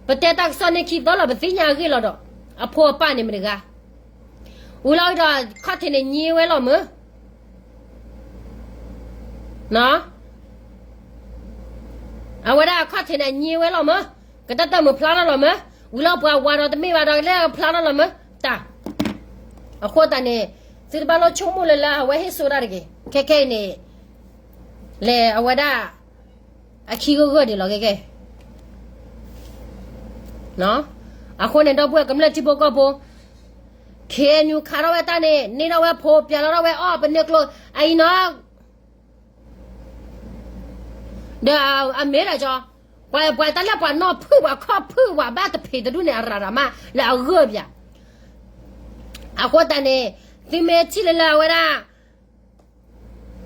ပတဲတၢ်ကစီၣ်န့ၣ်ခံသီလီၤ ပသ့ၣ်ညါအဂ့ၢ်လီၤဒီး အဖိအပၢ်န့ၣ်မတၤတဂၤ, ဝံၤလီၤဒီး ခီၣ်ထံးန့ၣ်ညံဝဲလီၤမး, အဝဲဒၣ်အခီၣ်ထံးန့ၣ်ညံဝဲလီၤမး, ကတၢၢ်တၢၢ်မုာ်ဖျါထီၣ်လီၤမး, ဝံၤလီၤပှၤဝၤဒီးတမ့ၢ်ဘၣ်ဒီးလၢဖျါထီၣ်လီၤမး, တၢ်, အဃိသတးန့ၣ် သုတဘၣ်လိၣ်ဆိကမိၣ်လၢလၢအဝဲဟ့ၣ်စိတၢ်တဂ့ၤ, ခဲခဲအံၤန့ၣ် လဲၤအဝဲဒၣ် အခံဂၢၢ်ဂၢၢ်ဒံးလီၤခဲခဲ, အဃိန့ၣ် ဒီပုၢ်ဝဲၢ်ကမျၢၢ်ထံဖိကီၢ်ဖိ, ခ့ၣ်အဲၣ်ယူၣ်ခးထီၣ်ဝဲတၢ်န့ၣ် န့ၢ်ထီၣ်ဝဲဖိ ပျဲလီၤထီၣ်ဝဲအီၣ်ပန့ၢ်ကျိ အအံၤနီၤ, ဒီးအမ့ၢ်ဒၣ်ကၠီ, ပှၤတၢ်လၢပှၤနီၢ်ဖုၣ်ပှၤခီၣ်ဖုၣ်ပှၤဘၣ်တဖံးတဒူၣ်န့ၣ် အရၤရၤမးလၢအဂၢၢ်ပၠး. အဃိသတးန့ၣ် သုမ့ၢ်ထံၣ်လၢလၢအဝဲဒၣ်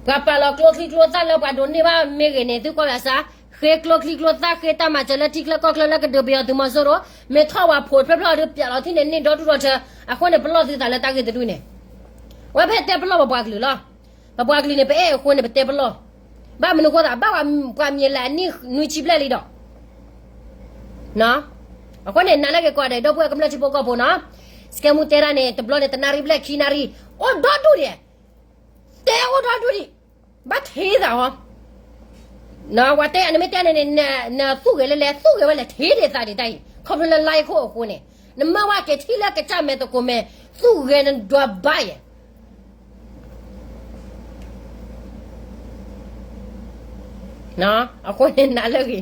ပှၤပာ်လီၤကျိချံကျိသၣ်လၢပှၤဒိးန့ၢ်ဘၣ်မ့ၢ်ဂ့ၤန့ၣ် သုကွၢ်ဝဲစး, ဃ့ကျိချံကျိသၣ် ဃ့တၢ်မၤစၢၤလၢထံချၢကီၢ်ချၢလၢကဒုးပယီၤသုးမီၤစိရိၤ, မ့ၢ်ထီၣ်ဝဲဖိးတဖျၢၣ်ဖျၢၣ်ဒီး ပၠးလီၤထံၣ်န့ၣ် န့ၢ်ဒီဒူၣ်ဒီထၢ, အဃိန့ၣ် ပလီၢ်သုသးလၢတၢ်ဂ့ၢ်တဒူၣ်န့ၣ်, ဝဲဖဲတဲပလီၢ်ပပှၤကလုာ်လီၤ. ပပှၤကလုာ်န့ၣ် ပအဲၣ်အဃိန့ၣ် ပတဲပလီၢ်, ဘၣ်မနုၤအဃိသး ဘၣ်ပှၤမံၤလဲၣ်အနံၣ်နွံဆံဘျဲၣ်လံဒီး အဃိန့ၣ် နာ်လၢက့ၤကွၢ်ဒီး ဒီပုၢ်ဝဲၢ်ကမျၢၢ်ထံဖိကီၢ်ဖိနီၤ, စကဲမူတဲတၢ်န့ၣ် တဘျီန့ၣ် တနၣ်ရံၣ်ဘျဲၣ်ခံနၣ်ရံၣ်, အိၣ်ဒီဒူၣ်ဒံး, တဲအိၣ်ဒီဒူၣ်ဒံး, ဘၣ်ထံၣ်သးဟီ, ဝဲတဲ နမ့ၢ်တဲန့ၣ်န့ၣ် နသူၣ်ဂဲၤလၢလဲၣ် သူၣ်ဂဲၤဝဲလဲၣ် ထံၣ်ဒံးသးဒံးတၢ်အံၤ ခီဖျိလၢ live ခိၣ်အဃိန့ၣ် နမၢဝဲက့ၤထံၣ်လၢကစၢ်မဲာ်သကိးမဲာ် သူၣ်ဂဲၤနဒွးဘၣ်ယဲၢ် အဃိန့ၣ်နၤလၢဂ့ၤ, န